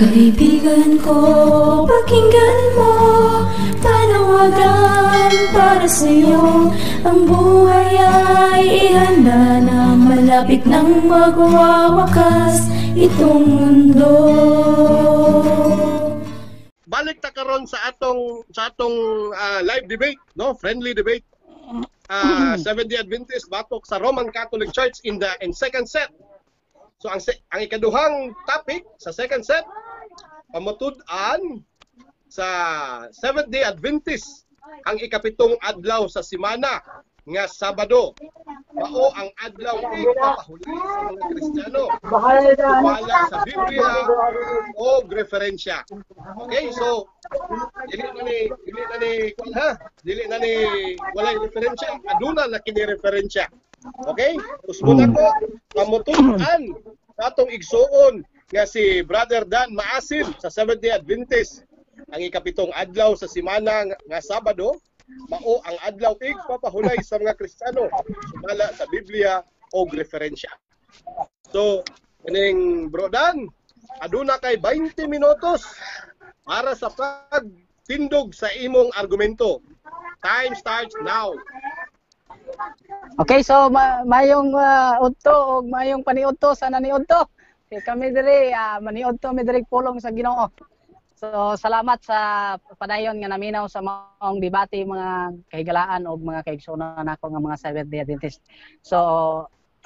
Kaibigan ko, pakinggan mo. Panawagan para sa'yo. Ang buhay ay ihanda na. Malapit nang magwawakas itong mundo. Balik ta karon sa atong live debate, no? Friendly debate. Seventh-day Adventist batok sa Roman Catholic Church in the in second set. So ang ikaduhang topic sa second set, pamatud-an sa Seventh-day Adventist ang ikapitong adlaw sa simana nga Sabado mao ang adlaw ipapahuli sa mga Kristiyano sumala sa Biblia o referensya. Okay, so dili na ni kuan ha, dili na ni walay referensya, aduna na kini referensya. Okay? Usbon ako, pamutud-an sa atong igsuon nga si Brother Dan Maasin sa Seventh-day Adventist, ang ikapitong adlaw sa simana nga Sabado mao ang adlaw igpapahulay sa mga Kristiyano sumala sa Biblia o referensya. So, kining Bro Dan, aduna kay 20 minutos para sa pagtindog sa imong argumento. Time starts now. Okay, so mayong udto og mayong paniudto sa naniudto. Okay, kami diri maniudto mi diri pulong sa Ginoo. So salamat sa padayon nga naminaw sa maong debate, mga kahigalaan og mga kaigsuonan nako nga mga Seventh Day Adventist. So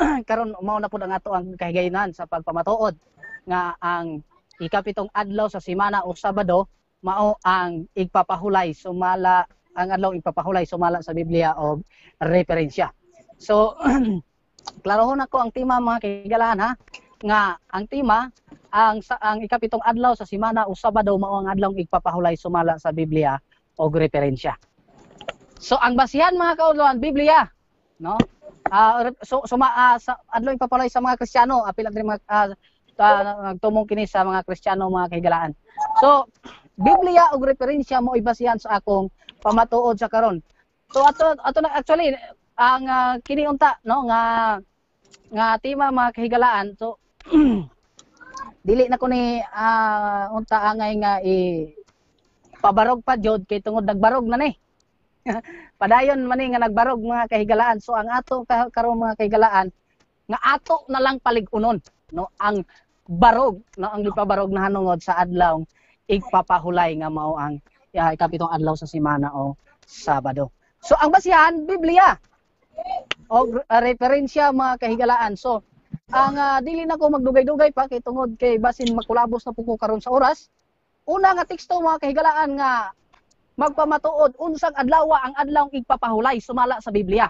karon mao na pud ang ato ang kahigayonan sa pagpamatuod nga ang ikapitong adlaw sa simana o Sabado mao ang igpapahulay sumala, ang adlaw igpapahulay sumala sa Biblia og referensya. So klarohon ako ang tema, mga kahigalaan, ha, nga ang tema ang ikapitong adlaw sa simana o Sabado mao ang adlaw igpapahulay sumala sa Biblia og referensya. So ang basihan, mga kaulawan, Biblia, no? So suma sa adlaw igpapahulay sa mga Kristiyano, apil ang mga nagtumong kini sa mga Kristiyano, mga kahigalaan. So Biblia ug referensya mo basihan sa akong pamatuod sa karon. So ato ato na actually ang kini unta, no, nga nga tema, mga kahigalaan. So dili na ko ni unta angay nga i pabarog pa jud kay tungod nagbarog na ni. Padayon man ni nga nagbarog, mga kahigalaan. So ang ato karon, mga kahigalaan, nga ato na lang palig-unon, no, ang barog, no, ang gipabarog na hanungod sa adlaw igpapahulay nga mao ang ikapitong adlaw sa simana o Sabado. So ang basihan, Biblia o referensya, mga kahigalaan. So ang dili na ko magdugay-dugay pa kay tungod kay basin makulabos na po ko karon sa oras. Una nga teksto, mga kahigalaan, nga magpamatuod unsang adlaw ang adlaw igpapahulay sumala sa Biblia.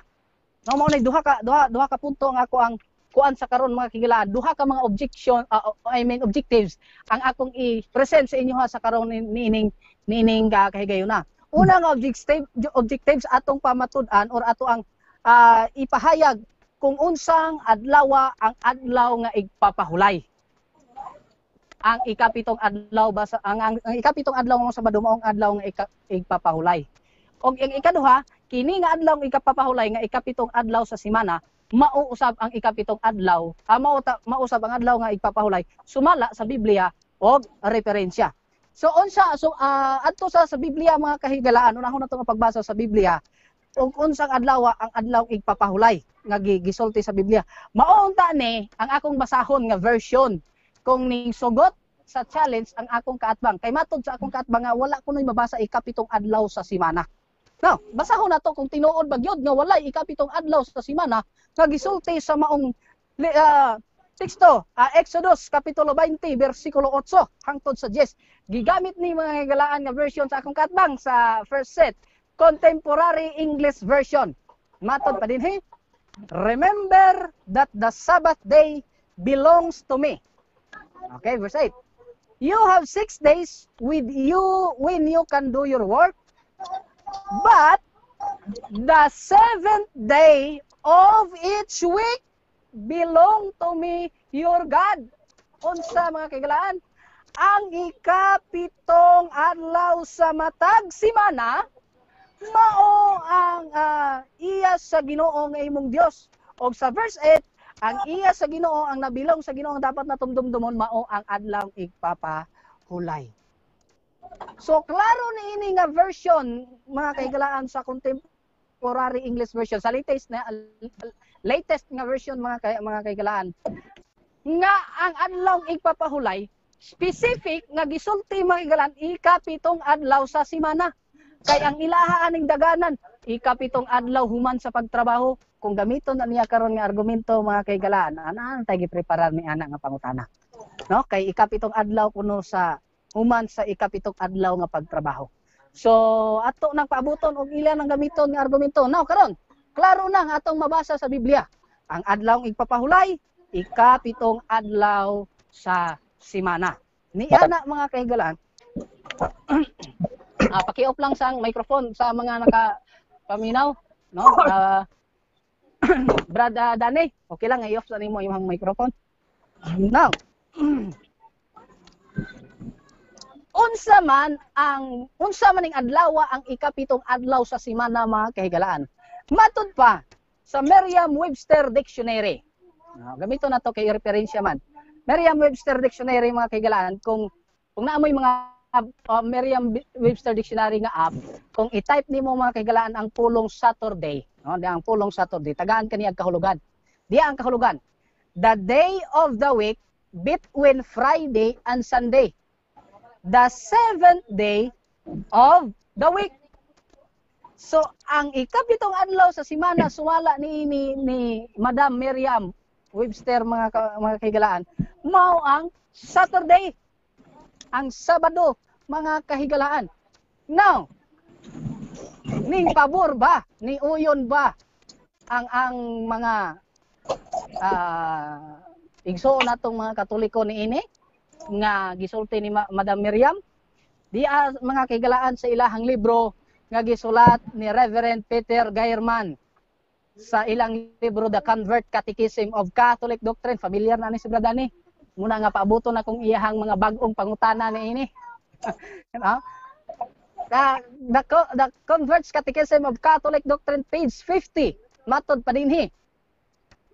No, mao nay duha ka punto ang ako ang kuan sa karon, mga kahigalaan, duha ka mga objection, I mean objectives ang akong i-present sa inyo ha sa karon niining niining kahigayuna. Una nga objectives, atong pamatud-an or ato ang ipahayag kung unsang adlaw ang adlaw nga igpapahulay. Ang ikapitong adlaw ba sa ang ikapitong adlaw nga Sabado mao ang adlaw nga igpapahulay. Og ang ikaduha, kini nga adlaw nga ikapapahulay nga ikapitong adlaw sa simana, mauusab ang ikapitong adlaw, mausab ang adlaw nga igpapahulay sumala sa Biblia og referensya. So unsa, so adto sa Biblia, mga kahigalaan, unahon nato nga pagbasa sa Biblia ug unsang adlaw ang adlaw igpapahulay nga gisulti sa Biblia. Mao unta ni ang akong basahon nga version kung ning sugot sa challenge ang akong kaatbang. Kay matod sa akong kaatbang nga wala kuno'y mabasa ikapitong adlaw sa simana. Now, basahon nato kung tinuod ba gyud nga walay ikapitong adlaw sa simana nga gisulti sa maong teksto, Exodus kapitulo 20 bersikulo 8 hangtod sa 10. Gigamit ni, mga higalaan, nga version sa akong kaatbang sa first set, Contemporary English Version. Matod pa din he, "Remember that the Sabbath day belongs to me." Okay, verse 8. "You have 6 days with you when you can do your work, but the seventh day of each week belong to me, your God." Unsa, mga kaigalaan? Ang ikapitong adlaw sa matag simana mao ang iya sa Ginoo nga imong Dios. Og sa verse 8, ang iya sa Ginoo, ang nabilong sa Ginoo, dapat natumdumdumon mao ang adlaw igpapahulay. Hulay. So klaro ni ini nga version, mga kahigalaan, sa contemporary English version, sa latest nga version, mga kahigalaan, nga ang adlaw igpapahulay specific nga gisulti, mga kahigalaan, ikapitong adlaw sa semana. Kay ang ilaha aning daganan, ikapitong adlaw human sa pagtrabaho. Kung gamiton na niya karon nga argumento, mga kahigalaan, ana tay gipreparar ni ana nga pangutana, no? Kay ikapitong adlaw kuno sa human sa ikapitong adlaw nga pagtrabaho. So ato nang paabuton og ila nang gamiton nga argumento. Now karon, klaro na nga atong mabasa sa Biblia. Ang adlaw igpapahulay, ikapitong adlaw sa semana. Ni ana, mga kahigalaan, paki-off lang sa microphone sa mga naka paminaw, no? Brad Danny, okay lang i-off sa nimo imong microphone. Now, unsa man ning adlaw ang ikapitong adlaw sa semana, mga kahigalaan? Matud pa sa Merriam-Webster Dictionary. Gamito na to kay referensya man. Merriam-Webster Dictionary, mga kahigalaan, kung naamoy mga Merriam-Webster Dictionary nga app, kung i-type nimo, mga kahigalaan, ang pulong "Saturday", no, ang pulong "Saturday", tagaan kani ang kahulugan. Diya ang kahulugan: "The day of the week between Friday and Sunday. The seventh day of the week." So, ang ikapitong adlaw sa simana sumala ni Madam Merriam Webster, mga kahigalaan, mao ang Saturday. Ang Sabado, mga kahigalaan. Now, ning pabor ba, ni uyon ba ang mga igsoon natong mga Katoliko niini nga gisulti ni Madam Miriam? Di mga kahigalaan, sa ilahang libro nga gisulat ni Reverend Peter Geiermann sa ilang libro The Convert Catechism of Catholic Doctrine. Familiar na ni si Brad Danny. Muna nga paabuto na kung iyahang mga bag-ong pangutana ni ini, no? The Converts Catechism of Catholic Doctrine, page 50, matod pa dinhi: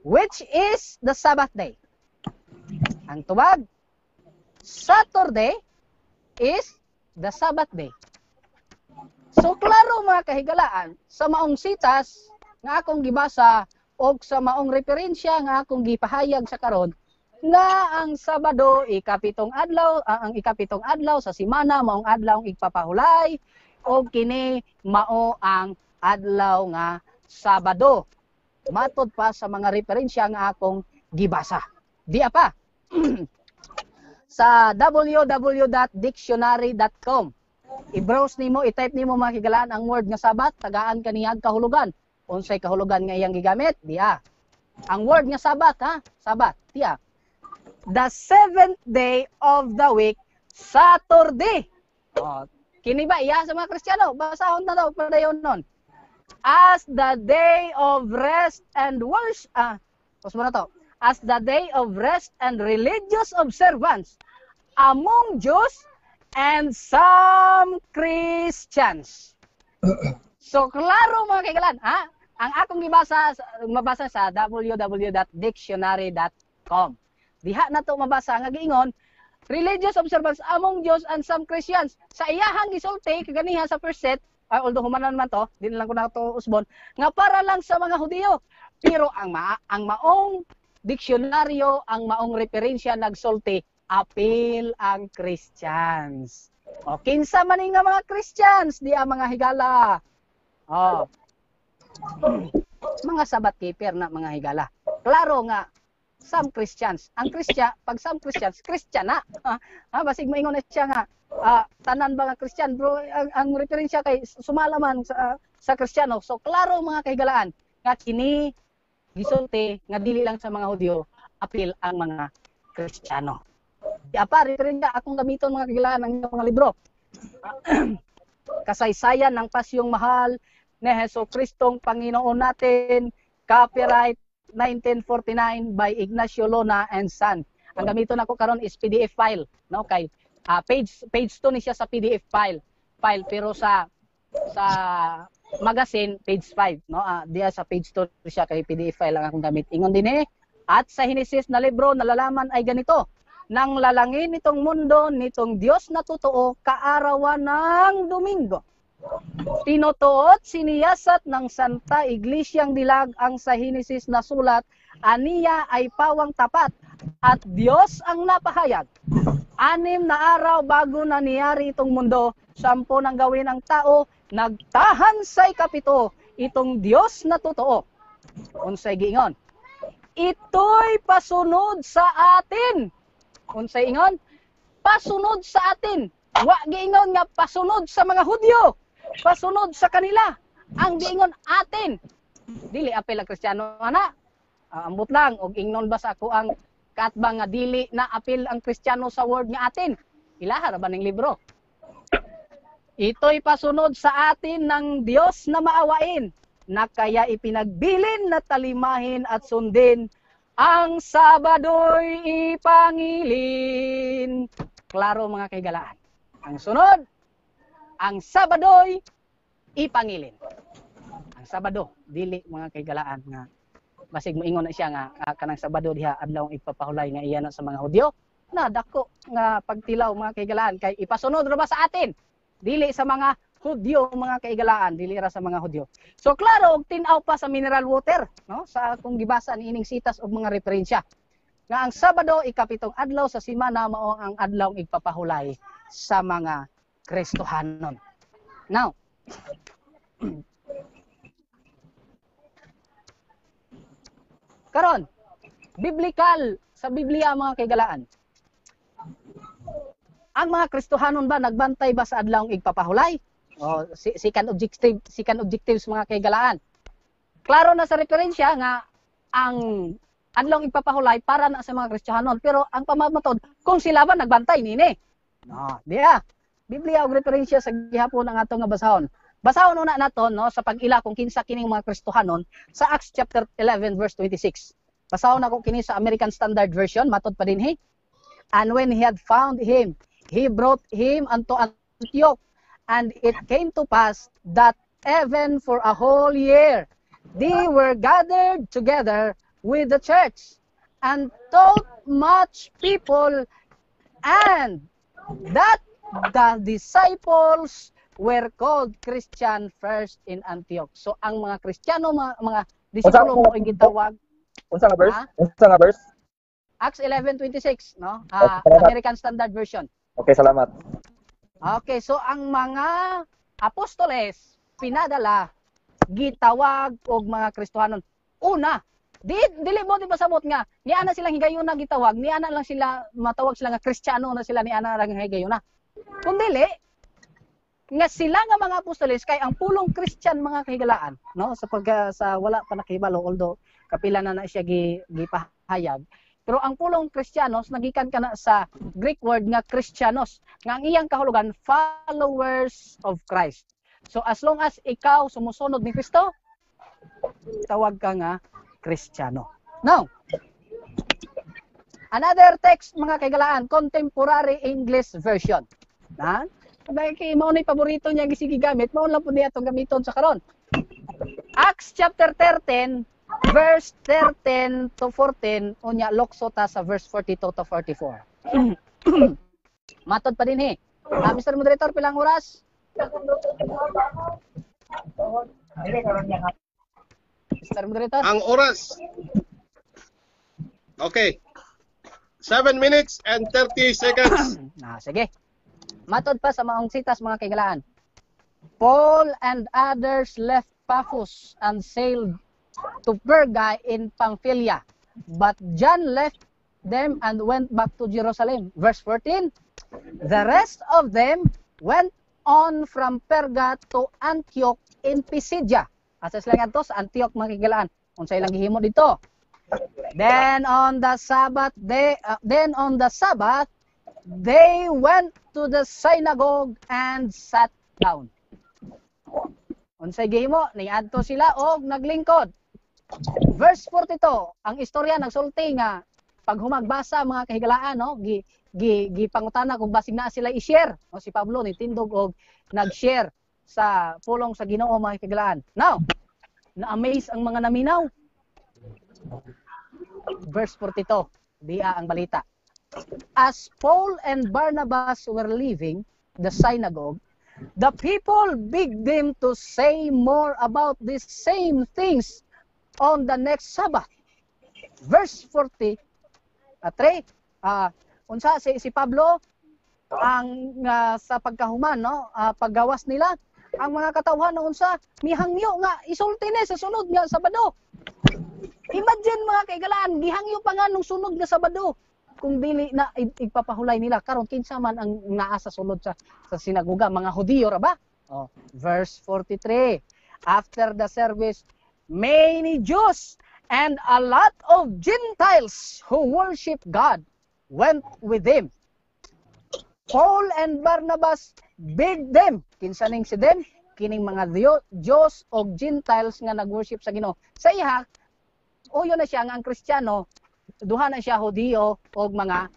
"Which is the Sabbath day?" Ang tubag, "Saturday is the Sabbath day." So klaro, mga kahigalaan, sa maong sitas nga akong gibasa og sa maong referensya nga akong gipahayag sa karon nga ang Sabado ikapitong adlaw, ang ikapitong adlaw sa semana maong adlaw ang igpapahulay og kini mao ang adlaw nga Sabado. Matod pa sa mga referensya nga akong gibasa. Di pa sa www.dictionary.com, i-browse nimo, i-type nimo, mga kahigalaan, ang word nga "Sabbath", tagaan kaniya kahulugan. Unsay kahulugan nga iyang gigamit? Diya. Ang word nga "Sabbath", ha? "Sabbath", diya: "The seventh day of the week, Saturday." Oh, kini ba iya sa mga Kristiyano? Basahon na daw padayon nun. "As the day of rest and worship", pause mo na to. "As the day of rest and religious observance among Jews and some Christians." So klaro, mga kahigalaan, ha? Ang akong gibasa, mabasa sa www.dictionary.com. Diha na to mabasa nga giingon "religious observance among Jews and some Christians". Sa iyahang gisulti kaganiha sa first set, although humanan man to, di na lang ko na to usbon, nga para lang sa mga Hudiyo. Pero ang maong diksyonaryo, ang maong referensya nagsulti apil ang Christians. O kinsa man nga mga Christians di ang mga higala? Oh. Mga Sabbath keeper na, mga higala. Klaro nga some Christians. Ang Christian, pag some Christians, Christian na. Ha, basig moingon na siya nga tanan ba nga Christian, bro, ang referensya kay sumala man sa Kristiyano. So klaro, mga kahigalaan, nga kini gisulti nga dili lang sa mga Hudyo, apil ang mga Kristiyano. Di apa referensya akong gamiton, mga kahigalaan, ang mga libro. Kasaysayan ng Pasyong Mahal ni Heso Kristong Panginoon Natin, copyright 1949 by Ignacio Lona and Son. Ang gamiton nako karon is PDF file, no? Kay page page 2 ni siya sa PDF file pero sa magazine page 5, no? Diya sa page 2 siya kay PDF file ang akong gamit. Ingon din eh, at sa Henesis na libro nalalaman ay ganito: Nang lalangin itong mundo nitong Diyos na totoo, kaarawan ng Domingo. Tinutuot siniyasat ng Santa Iglesiang Dilag ang sa Henesis na sulat, aniya ay pawang tapat at Diyos ang napahayag. 6 na araw bago nangyari itong mundo, 10 ang gawin ng tao, nagtahan sa 7, itong Diyos na totoo. Unsay giingon? Ito'y pasunod sa atin. Unsay ingon? Pasunod sa atin. Wa giingon nga pasunod sa mga Hudyo. Pasunod sa kanila. Ang giingon atin. Dili apil ang Kristiyano ana. Ambot lang og ingnon ba sa ako ang kaatbang nga dili na apil ang Kristiyano sa word nga atin. Ilaha ra ba ning libro? Ito'y pasunod sa atin ng Diyos na maawain, na kaya ipinagbilin na talimahin at sundin ang Sabado'y ipangilin. Klaro mga kaigalaan. Ang sunod, ang Sabado'y ipangilin. Ang Sabado, dili mga kaigalaan nga basig moingon na siya nga kanang Sabado diha adlaw ipapahulay nga iya na sa mga Hudyo. Na dako nga pagtilaw mga kaigalaan kay ipasunod ra ba sa atin? Dili sa mga Hudyo mga kaigalaan, dili ra sa mga Hudyo. So klaro og tin-aw pa sa mineral water, no? Sa akong gibasa niining sitas og mga referensya. Nga ang Sabado 7 adlaw sa semana mao ang adlaw igpapahulay sa mga Kristohanon. Now, karon, biblical sa Biblia mga kaigalaan. Ang mga Kristohanon ba nagbantay ba sa adlaw igpapahulay? O second objectives mga kaigalaan. Klaro na sa referensya nga ang adlaw igpapahulay para na sa mga Kristohanon, pero ang pamamatod kung sila ba nagbantay nini. No, diya. Biblia og referensya sa gihapon ang ato nga basahon. Basahon una nato no sa pag-ila kung kinsa kining mga Kristohanon sa Acts chapter 11 verse 26. Basahon nako kini sa American Standard Version, matod pa dinhi. And when he had found him, he brought him unto Antioch. And it came to pass that even for a whole year they were gathered together with the church and taught much people, and that the disciples were called Christian first in Antioch. So ang mga Kristiyano, mga disipulo mo ay gitawag. Unsa nga verse? Unsa nga verse? Acts 11:26, no? American Standard Version. Okay, salamat. Okay, so ang mga apostoles pinadala gitawag og mga Kristohanon. Una, dili mo di pasabot nga niana silang higayuna gitawag, niana lang sila matawag sila nga Kristiyano na sila niana lang higayuna. Kung dili nga sila nga mga apostoles kay ang pulong Christian mga kahigalaan, no, sa pag sa wala pa nakahibalo, although kapila na na siya gipahayag. Pero ang pulong Kristiyanos nagikan kana sa Greek word nga Kristiyanos, nga ang iyang kahulugan followers of Christ. So as long as ikaw sumusunod ni Kristo, tawag ka nga Kristiyano. Now, another text mga kaigalaan, Contemporary English Version. Na? Kay mao ni paborito niya gisigi gamit, mao lang pud niya atong gamiton sa karon. Acts chapter 13 verse 13 to 14, unya lokso ta sa verse 42 to 44. Matod pa din he. Mr. Moderator, pilang oras? Mr. Moderator? Ang oras. Okay. 7 minutes and 30 seconds. Sige. Matod pa sa maong sitas mga kaigalaan. Paul and others left Paphos and sailed to Perga in Pamphylia, but John left them and went back to Jerusalem. Verse 14, the rest of them went on from Perga to Antioch in Pisidia. Asa sila ngadto sa Antioch mga kaigalaan. Unsa ilang gihimo dito? Then on the Sabbath they went to the synagogue and sat down. Unsay gihimo? Niadto sila og naglingkod. Verse 42, ang istorya nagsulti nga pag humagbasa mga kahigalaan, no, gipangutana kung basig naa sila i-share, no, si Pablo nitindog og nag-share sa pulong sa Ginoo mga kahigalaan. Now, na-amaze ang mga naminaw. Verse 42, diya ang balita. As Paul and Barnabas were leaving the synagogue, the people begged them to say more about these same things on the next Sabbath. Verse 40, 3, unsa si Pablo ang sa pagkahuman, no, paggawas nila ang mga katawhan na unsa mihangyo nga isulti ni sa sunod nga Sabado. Imagine, mga kaigalaan, gihangyo pa nga nung sunod nga Sabado. Kung dili na igpapahulay nila karon, kinsa man ang naa sa sulod sa sinagoga? Mga Hudiyo ra ba? Oh, verse 43. After the service, many Jews and a lot of Gentiles who worship God went with them. Paul and Barnabas begged them. Kinsa ning si them? Kining mga Diyos o Gentiles nga nag-worship sa Ginoo. Sa iha, uyo na siya nga ang Kristiyano, duha na siya, Hudiyo o mga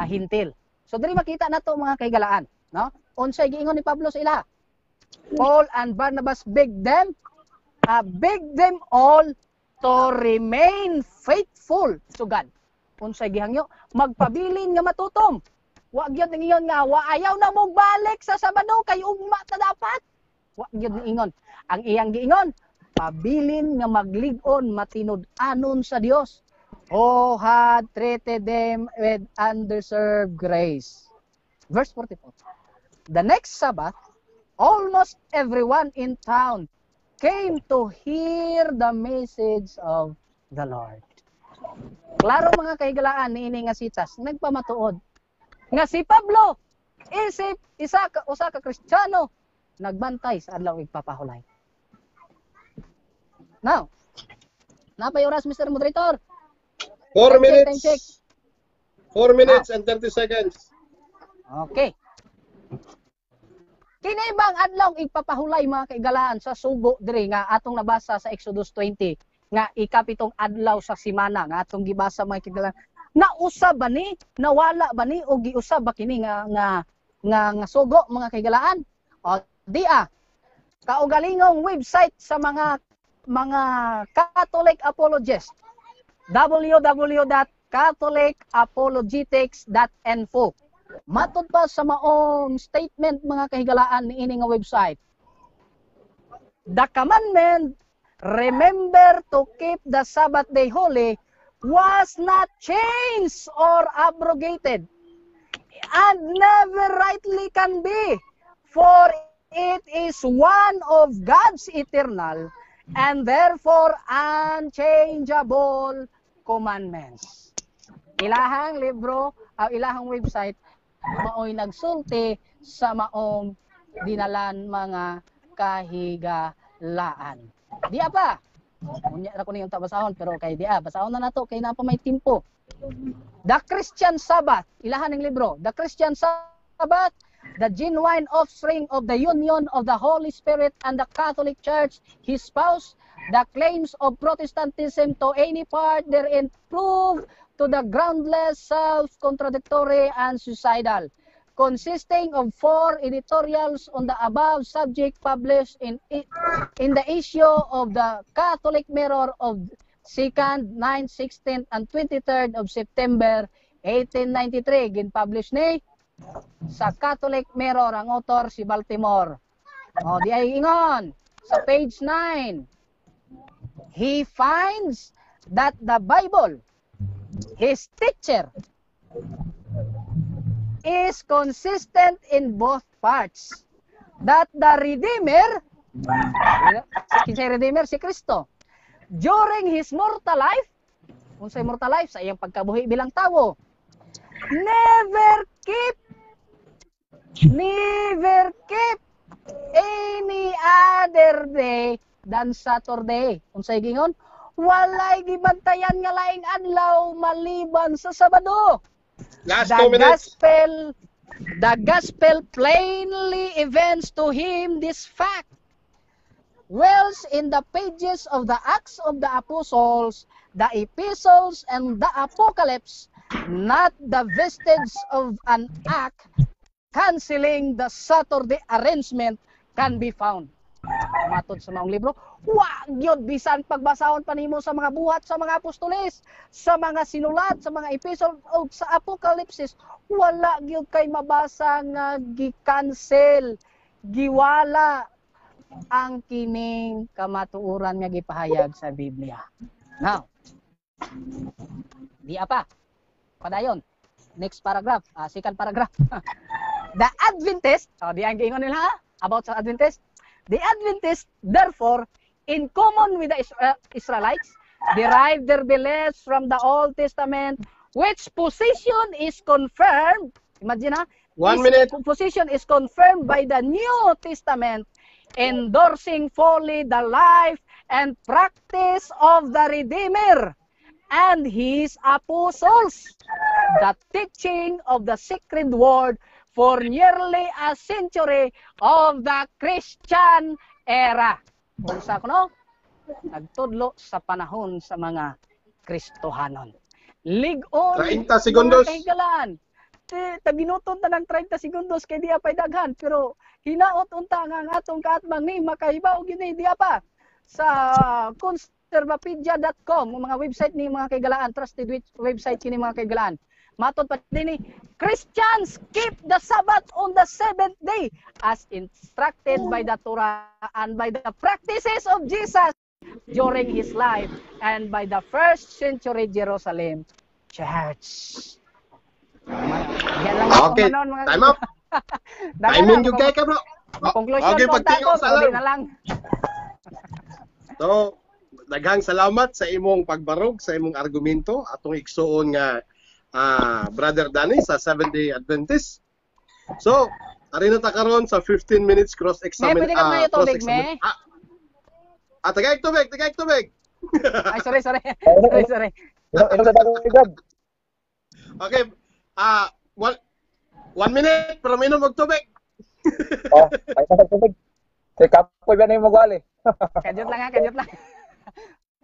Hintil. So diri makita nato, mga kahigalaan, no? Unsay giingon ni Pablo sa ila? Paul and Barnabas begged them all to remain faithful to God. Unsay gihangyo? Magpabilin nga matutom. Wa gyud ningon nga wa ayaw na mo balik sa Sabado kay ugma ta dapat. Wa gyud niingon. Ang iyang giingon, pabilin nga maglig-on matinud-anon sa Dios who had treated them with undeserved grace. Verse 44. The next Sabbath, almost everyone in town came to hear the message of the Lord. Klaro, mga kahigalaan, niini nga sitas nagpamatuod nga si Pablo isip isa ka usa ka Kristiyano nagbantay sa adlaw igpapahulay. Now, napay oras, Mr. Moderator? 4 Time check, minutes. Time check. 4 minutes and 30 seconds. Okay. Kini bang adlaw igpapahulay, mga kaigalaan, sa sugo diri nga atong nabasa sa Exodus 20 nga ikapitong adlaw sa simana nga atong gibasa, mga kaigalaan? Nausab ba ni? Nawala ba ni o giusab ba kini nga sugo, mga kaigalaan? O di ah kaugalingong website sa mga Catholic apologist, www.catholicapologetics.info. Matod pa sa maong statement, mga kahigalaan, niini nga website, the commandment, "Remember to keep the Sabbath day holy," was not changed or abrogated and never rightly can be, for it is one of God's eternal and therefore unchangeable commandments. Ilahang libro, ang ilahang website maoy nagsulti sa maong dinalan, mga kahigalaan. Diya pa. Unya ra ko niyong basahon, pero kay diya basahon na nato kay naa pa may timpo. The Christian Sabbath, ilahan ng libro. The Christian Sabbath, the genuine offspring of the union of the Holy Spirit and the Catholic Church, his spouse, the claims of Protestantism to any part therein prove to the groundless, self-contradictory, and suicidal. Consisting of four editorials on the above subject published in the issue of the Catholic Mirror of 2nd, 9th, 16th, and 23rd of September 1893. Gin-publish ni sa Catholic Mirror, ang author si Baltimore. O, di ay ingon sa page 9. He finds that the Bible, his teacher, is consistent in both parts. That the Redeemer, kinsay Redeemer? Si Kristo, during his mortal life, unsay mortal life? Sa iyang pagkabuhi bilang tawo, never keep any other day than Saturday. Unsay gingon? Walay gibantayan nga laing adlaw maliban sa Sabado. Last The 2 minutes. Gospel plainly evinces to him this fact. Whilst in the pages of the Acts of the Apostles, the Epistles, and the Apocalypse, not the vestige of an act canceling the Saturday arrangement can be found. Matod sa maong libro, wa gyud bisan pagbasahon pa nimo sa mga buhat sa mga apostoles, sa mga sinulat, sa mga epistle o sa Apokalipsis, wala gyud kay mabasa nga gi-cancel, giwala ang kining kamatuoran nga gipahayag sa Biblia. Now, di pa. Padayon. Next paragraph, second paragraph. The Adventist, oh, di ang giingon nila ha, about sa Adventist. The Adventists, therefore, in common with the Israelites, derive their beliefs from the Old Testament, which position is confirmed. Imagine ha, 1 this minute. position is confirmed by the New Testament, endorsing fully the life and practice of the Redeemer and his apostles, the teaching of the sacred word for nearly a century of the Christian era. Unsa kuno? Nagtudlo sa panahon sa mga Kristohanon. Lig-on 30 segundos. mga kahigalaan. Taginuton ta ng 30 segundos kay diya pa'y daghan, pero hinaot unta nga ang atong kaatbang ni makahibaw gyud ni diya pa sa conservapedia.com, ang mga website ni mga kaigalaan, trusted website kini mga kaigalaan. Matod pa din ni Christians keep the Sabbath on the seventh day as instructed by the Torah and by the practices of Jesus during his life and by the first century Jerusalem Church. Yan lang ako Okay, manon, mga time up. Timing yung kay ka, bro. Conclusion Okay, ko pagtingog tako, sa alarm. na lang. So, daghang salamat sa imong pagbarog, sa imong argumento, atong igsuon nga Brother Danny sa Seventh-day Adventist. So, ari na ta karon sa 15 minutes cross-examine. May, pwede ka mayo tubig, cross-examine. Tagay tubig, tagay tubig. Ay, sorry, sorry. Sorry, sorry. Inom sa tubig, Brad. Okay. 1 minute pero minom og tubig. Oh, ay sa tubig. Kay kapoy ba na yung magwali? Kadyot lang ha, kadyot lang.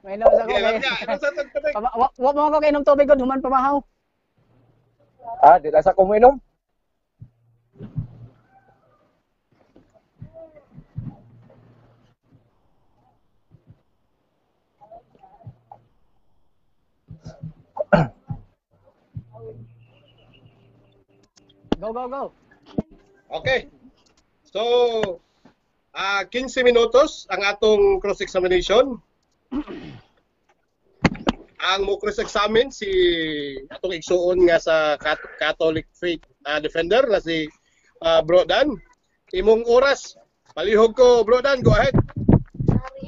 May inom sa ko. Okay, inom sa tubig. Wa mo ko kainom tubig kon human pamahaw. Ah, di lang sa kuminom. Go, go, go. Okay. So, 15 minutos ang atong cross-examination. Ang mo cross-examine si atong igsuon nga sa Catholic Faith Defender na si Bro Dan. Imong oras, palihog ko, Bro Dan, go ahead.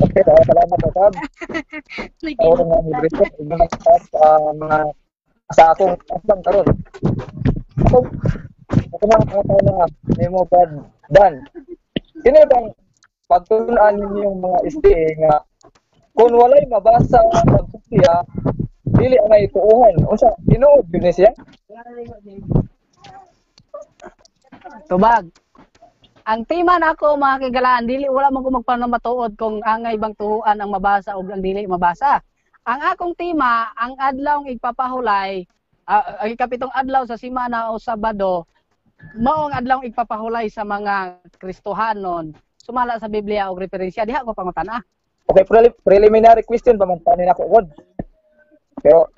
Okay, salamat Sab. Ako nga ni Bridget, mga sa akong asbang karon. Ako na ang na nimo Brad Dan. Kini bang pagtun-an ninyong mga SDA nga kung walay mabasa sa Biblia, dili angay tuohan. Unsa tinuod gyud ni siya? Tubag. Ang tema nako mga kigalaan, dili wala man ko magpanamatuod kung angay bang tuohan ang mabasa o ang dili mabasa. Ang akong tema, ang adlaw igpapahulay, ang ikapitong adlaw sa simana o Sabado, mao ang adlaw igpapahulay sa mga Kristohanon sumala sa Biblia og referensya. Diha ko pangutan-a. Okay, preliminary question pa man tanin ako god. Pero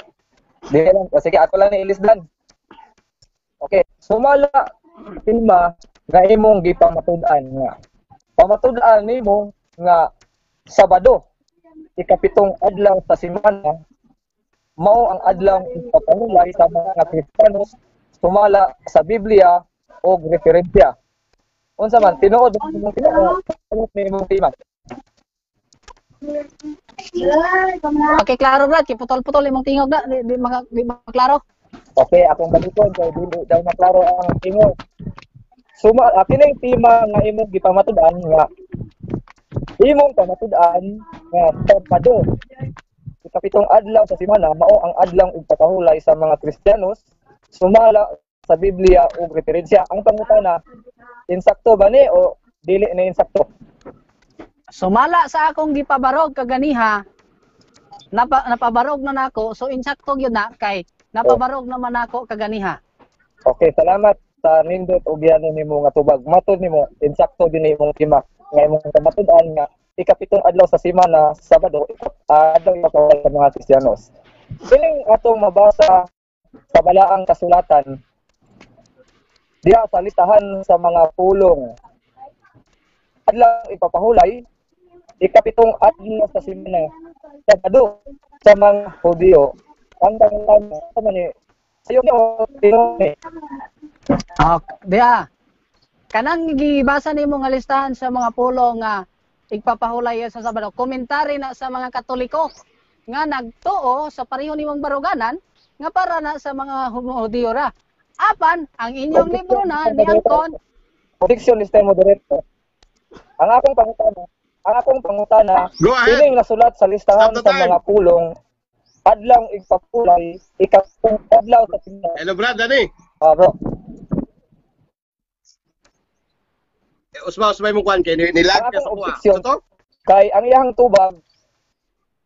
di lang, sige ako lang ni Ilisdan. Okay, sumala tema nga imong gipamatud-an nga pamatud-an nimo nga Sabado ikapitong adlaw sa semana mao ang adlaw ipapahulay sa mga Kristiyanos sumala sa Biblia og referensya. Unsa man tinuod imong imong tema? Okay, klaro Brad, kay putol-putol imong tingog na, di maklaro. Okay, akong balikon kay dili daw maklaro ang tingog. Suma kining tema nga imong gipamatud-an nga imong pamatud-an nga Sabado ikapitong adlaw sa semana mao ang adlaw ipapahulay sa mga Kristiyanos sumala sa Biblia ug referensya. Ang pangutana, insakto ba ni o dili ni insakto? Sumala sa akong gipabarog kaganiha, napabarog na nako, so insakto gyud na kay napabarog naman nako kaganiha. Okay, salamat sa nindot og yano nimo nga tubag. Matod nimo insakto gyud ni imong tema nga imong pamatud-an nga ikapitong adlaw sa semana, Sabado, adlaw ipapawal sa mga Kristiyanos. Kining atong mabasa sa balaang kasulatan diha sa listahan sa mga pulong, adlaw ipapahulay, ikapitong adlaw sa semana, Sabado sa mga Hudiyo. Ang pangutana man ni sayo ni o tinuod ni? Okay, diha. Kanang gibasa nimo nga listahan sa mga pulong nga igpapahulay sa Sabado, komentary na sa mga Katoliko nga nagtuo sa pareho nimong baruganan nga para na sa mga Hudiyo ra. Apan ang inyong libro na niangkon. Objection, Mr. Moderator. Ang akong pangutana, Go ahead. kining nasulat sa listahan Stop the sa time. mga pulong, adlaw igpapulay, ikapitong adlaw sa semana. Hello, Brad, Dani. Ah, bro. Eh, usba usba mo kwan kay nilag Ang ka sa akong kuha. objection, So to? Kay ang iyang tubag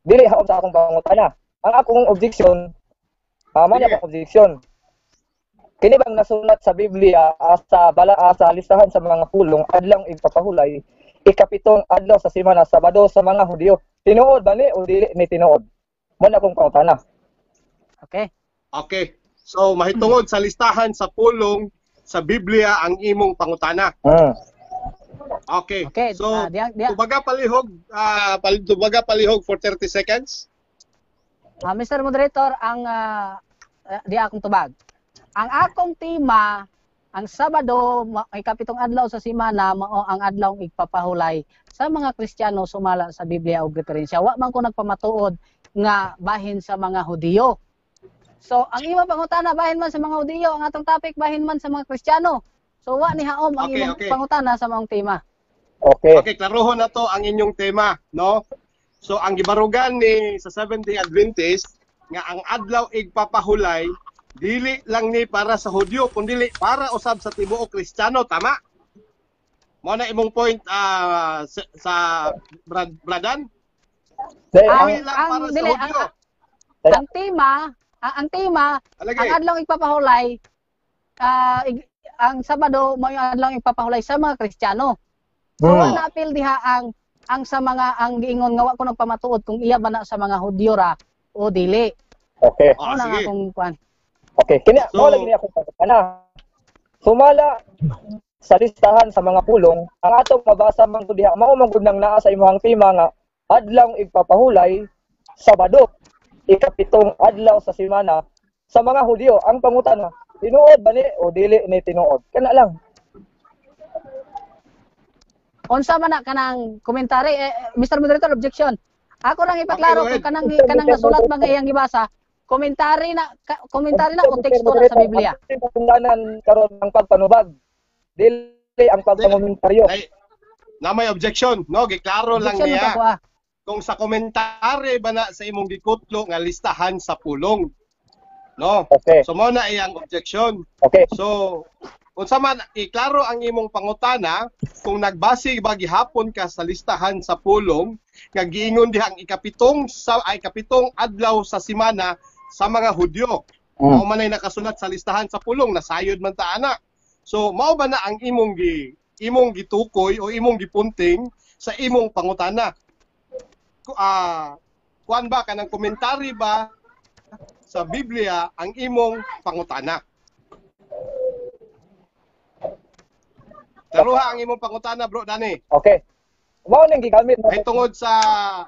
dili haom sa akong pangutana. Ang akong objection, mao Sige. akong objection. Kini bang nasulat sa Biblia, sa bala, sa listahan sa mga pulong, adlaw igpapahulay, ikapitong adlaw sa semana, Sabado sa mga Hudiyo? Tinuod ba ni o dili ni tinuod? Mo na akong pangutana. Okay. Okay. So mahitungod sa listahan sa pulong sa Biblia ang imong pangutana. Okay. Okay, So diya, diya. Tubaga palihog for 30 seconds. Mr. Moderator, ang di akong tubag. Ang akong tema, ang Sabado, ikapitong adlaw sa semana, mao ang adlaw igpapahulay sa mga Kristiyano sumala sa Biblia ug referensya. Wa man ko nagpamatuod nga bahin sa mga Hudiyo. So, ang imong pangutana bahin man sa mga Hudiyo, ang atong topic bahin man sa mga Kristiyano. So, wa ni haom ang imong pangutana sa maong tema. Okay. Okay, klarohon na to ang inyong tema, no? So ang gibarugan ni sa Seventh-day Adventist nga ang adlaw igpapahulay dili lang ni para sa Hudyo kundi para usab sa tibuok Kristiyano, tama? Mo na imong point, sa Brad, Bradan? Dahil Dili lang para sa dili, Hudyo. Ang tema, Alagay. ang adlaw igpapahulay, ang Sabado mao yung adlaw igpapahulay sa mga Kristiyano. So wa na apil diha ang sa mga ang giingon nga wa ko nagpamatuod kung iya ba na sa mga Hudyo ra o dili. Okay. Ah, Mao na sige. akong kuan. Okay. Kini So- mao lagi ni akong pangutana. Sumala sa listahan sa mga pulong, ang atong mabasa man gud diha, mao man gud nang naa sa imong tema nga adlaw igpapahulay, Sabado, ikapitong adlaw sa semana sa mga Hudyo. Ang pangutana, tinuod ba ni o dili ni tinuod? Kana lang. Unsa man na kanang komentary, Mr. Moderator, objection. Ako lang ipaklaro Okay, go kung kanang kanang nasulat ba nga iyang gibasa, komentary na o teksto na sa Biblia. Ang pangundanan karon ang pagpanubag, dili ang pagpangomentaryo. Ay, na may objection, no? Giklaro lang Objection niya man ko, ah. Kung sa komentary ba na sa imong gikutlo nga listahan sa pulong. No? Okay. So mo na iyang objection. Okay. So, unsa man iklaro ang imong pangutana kung nagbase ba gihapon ka sa listahan sa pulong nga giingon diha ang ikapitong sa ay kapitong adlaw sa semana sa mga Hudyo. Mao man ay nakasulat sa listahan sa pulong, nasayod man ta ana. So mao ba na ang imong gitukoy o imong gipunting sa imong pangutana? Kuan ba kanang komentary ba sa Biblia ang imong pangutana? Klaruha ang imong pangutana, Bro Dani. Okay. Mao ning gigamit Ay tungod sa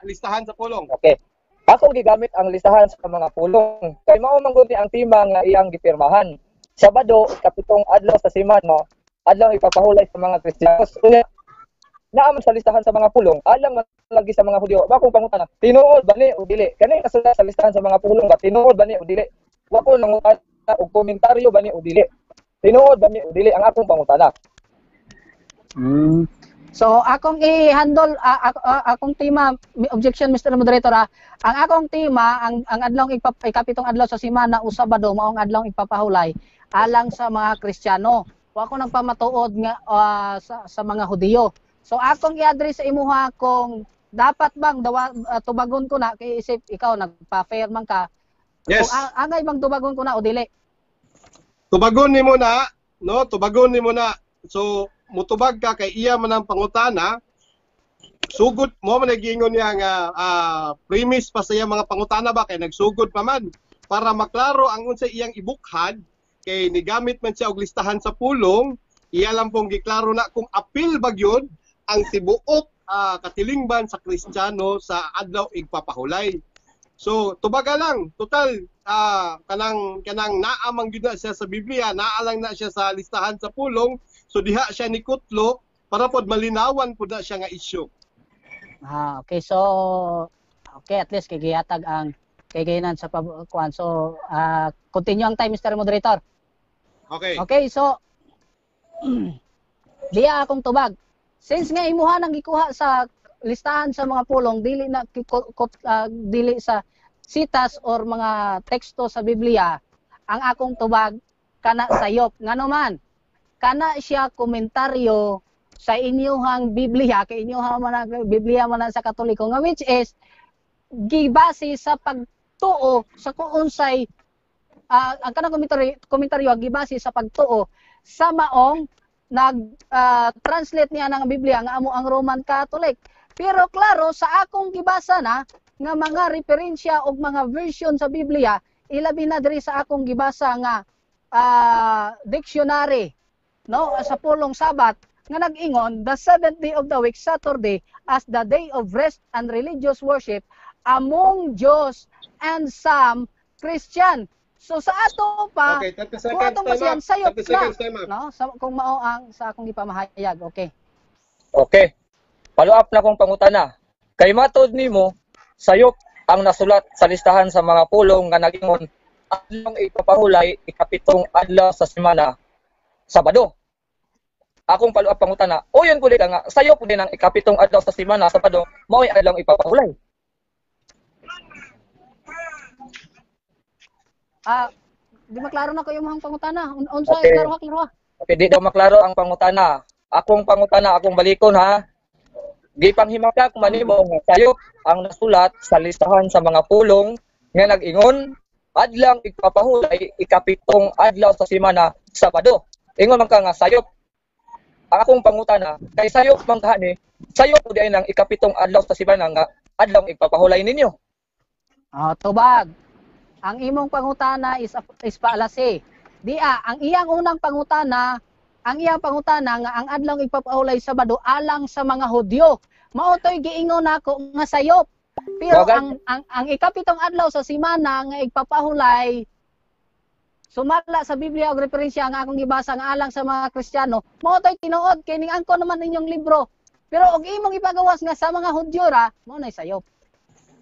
listahan sa pulong. Okay. Ako gigamit ang listahan sa mga pulong. Kay mao man gud ni ang tema nga iyang gipirmahan. Sabado, kapitong adlaw sa semana, adlaw ipapahulay sa mga Kristiyano. Unya, naa man sa listahan sa mga pulong, alang man lagi sa mga Hudyo. Ba akong pangutana, tinuod ba ni o dili? Kani nasulat sa listahan sa mga pulong ba, tinuod ba ni o dili? Wa ko nangutana og komentaryo ba ni o dili. Tinuod ba ni o dili ang akong pangutana? So akong i-handle, akong tema, objection, Mr. Moderator, ang akong tema ang adlaw ikapitong adlaw sa semana o Sabado mao ang adlaw ipapahulay alang sa mga Kristiyano. Wa ko nagpamatuod nga sa mga Hudiyo. So akong i-address sa imuha kung dapat bang tubagon ko na kay isip ikaw nagpa-fair man ka. Yes. Kung angay bang tubagon ko na o dili? Tubagon nimo na, no? Tubagon nimo na. So mutubag ka kay iya man ang pangutana. Nagsugod mo man, nagingon niya nga premise pa sa iyang mga pangutana ba, kay nagsugod pa man para maklaro ang unsa iyang ibukhad, kay nigamit man siya og listahan sa pulong. Iya lang pong giklaro na kung apil ba gyud ang tibuok katilingban sa Kristiyano sa adlaw igpapahulay. So tubaga lang, total kanang kanang naa man gyud na siya sa Biblia, naa lang na siya sa listahan sa pulong, so diha siya ni kutlo para pod malinawan pud na siya nga issue. Ah, okay. So, okay, at least kay gihatag ang kay sa kuan. So, continue ang time, Mr. Moderator. Okay. Okay, so diya akong tubag. Since nga imuha nang gikuha sa listahan sa mga pulong, dili na dili sa sitas or mga teksto sa Biblia, ang akong tubag kana sayop. Ngano man kana siya komentaryo sa inyuhang Biblia, kay inyuhang man ang Biblia man ang sa Katoliko nga which is gibase sa pagtuo sa kung unsay ang kanang komentaryo komentaryo gibase sa pagtuo sa maong nag translate niya ng Biblia nga amo ang Roman Catholic. Pero klaro sa akong gibasa na nga mga referensya og mga version sa Biblia, ilabi na diri sa akong gibasa nga dictionary, no, sa pulong Sabat nga nag-ingon, "The seventh day of the week, Saturday, as the day of rest and religious worship among Jews and some Christian." So sa ato pa, Okay, 30 kung seconds atong time basihan up. Sayop 30 na. seconds time up. No, sa, kung mao ang sa akong gipamahayag, okay. Okay. Follow up na kong pangutana. Kay matod nimo, sayop ang nasulat sa listahan sa mga pulong nga nagingon adlong ipapahulay, ikapitong adlaw sa semana, Sabado. Akong follow up pangutana, uyon pud ka nga sayop din ang ikapitong adlaw sa semana, Sabado, mao'y adlong ipapahulay? Ah, di maklaro na ko imong pangutana. Unsa? Okay. Klaro ha, klaro ha. Okay, di daw maklaro ang pangutana. Akong pangutana, akong balikon ha. Gipanghimakak man nimo nga sayop ang nasulat sa listahan sa mga pulong nga nag-ingon adlang ipapahulay, ikapitong adlaw sa semana, Sabado. Ingon man ka nga sayop. Ang akong pangutana, kay sayop man ka ni, sayop pud ay nang ikapitong adlaw sa semana nga adlong ipapahulay ninyo? Ah, tubag. Ang imong pangutana is paalasi. Dia, ang iyang unang pangutana, ang iyang pangutana nga ang adlong ipapahulay Sabado alang sa mga Hudyo. Mao to'y giingon nako nga sayop. Pero Bagay. ang ikapitong adlaw sa semana nga igpapahulay sumala sa Biblia og referensya nga akong gibasa nga alang sa mga Kristiyano, mao to'y tinuod kay ning angkon naman inyong libro. Pero og imong ipagawas nga sa mga Hudyo ra, mao nay sayop.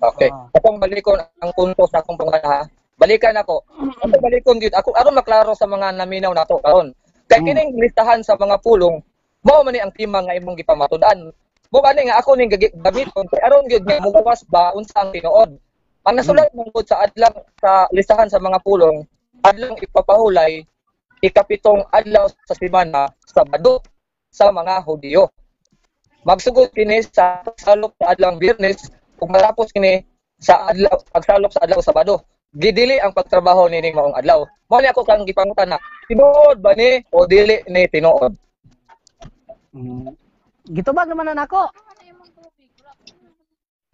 Okay. Ah. Akong balikon ang punto sa akong pangutana ha. Balikan ako. Ako balikon gyud ako aron maklaro sa mga naminaw nato karon. Kay kining listahan sa mga pulong, mao man ni ang tema nga imong gipamatud-an. Mo gani nga ako ning gamiton kay aron gyud nga mugawas ba unsa ang tinuod. Ang nasulat man gud sa adlang sa listahan sa mga pulong, adlang ipapahulay, ikapitong adlaw sa semana, Sabado sa mga Hudiyo. Magsugod kini sa pagsalop sa adlang Biyernes ug matapos kini sa adlaw pagsalop sa adlaw Sabado. Gidili ang pagtrabaho nining maong adlaw. Mao ni ako kang gipangutana, tinuod ba ni o dili ni tinuod? Gitubag naman na nako.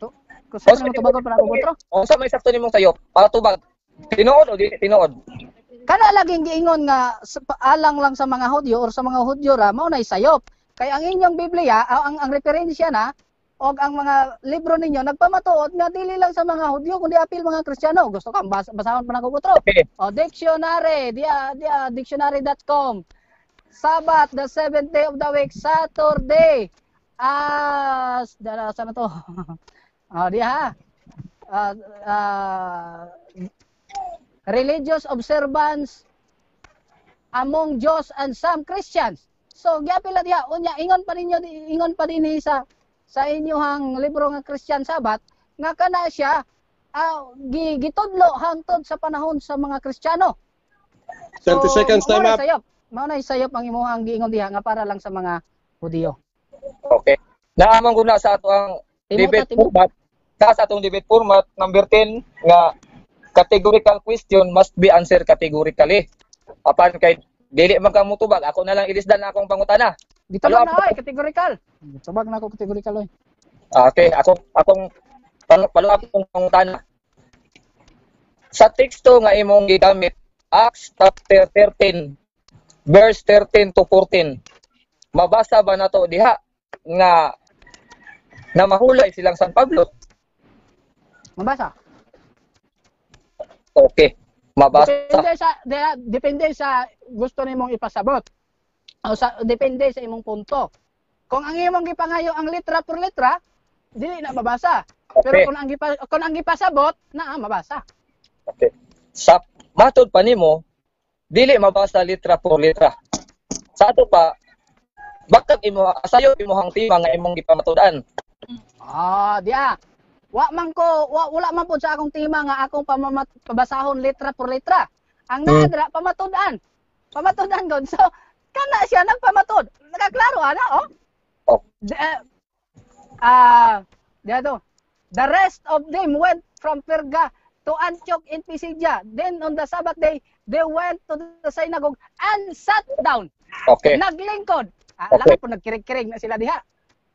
To, kung sa mo tubagon pa nako otro. Unsa may sakto nimong sayop para tubag? Tinuod o dili tinuod? Kana laging giingon nga alang lang sa mga Hudyo or sa mga Hudyo ra mao nay sayop. Kay ang inyong Biblia, ang referensya na og ang mga libro ninyo nagpamatuod nga dili lang sa mga Hudyo kundi apil mga Kristiyano. Gusto ka basahon pa nako otro. Okay. O dictionary, dia dia dictionary.com. Sabbath, the seventh day of the week, Saturday. Ah, dala saan na to? Oh, di ha. Religious observance among Jews and some Christians. So, giapil na diha. Unya, ingon pa ninyo, ingon pa dinhi sa inyong libro nga Christian Sabbath nga kana siya gitudlo hangtod sa panahon sa mga Kristiyano. 30 seconds mao time na up. Sayop. Mao na sayop ang imuhang giingon diha nga para lang sa mga Hudiyo. Okay. Naamang guna sa ato ang Timo debate ta, timo. format. Sa atong debate format number 10 nga categorical question must be answered categorically. Apan kay dili man ka mutubag, ako na lang ilisdan na akong pangutana. Gitubag Hello, na oy, categorical. Gitubag na ako categorical oy. Okay, akong follow up kong pangutana. Sa teksto nga imong gigamit, Acts chapter 13 verse 13 to 14. Mabasa ba nato diha nga na mahulay silang San Pablo? Mabasa. Okay. Mabasa. Depende sa gusto nimong ipasabot. O sa depende sa imong punto. Kung ang imong gipangayo ang litra por letra, dili na mabasa. Pero kung ang gipasabot, naa mabasa. Okay. Sa matod pa nimo, dili mabasa litra por letra. Sa ato pa, bakit imo sayo imong tema nga imong gipamatud-an? Ah, diya. Wa man ko, wala man pud sa akong tema nga akong pabasahon letra por letra. Ang naa dira pamatud-an. Pamatud-an gud. So, kana siya nagpamatud. Nakaklaro ana, oh. Oh. Diya to. The rest of them went from Perga to Antioch in Pisidia. Then on the Sabbath day, they went to the synagogue and sat down. Naglingkod. Ah, okay. Po nagkirig-kirig na sila diha.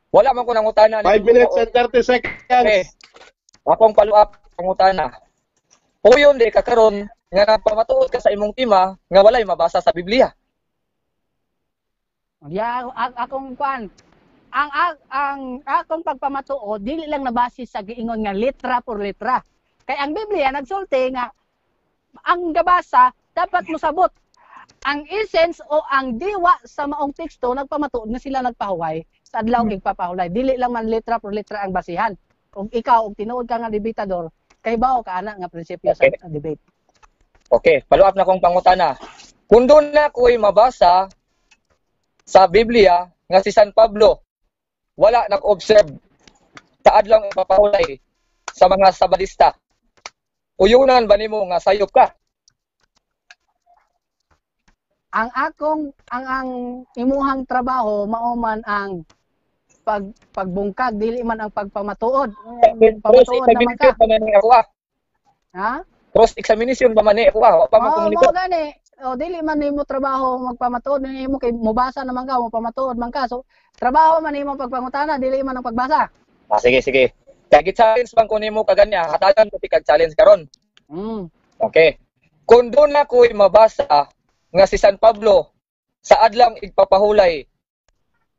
Wala man ko nangutana. 5 minutes and 30 seconds. Okay. Akong follow up pangutana. Puyon di ka karon nga nagpamatuod ka sa imong tema nga walay mabasa sa Biblia. Ya, akong kuan. Ang akong pagpamatuod dili lang nabase sa giingon nga litra por letra. Kay ang Biblia nagsulti nga ang gabasa dapat mosabot. Ang essence o ang diwa sa maong teksto nagpamatuod nga sila nagpahuway sa adlaw igpapahulay. Dili lang man letra por letra ang basihan. Kung ikaw og tinuod ka nga debatador, kay bao ka ana nga prinsipyo sa debate. Okay, follow up na kong pangutana. Kung duna ko'y mabasa sa Biblia nga si San Pablo wala nag-observe sa adlaw ipapahulay sa mga Sabadista, uyunan ba nimo nga sayop ka? Ang akong ang imuhang trabaho mao man ang pagbungkag, dili man ang pagpamatuod. Cross Pamatuod naman ka. examination pa man ni ako ah. Ha? Cross examination pa man ni ako ah. Wa pa man Oh, komunikot. mao gani. O dili man nimo trabaho magpamatuod nimo kay mobasa naman ka, mopamatuod man ka. So trabaho man nimo pagpangutana, dili man ang pagbasa. Ah, sige, sige. Kaya gi-challenge man ko nimo kaganya, hatagan ko ti kag challenge karon. Okay. Kung duna ko'y mabasa nga si San Pablo sa adlang igpapahulay,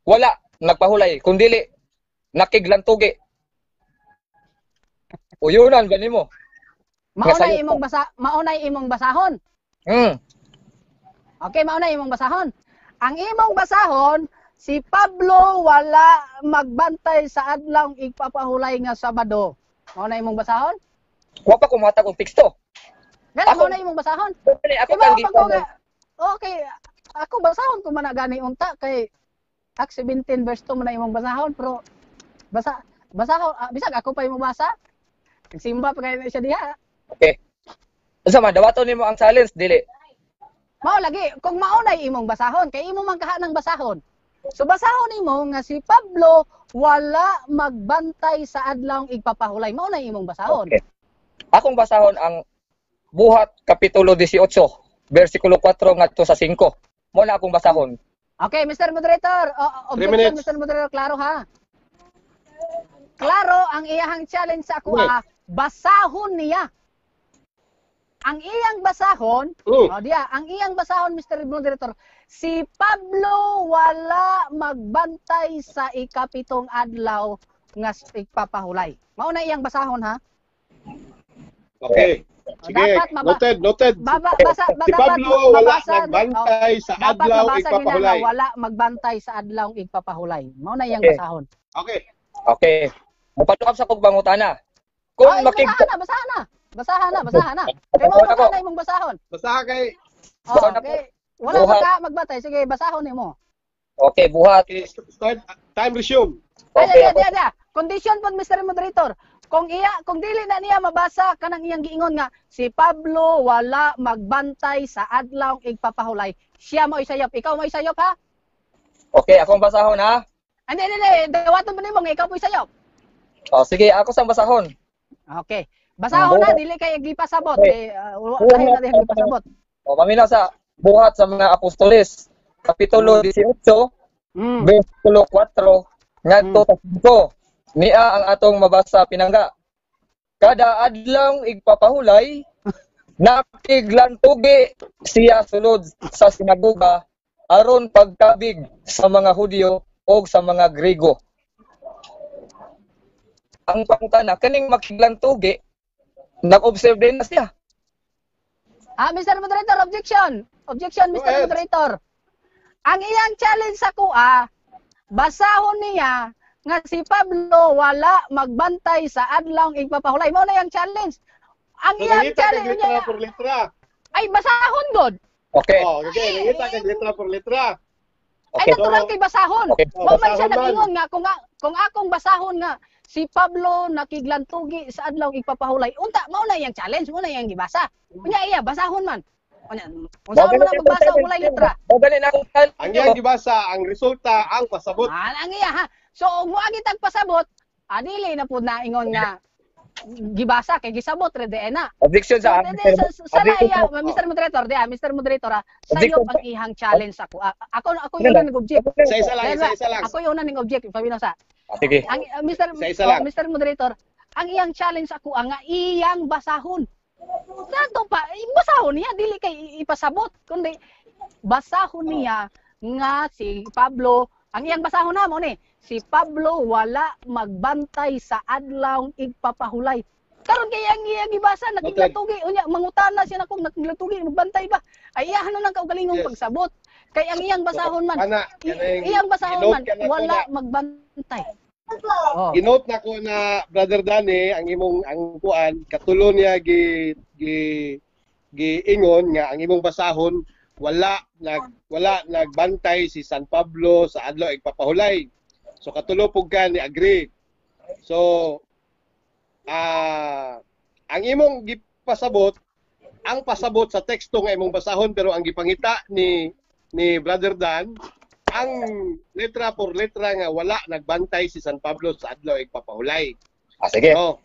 wala nagpahulay, kundili nakiglantugi, uyunan ba nimo? Maunay sayop imong basa, maunay imong basahon. Okay, maunay imong basahon. Ang imong basahon, si Pablo wala magbantay sa adlaw igpapahulay nga Sabado. Maunay imong basahon? Wa pa ko mohatag og teksto. Gani maunay imong basahon. Dili, ako Kay kang mao man ko gikan. nga. Okay, ako basahon ko man na gani unta kay Acts 17 verse 2 man na imong basahon, pero basahon, bisag ako pa imong basa. Nagsimba pa kayo na siya diha. Okay. Unsa man dawaton nimo ang challenge, dili? Mao lagi kung maunay imong basahon kay imo man kaha ng basahon. So basahon nimo nga si Pablo wala magbantay sa adlaw igpapahulay. Mao na imong basahon. Okay. Akong basahon ang Buhat kapitulo 18 versikulo 4 ngadto sa 5. Mo na akong basahon. Okay, Mr. Moderator, 3 objection, minutes. Mr. Moderator, klaro ha. Klaro ang iyahang challenge sa ako Wait. ha, basahon niya. Ang iyang basahon, oh, diya, ang iyang basahon, Mr. Moderator, si Pablo wala magbantay sa ikapitong adlaw nga igpapahulay. Mao na iyang basahon ha. Okay. Sige, Dapat noted, noted. Baba, Si dapat Pablo wala mabasa, nagbantay sa dapat adlaw mabasa nila nga igpapahulay. wala magbantay sa adlaw igpapahulay. Mao na iyang basahon. Okay. Okay. Mopalukap sa kog pangutana. Kung Ay, makig basahan na, basahan na. Basahan na, basahan na. Kay mao Basahon ako. na imong basahon. Basta kay Oh, Basahon ako. okay. Wala Buhat. ka magbantay. Sige, basahon nimo. Okay, buhat. Okay, start time resume. Ay, Okay, ay, ako. ay, ay, ay. Condition pod, Mr. Moderator. Kung dili na niya mabasa kanang iyang giingon nga si Pablo wala magbantay sa adlaw igpapahulay, siya mo isayop. Ikaw mo isayop ha? Okay, akong basahon ha. Hindi, hindi, hindi. Dawaton mo nimo nga ikaw po isayop. Oh, sige, ako sang basahon. Okay. Basahon na Buhat. dili kay gipasabot. Okay. Eh, lahi na dihang gipasabot. O, paminaw sa Buhat sa mga Apostoles, kapitulo 18, versikulo 4 ngadto sa 5. Niya ang atong mabasa, pinangga. Kada adlawng igpapahulay, nakiglantugi siya sulod sa sinagoga aron pagkabig sa mga Hudyo o sa mga Grigo. Ang pangutana, kaning makiglantugi, nag-observe din na siya. Ah, Mr. Moderator, objection. Objection, Go Mr. ahead. Moderator. Ang iyang challenge sa kuha, basahon niya nga si Pablo wala magbantay sa adlawng igpapahulay. Mao na iyang challenge. Ang So, iyang nangita kag challenge litra niya, por litra. ay basahon god. Okay. Oh, okay, nangita kag litra por litra. Ay Okay. natural kay basahon. Okay. Oh, Mao man siya basahon man. nag-ingon nga kung akong basahon nga si Pablo nakiglantugi sa adlaw igpapahulay. Unta mao na iyang challenge, mao na iyang gibasa. Unya iya basahon man. Unya unsa man na magbasa og walay letra. Mao gani na akong challenge. Ang iyang gibasa, ang resulta, ang pasabot. Ah, ang iya ha. So og moagi tag pasabot, adili na pud na ingon nga gibasa kay gisabot re di na. Objection So, sa di, sa na Objection iya, sa- Mr. Moderator, di, Mr. Moderator, sayop Objection. ang ihang challenge ako. Ah, ako yung una nag-object. Sa isa lang, Dahil isa isa lang. Ako yung una ning-object, pabino sa. Ah, sige. Ang Mr. Isa isa lang. Oh, Mr. Moderator, ang iyang challenge ako ang nga iyang basahon. Santo pa, basahon niya dili kay ipasabot kundi basahon niya nga si Pablo, ang iyang basahon na mo ni, si Pablo wala magbantay sa adlawng igpapahulay. Karon kay ang iyang gibasa nakiglatugi unya mangutana siya nakong nakiglatugi magbantay ba? Ay iyahan na lang kaugalingong pagsabot. Kay ang iyang basahon man, Ana, kaning iyang basahon ginote man ka na ko wala na- magbantay. Oh. Ginote na ko na, Brother Danny, ang imong ang kuan katulo niya gi gi giingon nga ang imong basahon wala nagbantay si San Pablo sa adlaw igpapahulay. So katulo pug ka ni agree. So ang imong gipasabot, ang pasabot sa teksto nga imong basahon, pero ang gipangita ni Brother Dan ang letra por letra nga wala nagbantay si San Pablo sa adlaw igpapahulay. Ah, sige. No.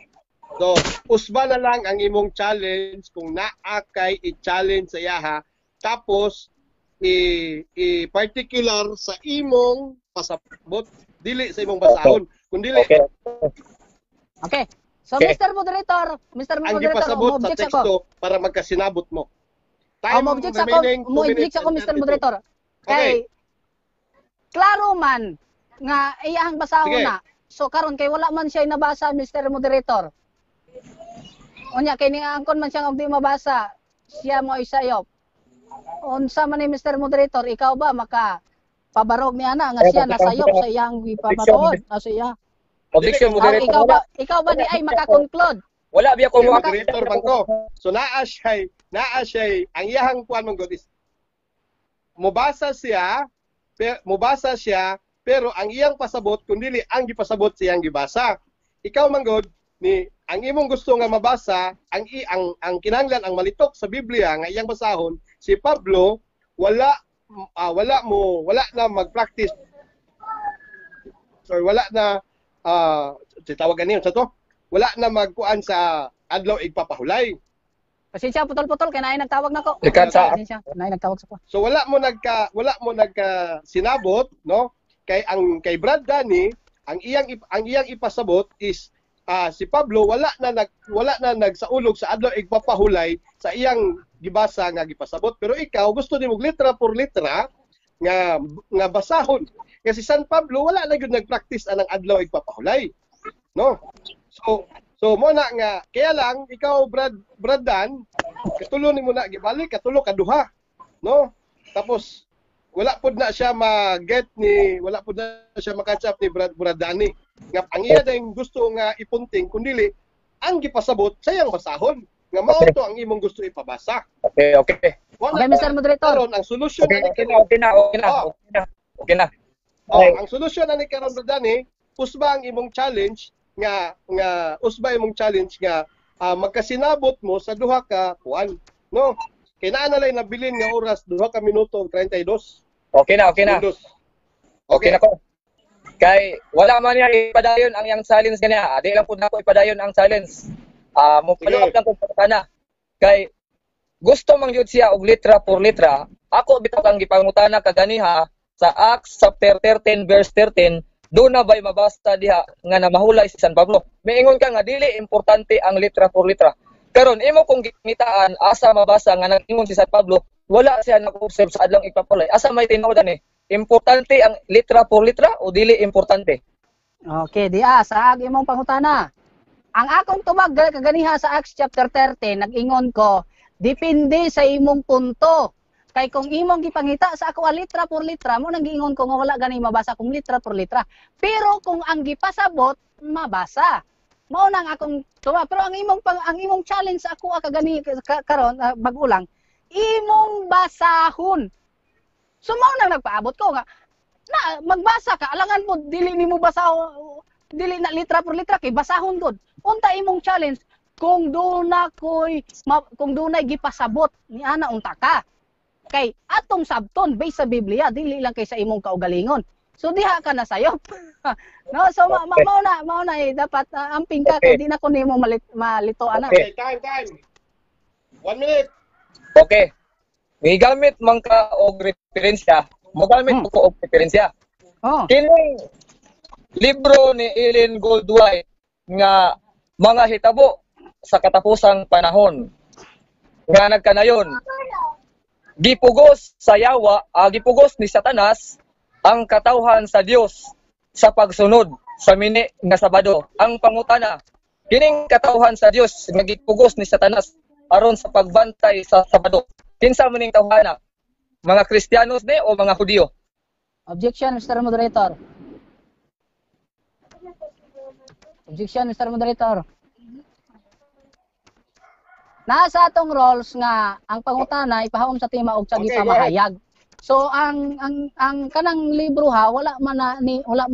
So, usba na lang ang imong challenge kung naa kay i-challenge sa iyaha, tapos i particular sa imong pasabot, dili sa imong basahon kun dili Okay. Okay. So Okay. Mr. Moderator, Mr. ang Moderator, gipasabot sa mo-object ako. teksto para magkasinabot mo. Oh, mo-object ako, remaining 2 mo-object minutes ako and Mr. 32. Moderator. Okay. Kay klaro man nga iyahang basahon Sige. na. So karon kay wala man siya nabasa, Mr. Moderator. Unya kay niangkon man siya og di mabasa, siya mo ay sayop. Unsa man ni Mr. Moderator, ikaw ba maka pabarog ni ana nga siya nasayop sa iyang gipamatuod? Ah, sa iya. Objection, Ah, moderator. ikaw ba di ay makakonclude? Wala biya ko Kay moderator man ko. So naa siya ang iyahang kuan man god is mobasa siya mobasa siya pero ang iyang pasabot kundili ang gipasabot siyang gibasa. Ikaw man god ni ang imong gusto nga mabasa ang i, ang kinahanglan ang malitok sa Biblia nga iyang basahon si Pablo wala wala mo wala na mag-practice or wala na tawag gani sa to, wala na magkuan sa adlaw igpapahulay. Pasensya, putol-putol kay naay nagtawag nako. Ikat sa- Pasensya, naay nagtawag sa ko. So wala mo nagka sinabot, no? Kay ang kay Brad Danny, ang iyang ipasabot is si Pablo wala na nagsaulog sa adlaw igpapahulay sa iyang gibasa nga gipasabot. Pero ikaw gusto nimo litra por litra nga nga basahon. Kasi San Pablo wala na gyud nagpractice anang adlaw igpapahulay. No? So mo na nga kaya lang ikaw, Brad Dan, katulo nimo na gibalik, katulo kaduha, no? Tapos wala pud na siya maka-catch up ni Brad Danny. Nga ang iya dayong gusto nga ipunting kundili ang gipasabot sa iyang basahon nga mao to ang imong gusto ipabasa. Okay. Wala Okay, Mr. Moderator. Karon ang solusyon Okay, ani okay na, okay na, okay na, Oh. okay na. Okay na. Oh, ang solusyon ani karon, Brad Danny, usba ang imong challenge nga nga usba imong challenge nga magkasinabot mo sa duha ka kuan, no? Kay naa na lay nabilin nga oras, 2 ka minuto ug 32 Okay na, okay na. segundos. Okay na ko. Kay wala man niya ipadayon ang iyang challenge kaniya. Di lang pud nako ipadayon ang challenge. Ah, mo follow up Sige. lang ko sana. Kay gusto man gyud siya og litra por litra. Ako bitaw kang gipangutana kaganiha sa Acts chapter 13 verse 13 Doon na ba'y mabasa diha nga namahulay si San Pablo? Miingon ka nga dili importante ang litra por litra. Karon imo kung gitangitaan asa mabasa nga nag-ingon si San Pablo, wala siya nag-observe sa adlawng igpapahulay. Asa may tinuod ani? Importante ang litra por litra o dili importante? Okay, diya sa imong pangutana. Ang akong tubag kaganiha sa Acts chapter 13, nag-ingon ko, depende sa imong punto. Kay kung imong gipangita sa ako ang litra por litra, mo nang giingon ko nga wala gani mabasa kung litra por litra. Pero kung ang gipasabot, mabasa. Mao nang akong tubag. Pero ang imong challenge sa ako kagani karon bag-o lang, imong basahon. So mao nang nagpaabot ko nga na magbasa ka, alangan mo dili nimo basahon, dili na litra por litra kay basahon gud. Unta imong challenge kung dunay gipasabot ni ana, unta ka. Kay atong sabton based sa Biblia, dili lang kay sa imong kaugalingon. So diha ka na sayop. No, so mao na eh, dapat amping ka kay di na ko nimo malito ana. Okay, time, time. 1 minute. Okay. Gigamit man ka og referensya, mogamit ko og referensya. Kining libro ni Ellen Goldwhite nga Mga Hitabo sa Katapusang Panahon nga nagkanayon, gipugos sa yawa, gipugos ni Satanas ang katawhan sa Dios sa pagsunod sa mini nga Sabado. Ang pangutana, kining katawhan sa Dios nga gipugos ni Satanas aron sa pagbantay sa Sabado, kinsa man ning tawhana? Mga Kristiyanos ni o mga Hudiyo? Objection, Mr. Moderator. Objection, Mr. Moderator. Nasa atong rules nga ang pangutana ipahaom sa tema og sa Okay, go. gipamahayag. So ang kanang libro ha, wala man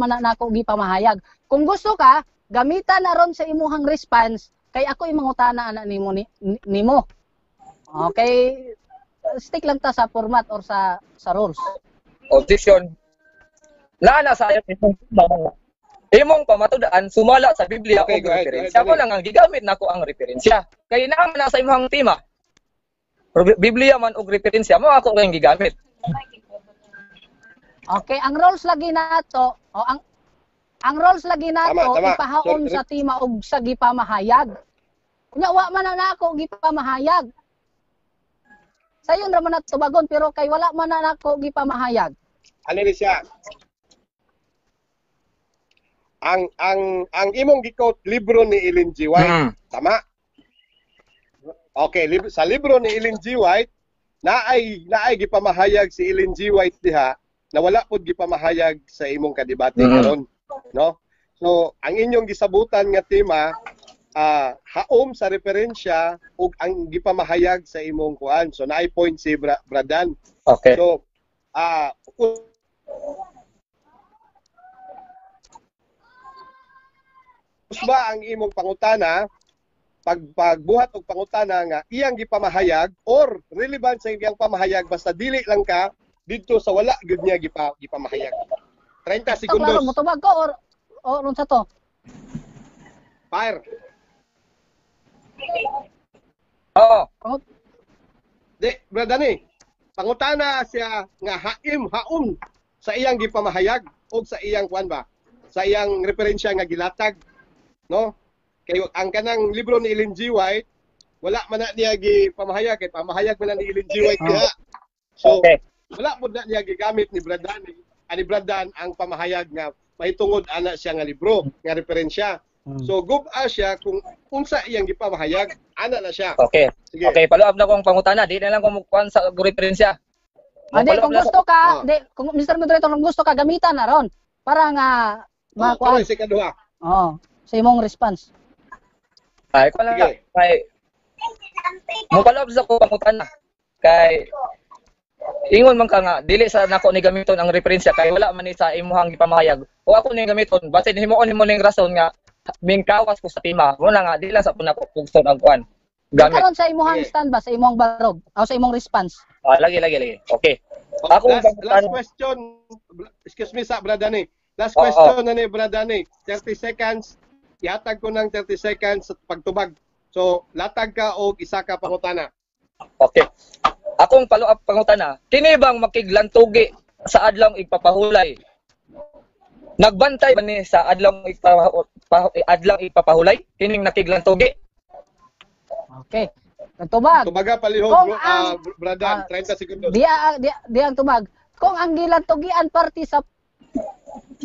na nako gipamahayag. Kung gusto ka, gamitan na ron sa imuhang response kay ako imangutana ana nimo. Okay, stick lang ta sa format or sa rules. Objection. Naa na sa imong pamatud-an sumala sa Biblia Okay, og go ahead, referensya. go ahead, Mo lang ang gigamit nako ang referensya. Kay naa man na sa imong tema. Biblia man og referensya mo ako kayong gigamit. Okay, ang rules lagi nato, o ang rules lagi nato Tama, tama. ipahaom Sorry. sa tema og sa gipamahayag. Unya wa man na nako gipamahayag. Sayon ra man na tubagon, pero kay wala man na nako gipamahayag. Ano ni siya? Ang imong gi-quote, libro ni Ellen G. White, tama? Okay, sa libro ni Ellen G. White, naay gipamahayag si Ellen G. White diha na wala pod gipamahayag sa imong kadebate karon, no? So, ang inyong gisabutan nga tema, haom sa referensya ug ang gipamahayag sa imong kuan. So, naay point si Bradan. So, ba ang imong pangutana, pagbuhat og pangutana nga iyang gipamahayag or relevant sa iyang pamahayag, basta dili lang ka didto sa wala gyud niya gipamahayag? 30 Ito klaro, segundos. Motubag ko or unsa to? Fire. Oo. Di, Brad Danny, pangutana siya nga haom sa iyang gipamahayag o sa iyang kuan ba? Sa iyang referensya nga gilatag, no? Kay ang kanang libro ni Ellen G. White, wala man na niya gipamahayag kay pamahayag man na ni Ellen G. White diha. So, wala pud na niya gigamit ni Brad Dan, ani Brad Dan ang pamahayag nga mahitungod ana siya nga libro, nga referensya. So, gub-a siya kung unsa iyang gipamahayag, ana na siya. Sige. Okay, follow up na kong pangutana. Di na lang kung mukuan sa referensya. Adi, Mo-follow kung up na. gusto ka, di, kung Mr. Moderator, kung gusto ka gamitan na ron para nga Oh, makuan. tuloy si kaduha. Oh, sa imong response. Ay, ko lang Sige. kay mo follow up sa ko pangutana. Kay ingon man ka nga dili sa nako ni gamiton ang referensya kay wala man ni sa imuhang gipamahayag. O ako ni gamiton, basin himuon nimo ning rason nga mingkawas ko sa tema. Mo na nga di lang sa pud nako pugson ang kuan. Gamit. Karon sa imuhang Sige. stand ba, sa imong barog, o sa imong response. Ah, lagi, lagi, lagi. Okay. Oh, Ako last question. Excuse me sa Brad Danny. Last question na ni Brad Danny. 30 seconds. Ihatag ko ng 30 seconds sa pagtubag. So, latag ka og isa ka pangutana. Okay. Akong follow up pangutana, kini bang makiglantugi sa adlawng igpapahulay? Nagbantay ba ni sa adlaw ipapahulay kining nakiglantugi? Okay. Tubag. Tubaga palihog, Kung bro, Bradan, 30 segundos. Diya ang tubag. Kung ang gilantugian parte sa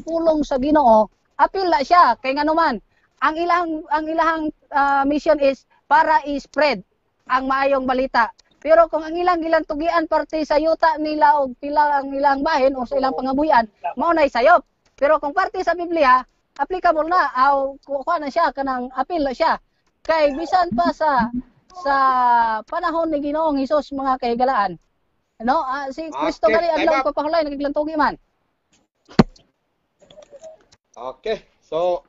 pulong sa Ginoo, apil na siya kay nganuman ang ilang mission is para i-spread ang maayong balita. Pero kung ang ilang gilantugian parte sa yuta nila og pila ang ilang bahin o sa ilang pangabuhian, mao nay sayop. Pero kung parte sa Biblia, applicable na aw kuha na siya, kanang apil na siya. Kay bisan pa sa panahon ni Ginoong Hesus, mga kahigalaan, no, si Kristo Okay, gali time adlaw up. Papahulay naglantugi man. Okay. So,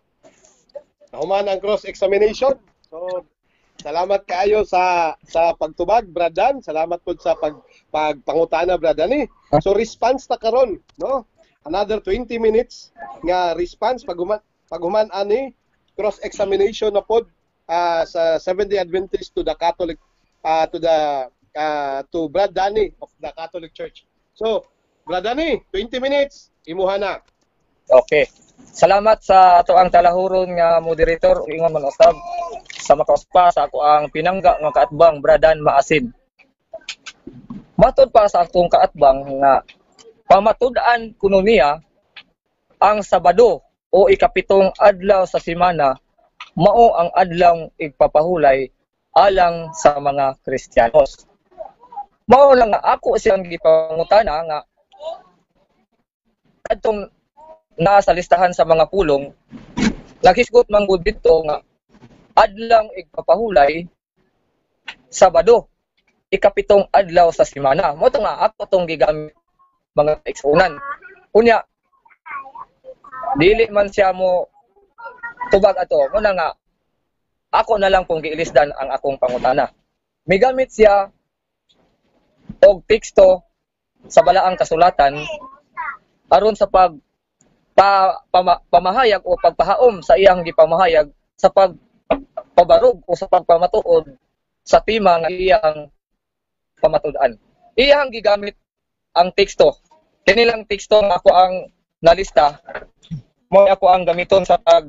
nahuman ang cross-examination. So, salamat kaayo sa pagtubag, Bradan. Salamat po sa pagpangutana, Bradan. Eh. So, response ta karon, no? Another 20 minutes nga response paghuman ani cross-examination na pod sa Seventh-day Adventist to the Catholic to the to Brad Danny of the Catholic Church. So, Brad Danny, 20 minutes, imuha na. Okay. Salamat sa ato ang talahuron nga moderator, ingon man usab sa makauspa sa ako ang pinangga nga kaatbang, Bradan Maasin. Matod pa sa akong kaatbang nga pamatud-an kuno niya ang Sabado o ikapitong adlaw sa semana mao ang adlaw igpapahulay alang sa mga Kristiyanos. Mao lang nga ako siyang gipangutana nga kadtong naa sa listahan sa mga pulong, naghisgot man gud didto nga adlaw igpapahulay, Sabado, ikapitong adlaw sa semana. Mao to nga ako tong gigamit, mga kaigsuonan. Unya dili man siya mo tubag ato, mo na nga ako na lang kung giilisdan ang akong pangutana. Migamit siya og teksto sa balaang kasulatan aron sa pag pa, pama, pamahayag o pagpahaom sa iyang gipamahayag sa pagpabarog o sa pagpamatuod sa tema nga iyang pamatud-an. Iyang gigamit ang teksto. Kini lang teksto nga ako ang nalista mo, ako ang gamiton sa pag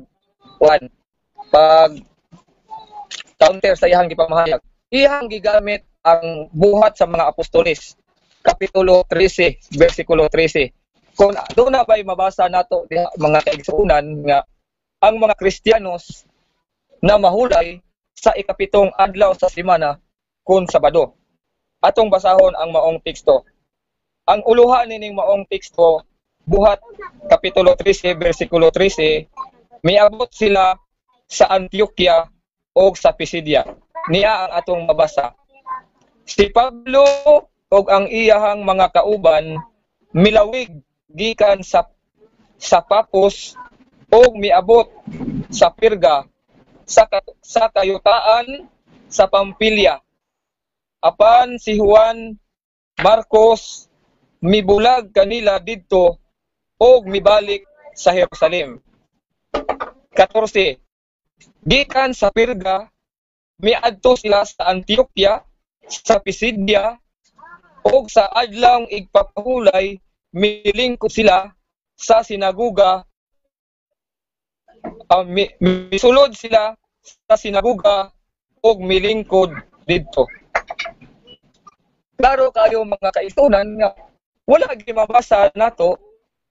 counter sa iyang gipamahayag. Iyang gigamit ang Buhat sa mga Apostoles, Kapitulo 13, versikulo 13. Kung doon na ba'y mabasa nato diha, mga kaigsuonan, nga ang mga Kristiyanos na mahulay sa ikapitong adlaw sa semana kung Sabado. Atong basahon ang maong teksto. Ang uluhan nining maong teksto, Buhat Kapitulo 13, versikulo 13, miabot sila sa Antioquia o sa Pisidia. Niya ang atong mabasa. Si Pablo ug ang iyahang mga kauban milawig gikan sa Papos ug miabot sa Pirga sa kayutaan sa Pampilya. Apan si Juan Marcos mibulag kanila didto ug mibalik sa Jerusalem. 14. Gikan sa Pirga miadto sila sa Antioquia sa Pisidia ug sa adlawng igpapahulay milingkod sila sa sinaguga, misulod sila sa sinaguga ug milingkod didto. Klaro kayo, mga kaigsuonan, nga wala gyud mabasa nato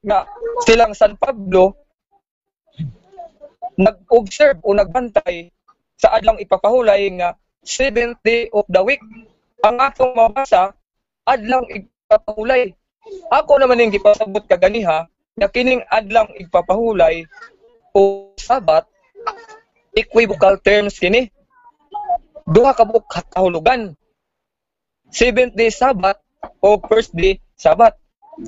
nga silang San Pablo nag-observe o nagbantay sa adlawng ipapahulay nga seventh day of the week. Ang atong mabasa, adlawng igpapahulay. Ako naman yung gipasabot kaganiha nga kining adlawng igpapahulay o Sabat, equivocal terms kini. Duha ka buok kahulugan. Seventh day Sabbath o first day Sabbath.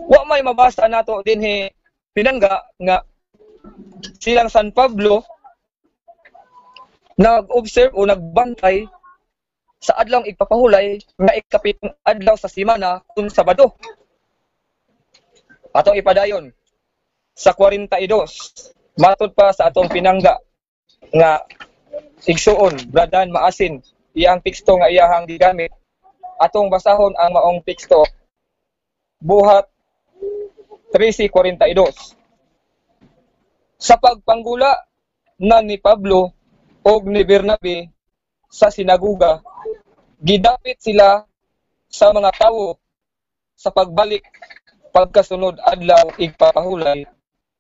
Wa may mabasa nato dinhi, pinangga, nga silang San Pablo nag-observe o nagbantay sa adlawng igpapahulay nga ikapitong adlaw sa semana kung Sabado. Atong ipadayon sa 42, matod pa sa atong pinangga nga igsuon, Bradan Maasin, iyang teksto nga iyahang gigamit. Atong basahon ang maong teksto, Buhat 13:42. Sa pagpanggula na ni Pablo og ni Bernabe sa sinaguga, gidapit sila sa mga tawo sa pagbalik pagkasunod adlaw igpapahulay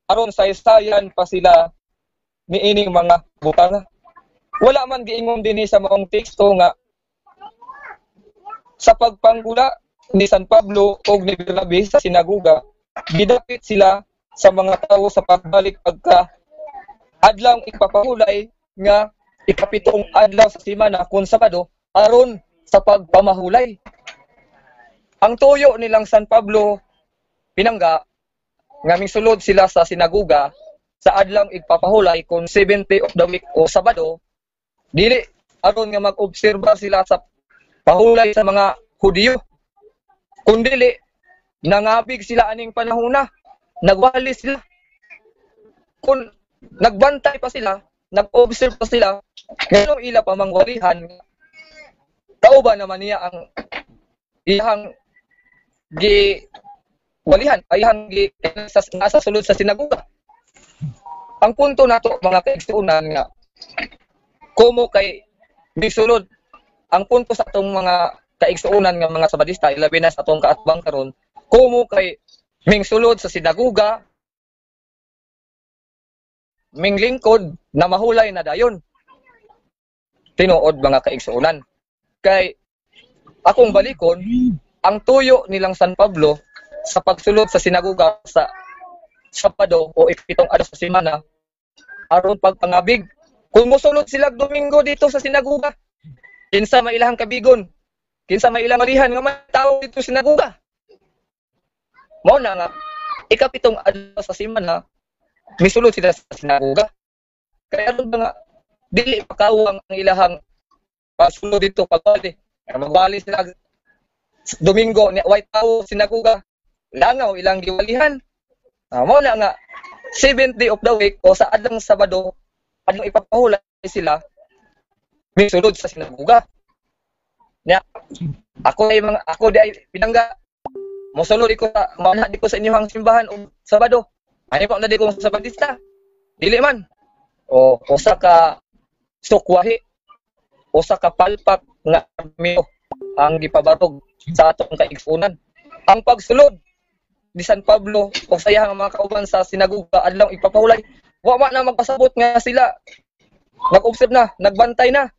aron saysayan pa sila niining mga butanga. Wala man giingon dinhi sa maong teksto nga sa pagpanggula ni San Pablo og ni Bernabe sa sinaguga, gidapit sila sa mga tawo sa pagbalik pagka adlaw ipapahulay nga ikapitong adlaw sa semana kun Sabado aron sa pagpamahulay. Ang tuyo nilang San Pablo pinangga nga misulod sila sa sinaguga sa adlaw igpapahulay kung 70 of the week o Sabado, dili aron nga mag-obserba sila sa pahulay sa mga Hudiyo, kundili nangabig sila aning panahona, nagwali sila. Kung nagbantay pa sila, nag-observe pa sila, nganong ila pa mangwalihan, kauban naman niya ang iyang gi walihan, ayang gi nasa sulod sa sinaguga. Ang punto nato mga kaigsuonan nga kumo kay misulod, ang punto sa atong mga kaigsuonan nga mga Sabadista, ilabi na sa atong kaatbang karon, kumo kay mingsulod sa sinaguga, minglingkod na mahulay na dayon. Tinuod mga kaigsuonan. Kay akong balikon, ang tuyo nilang San Pablo sa pagsulod sa sinaguga sa Sabado o ikapitong adlaw sa semana aron pagpangabig. Kung mosulod sila Domingo dito sa sinaguga, kinsa may ilahang kabigon, kinsa may ilang malihan nga may tao dito sa sinaguga. Mao na nga ikapitong adlaw sa semana misulod sila sa sinaguga. Kaya aron nga dili makawang ang ilahang pagsulod dito pagbali. Magbali sila Domingo ni way tao sinaguga, langaw ilang giwalihan. Mao na nga 7th day of the week o sa adlaw Sabado adlaw ipapahulay sila misulod sa sinaguga. Nya ako ay mga ako di ay pinangga mosulod ko sa manha di ko sa inyong simbahan og Sabado. Ani pa na di ko sa Sabadista. Dili man. O usa ka sukwahi, usa ka palpak nga mio ang gipabarog sa atong kaigsuonan. Ang pagsulod ni San Pablo o sa iyang mga kauban sa sinaguga adlaw ipapahulay, wa man na magpasabot nga sila nag-observe na, nagbantay na.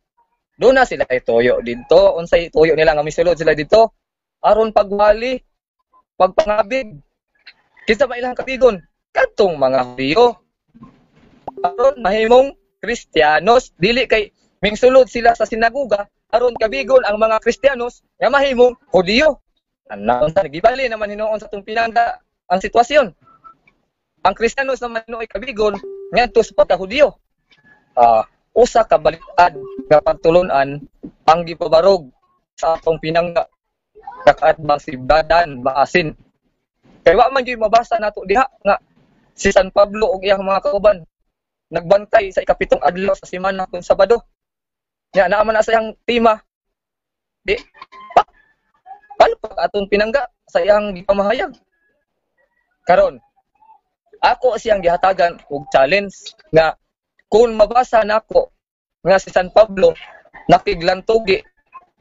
Doon na sila ay toyo didto. Unsay toyo nila nga misulod sila didto aron pagwali, pagpangabig. Kinsa man ilang kabigon? Kadtong mga Hudiyo. Aron mahimong Kristiyanos, dili kay mingsulod sila sa sinaguga aron kabigon ang mga Kristiyanos nga mahimong Hudiyo. Ana, gibali naman hinuon sa atong pinangga ang sitwasyon. Ang Kristiyanos naman hinuoy kabigon ngadto sa pagka-Hudiyo. Usa ka balik-ad nga pagtulon-an ang gipabarog sa atong pinangga kakaatbang si Badan Maasin. Kay wa man gyud mabasa nato diha nga si San Pablo ug iyang mga kauban nagbantay sa ikapitong adlaw sa semana kun Sabado. Nya naa man na sa iyang tema. Di palpak atong pinangga sa iyang gipamahayag. Karon ako siyang gihatagan og challenge nga kung mabasa nako nga si San Pablo nakiglantugi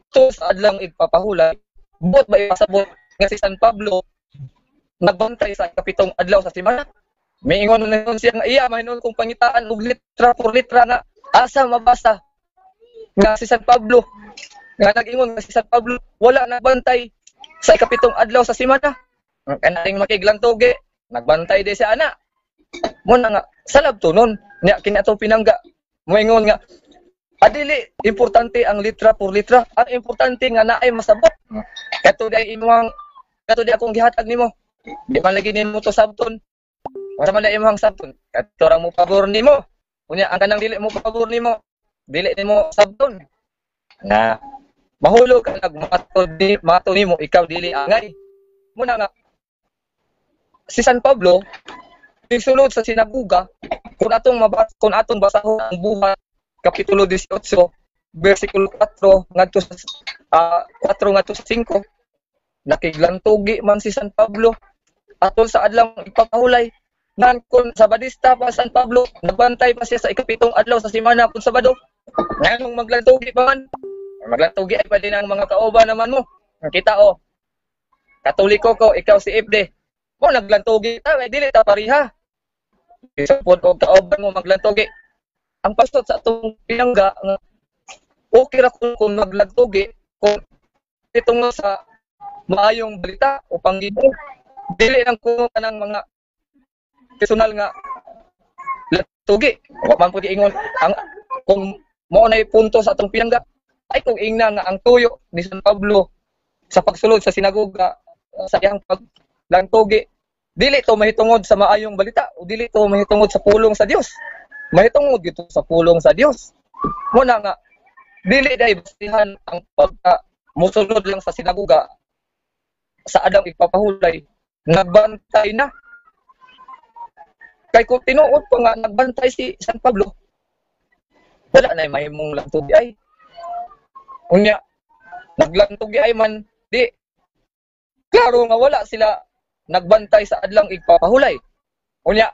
to sa adlaw igpapahulay, buot ba ipasabot nga si San Pablo nagbantay sa ikapitong adlaw sa semana? Miingon na siya nga iya mahinuon kung pangitaan og litra por litra nga asa mabasa nga si San Pablo nga nag-ingon nga si San Pablo wala nagbantay sa ikapitong adlaw sa semana. Kanaring makiglantugi nagbantay di siya ana. Mo na nga salab to nun nya kini atong pinangga moingon nga adili importante ang litra por litra, ang importante nga naay masabot. Kato di imong kato di akong gihatag nimo, di man lagi nimo to sabton. Wala man na imong sabton, kato ra mo pabor nimo. Unya ang kanang dili mo pabor nimo, dili nimo sabton. Na mahulog ka nagmato di mato nimo ikaw dili angay. Muna nga si San Pablo misulod sa sinaguga kung atong mabasa, kung atong basahon ang Buhat kapitulo 18 bersikulo 4 ngadto sa 4 ngadto sa 5, nakiglantugi man si San Pablo atol sa adlaw ipapahulay. Nan kung Sabadista pa San Pablo, nagbantay pa siya sa ikapitong adlaw sa semana kung Sabado. Nganong maglantugi pa man? Maglantugi ay pa din ang mga kauban naman mo. Kita o. Katoliko ko, ikaw si FD. Mo naglantugi ta, ay dili ta pariha. Isupod og kauban mo maglantugi. Ang pastot sa atong pinangga nga okay ra kung maglantugi kung itungo sa maayong balita o panggibo. Dili nang kuno kanang mga personal nga lantugi. Wa man pud ingon ang kung mao nay punto sa atong pinangga ay kung ingna nga ang tuyo ni San Pablo sa pagsulod sa sinagoga sa iyang paglantugi, dili to mahitungod sa maayong balita o dili to mahitungod sa pulong sa Dios. Mahitungod gito sa pulong sa Dios. Muna nga dili dai basihan ang pagka mosulod lang sa sinagoga sa adang ipapahulay, nagbantay na. Kay kung tinuod pa nga nagbantay si San Pablo, wala na mahimong lantugi ay. Unya, naglantugi ay man, di, klaro nga wala sila nagbantay sa adlang igpapahulay. Unya,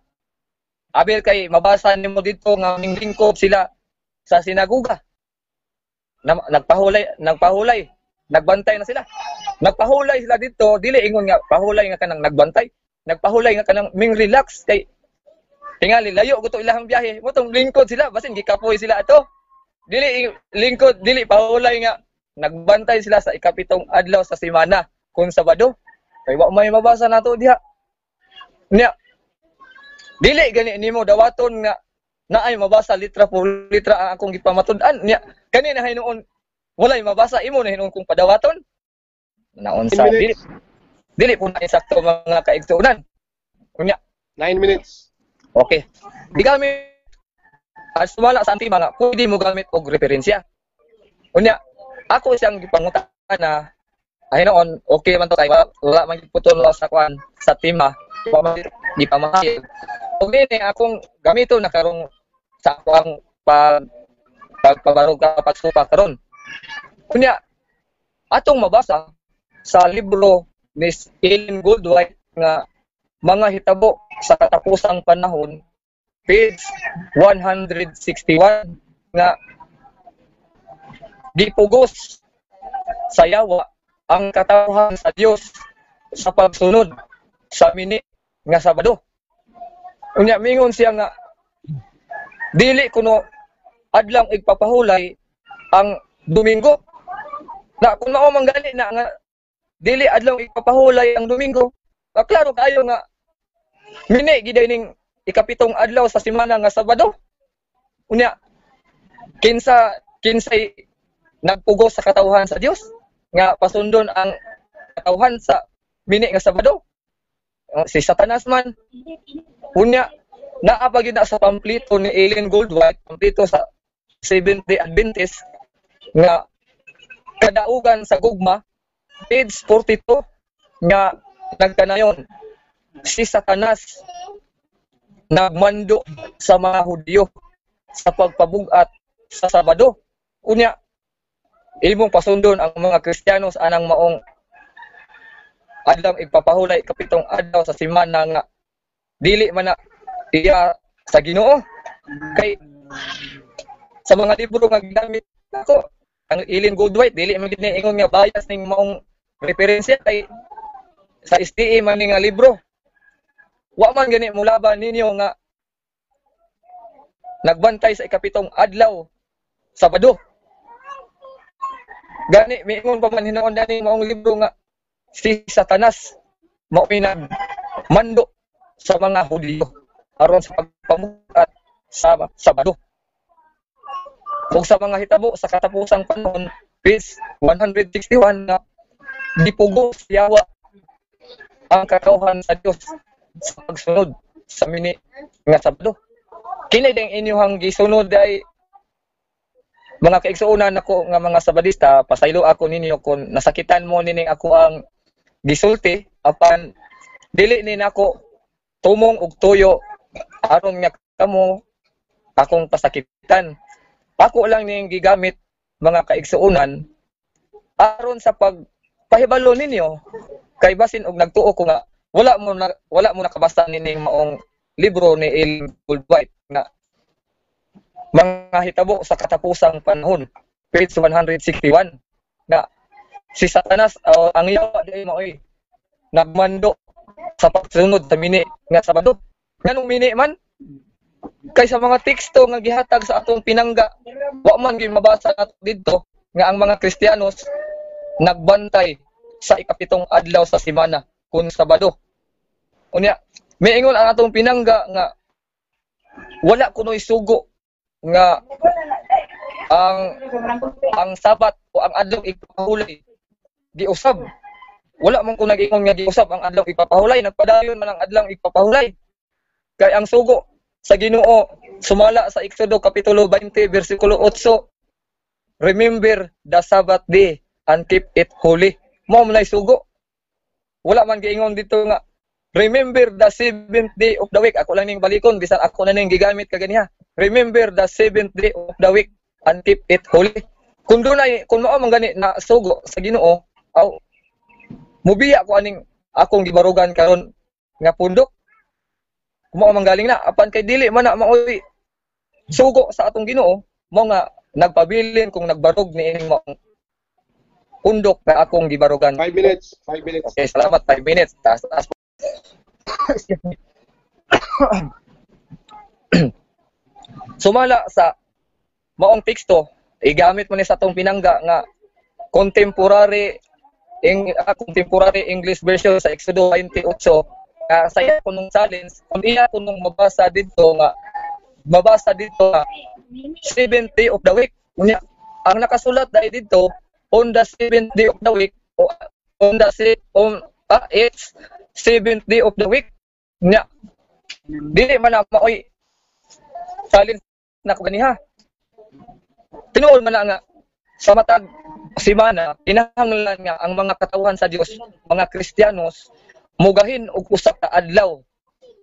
abil kay mabasa nimo dito nga minglingkob sila sa sinagoga. Nagpahulay, nagbantay na sila. Nagpahulay sila dito, dili ingon nga pahulay nga kanang nagbantay. Nagpahulay nga kanang ming relax kay tingali layo guto ilahang biyahe. Motong lingkod sila, basin gikapoy sila ato. Dili lingkod, dili pahulay nga nagbantay sila sa ikapitong adlaw sa semana kung Sabado. Kay wa may mabasa nato diha. Nya dili gani nimo dawaton nga naay mabasa litra por litra ang akong gipamatud-an. Nya kani na hinuon walay mabasa, imo na hinuon kung padawaton. Naunsa dili dili po na insakto mga kaigsuonan. Unya 9 minutes. Okay. Gigamit as wala sa antima nga pwede mo gamit og referensya. Unya ako siyang gipangutana ay noon okay man to kay wala man giputol sa kuan sa tema, wa man gipamahayag. Og nini akong gamito na karong sa akong pagpabarog ka pagsupa karon. Unya atong mabasa sa libro ni Ellen Goldwhite nga mga hitabo sa katapusang panahon, page 161, nga gipugos sa yawa ang katawhan sa Dios sa pagsunod sa mini nga Sabado. Unya mingon siya nga dili kuno adlang igpapahulay ang Domingo. Na kung mao man gani na nga dili adlaw igpapahulay ang Domingo, klaro kaayo nga mini giday ning ikapitong adlaw sa semana nga Sabado. Unya kinsay nagpugos sa katawhan sa Dios nga pasundon ang katawhan sa mini nga Sabado? Si Satanas man. Unya naa pa gyud na sa pamplito ni Ellen Goldwhite, pamplito sa Seventh-day Adventist nga kadaugan sa gugma, page 42, nga nagkanayon si Satanas nagmando sa mga Hudyo sa pagpabugat sa Sabado. Unya imong pasundon ang mga Kristiyano sa anang maong adlaw ipapahulay kapitong adlaw sa semana nga dili man na iya sa Ginoo. Kay sa mga libro nga gigamit nako ang Ellen Goldwhite dili man gid ni ingon nga bias ning maong referensya kay sa SDA man ni nga libro. Wa man gani mulaban ninyo nga nagbantay sa ikapitong adlaw Sabado. Gani miingon pa man hinuon dani maong libro nga si Satanas mao'y nagmando sa mga Hudyo aron sa pagpamukat sa Sabado. Ug sa mga hitabo sa katapusang panahon, page 161, na gipugos yawa ang katawhan sa Dios sa pagsunod sa mini nga Sabado. Kini ding inyong gisunod ay mga kaigsuonan nako nga mga Sabadista, pasaylo ako ninyo kung nasakitan mo nining ako ang gisulti, apan dili ni nako tumong og tuyo aron nga kamo akong pasakitan. Ako lang ning gigamit mga kaigsuonan aron sa pagpahibalo ninyo kay basin og nagtuo ko nga wala mo nakabasa nining maong libro ni Ellen White nga Mga Hitabo sa Katapusang Panahon, page 161, nga si Satanas o ang yawa di maoy nagmando sa pagsunod sa mini nga Sabado. Nganong mini man? Kay sa mga teksto nga gihatag sa atong pinangga, wa man gyud mabasa nato didto nga ang mga Kristiyanos nagbantay sa ikapitong adlaw sa semana kun Sabado. Unya, miingon ang atong pinangga nga wala kunoy sugo nga ang Sabat o ang adlaw igpapahulay giusab. Wala man ko nag-ingon nga giusab ang adlaw igpapahulay, nagpadayon man ang adlaw igpapahulay. Kay ang sugo sa Ginoo sumala sa Exodo kapitulo 20 bersikulo 8, "Remember the Sabbath day and keep it holy." Mao man ay sugo. Wala man giingon dito nga "Remember the seventh day of the week." Ako lang ning balikon bisan ako na ning gigamit kaganiha. "Remember the seventh day of the week and keep it holy." Kung dunay, kung mao man gani na sugo sa Ginoo, aw mubiya ko aning akong gibarugan karon nga pundok. Kung mao man galing na, apan kay dili man na maoy sugo sa atong Ginoo, mao nga nagpabilin kung nagbarog ni ining maong pundok na akong gibarugan. 5 minutes. 5 minutes. Okay, salamat. 5 minutes. Taas, taas. Excuse me. Sumala sa maong teksto, igamit mo ni sa atong pinangga nga contemporary English version sa Exodo 28, nga sa iya kunong challenge, kung iya kunong mabasa dito nga seventh day of the week. Unya, ang nakasulat dahil dito on the seventh day of the week o on the se- on ah, it's seventh day of the week. Unya, dili man na maoy challenge na ko ganiha. Tinuod man na nga sa matag semana kinahanglan nga ang mga katawhan sa Dios, mga Kristiyanos, mugahin og usa ka adlaw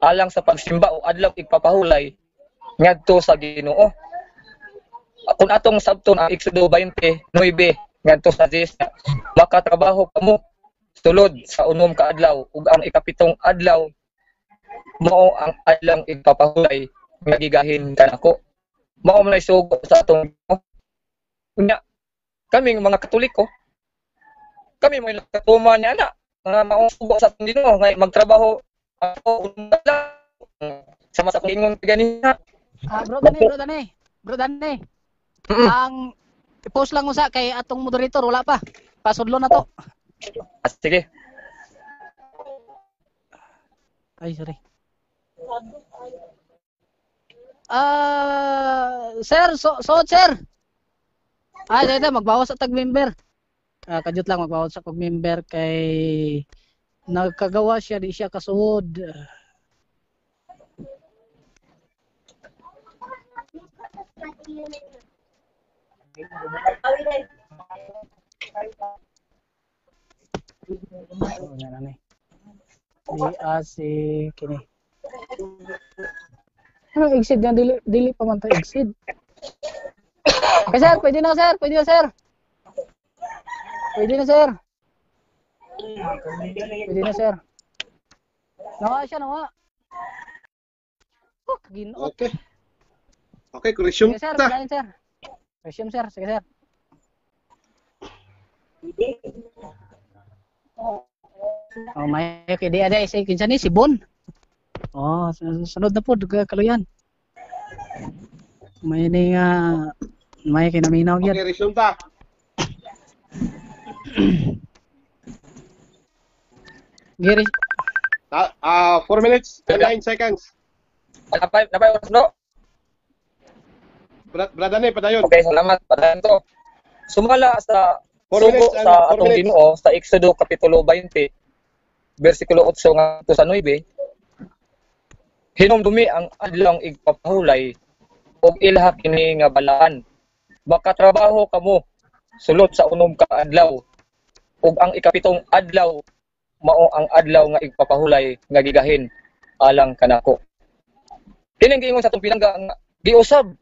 alang sa pagsimba o adlaw igpapahulay ngadto sa Ginoo. Kung atong sabton ang Exodo 29 ngadto sa 10, makatrabaho kamo sulod sa 6 ka adlaw ug ang ikapitong adlaw mao ang adlaw igpapahulay nga gigahin kanako. Mao man ay sugo sa atong Ginoo. Unya, kaming mga Katoliko, kami may nakatuman niya na nga maong sugo sa atong Ginoo nga magtrabaho ako sama sa akong ingon ganiha. Ah, bro Dani, bro Dani. Bro Dani. Ang i-post lang usa kay atong moderator wala pa. Pasudlo na to. Ah, sige. Ay, sorry. Ah, sir, so sir. Ay, dito magbawas sa tag member. Ah, kadyot lang magbawas sa kog member kay nagkagawa siya, di siya kasuod. Oh, na ni. Di si kini. Ano exit nga dili dili pa man ta exit. Okay sir, pwede na sir, pwede na sir. Pwede na sir. Pwede na sir. Nawa siya, nawa. Oh, ginoo. Okay. Okay, resume Sige sir, ta. padayon sir. Resume sir, sige sir. Oh, may okay di ada si kinsa ni si Bon. Oh, sunod na po kaluyan. May ni nga may kinaminaw gyud. Okay, resume ta. Giri 4 minutes and 9 seconds. Napay oras no? Brad Dani, padayon. Okay, salamat. Padayon to. Sumala sa 4 sugo minutes and sa 4 atong minutes. Ginoo sa Exodo kapitulo 20 bersikulo 8 ngadto sa 9, hinumdumi ang adlawng igpapahulay ug ilha kini nga balaan. Makatrabaho kamo sulod sa 6 ka adlaw ug ang ikapitong adlaw mao ang adlaw nga igpapahulay nga gigahin alang kanako. Kining giingon sa atong pinangga nga giusab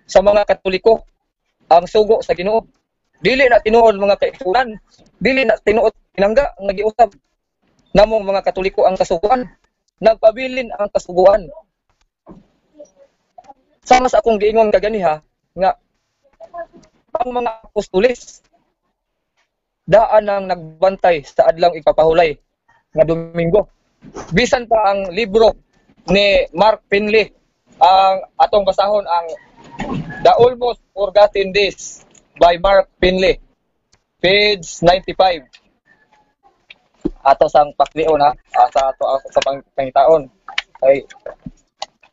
sa mga Katoliko ang sugo sa Ginoo. Dili na tinuod mga kaigsuonan, dili na tinuod pinangga nga giusab namong mga Katoliko ang kasuguan. Nagpabilin ang kasuguan. Sama sa akong giingon kaganiha nga ang mga apostoles daan ang nagbantay sa adlaw ipapahulay nga Domingo. Bisan pa ang libro ni Mark Finley, ang atong basahon ang The Almost Forgotten Days by Mark Finley, page 95. Ato sang paklion ha, sa ato sa pangitaon. Ay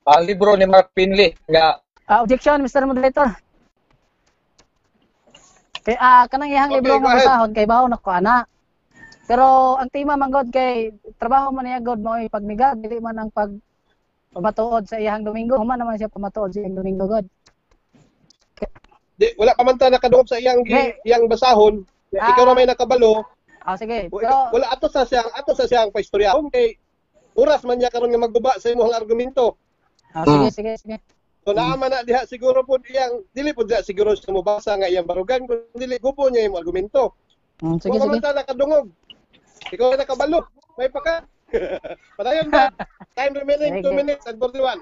ang libro ni Mark Finley nga Objection, Mr. Moderator. Kay kanang iyang Okay, libro go nga ahead. Basahon kay bawo na ko ana. Pero ang tema man god kay trabaho man niya god mao pagniga, dili man ang pag pamatuod sa iyang Domingo. Human naman siya pamatuod sa iyang Domingo god. Di, wala pa man ta nakadungog sa iyang iyang basahon. Ikaw na may nakabalo. Sige. O, Pero wala ato sa siyang paistoryahon kay oras man niya karon nga magguba sa imong argumento. Sige, sige, sige. So naa man na diha siguro pud iyang dili pud diha siguro siya mobasa nga iyang barugan kun dili gubo niya imong argumento. Sige, Wala sige. man ta nakadungog. Ikaw na nakabalo. May paka. Padayon ba? Time remaining 2 Sige. minutes and 41.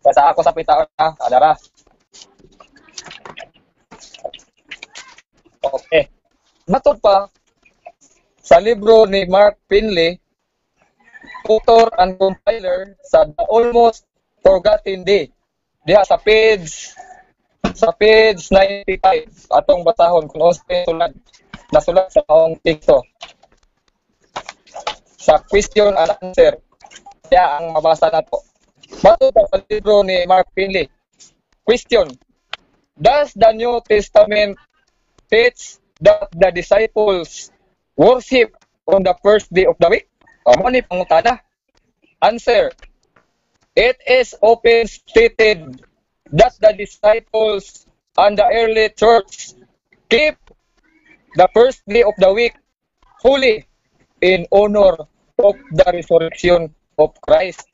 Sa ako sa pitaon ha, adara. Okay. Matod pa sa libro ni Mark Finley, author and compiler sa The Almost Forgotten Day. Diha sa page 95 atong basahon kung unsay sulat nasulat sa akong teksto. Sa question and answer. Kaya ang mabasa nato. Matod pa sa libro ni Mark Finley. Question: Does the New Testament teach that the disciples worship on the first day of the week? O, mo ni pangutana. Answer: It is open stated that the disciples and the early church keep the first day of the week holy in honor of the resurrection of Christ.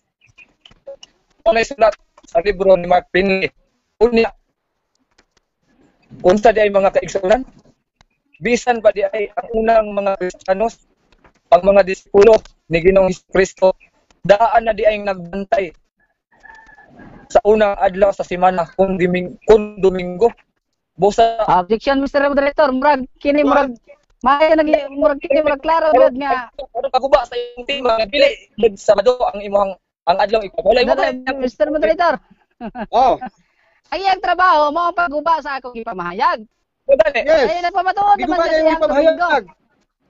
Ano sulat sa libro ni Mark Finley? Unya, unsa di ay mga kaigsuonan? Bisan pa di ay ang unang mga Kristiyanos, ang mga disipulo ni Ginoong Kristo, daan na di ay nagbantay sa unang adlaw sa semana kung Domingo. Busa Objection, Mr. Moderator. Murag kini murag maayo nagi murag kini murag klaro gyud nga ano paguba sa imong tema nga dili gid Sabado ang imong ang adlaw ipahulay mo Mr. Moderator. Oh, Ang iyang trabaho mao ang pagguba sa akong gipamahayag. Dali. Yes. Ay nagpamatuod naman Giguba siya niya sa yung iyang Domingo. ipamahayag.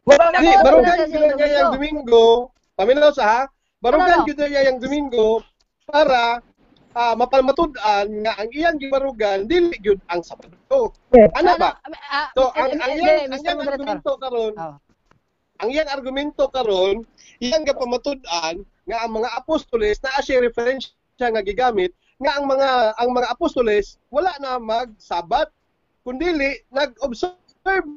Wala na Di, Nagpamatuod barugan na siya sa gyud iyang niya yung Domingo. Domingo. Paminaw sa ha. Barugan Ano, gyud niya yung Domingo para mapamatud-an nga ang iyang gibarugan dili gyud ang Sabado. Ano ba? So ang ang iyang ang Mr. iyang Moderator. argumento karon, Oh. ang iyang argumento karon, iyang gapamatud-an nga ang mga apostoles naa siya referensya nga gigamit nga ang mga apostoles wala na magsabat kundili nag-observe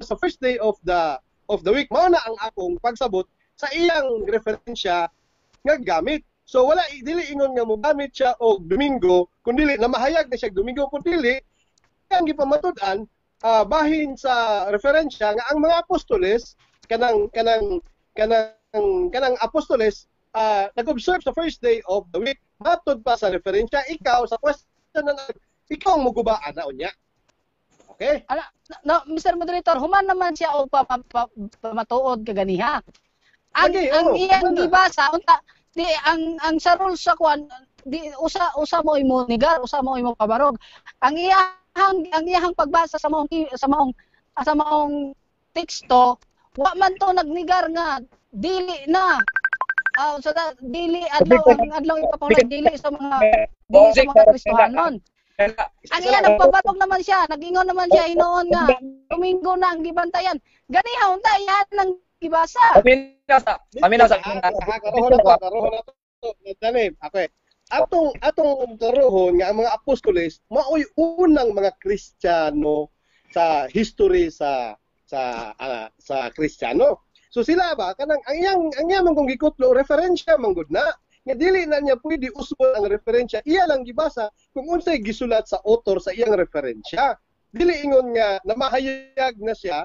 sa first day of the week. Mao na ang akong pagsabot sa iyang referensya nga gamit. So wala dili ingon nga mogamit siya og Domingo kundili na mahayag na siya og Domingo kundili ang gipamatud-an bahin sa referensya nga ang mga apostoles kanang kanang kanang kanang apostoles nag-observe sa first day of the week matod pa sa referensya. Ikaw sa question na ikaw ang mugubaan na unya. Okay? Ala, no, Mr. Moderator, human naman siya og pamatuod kaganiha. Ang Lagi, ang oo, iyang human na. gibasa unta di ang sa rules sa kwan di usa usa mo imo nigar, usa mo imo pabarog. Ang iyang pagbasa sa maong teksto, wa man to nagnigar nga dili na dili adlaw ang adlaw ipapahulay dili sa mga Kristohanon. Ang iya nagpabarog naman siya, nagingon naman siya hinuon nga Domingo na ang gibantayan. Ganiha unta iyan ang gibasa. Amin na sa Karohon na to, karohon na to. Dani, okay. Atong karohon nga ang mga apostoles maoy unang mga Kristiyano sa history sa Kristiyano. So sila ba kanang ang iyang man kung gikutlo referensya man gud na nga dili na niya pwede usbon ang referensya, iya lang gibasa kung unsay gisulat sa author sa iyang referensya. Dili ingon nga namahayag na siya.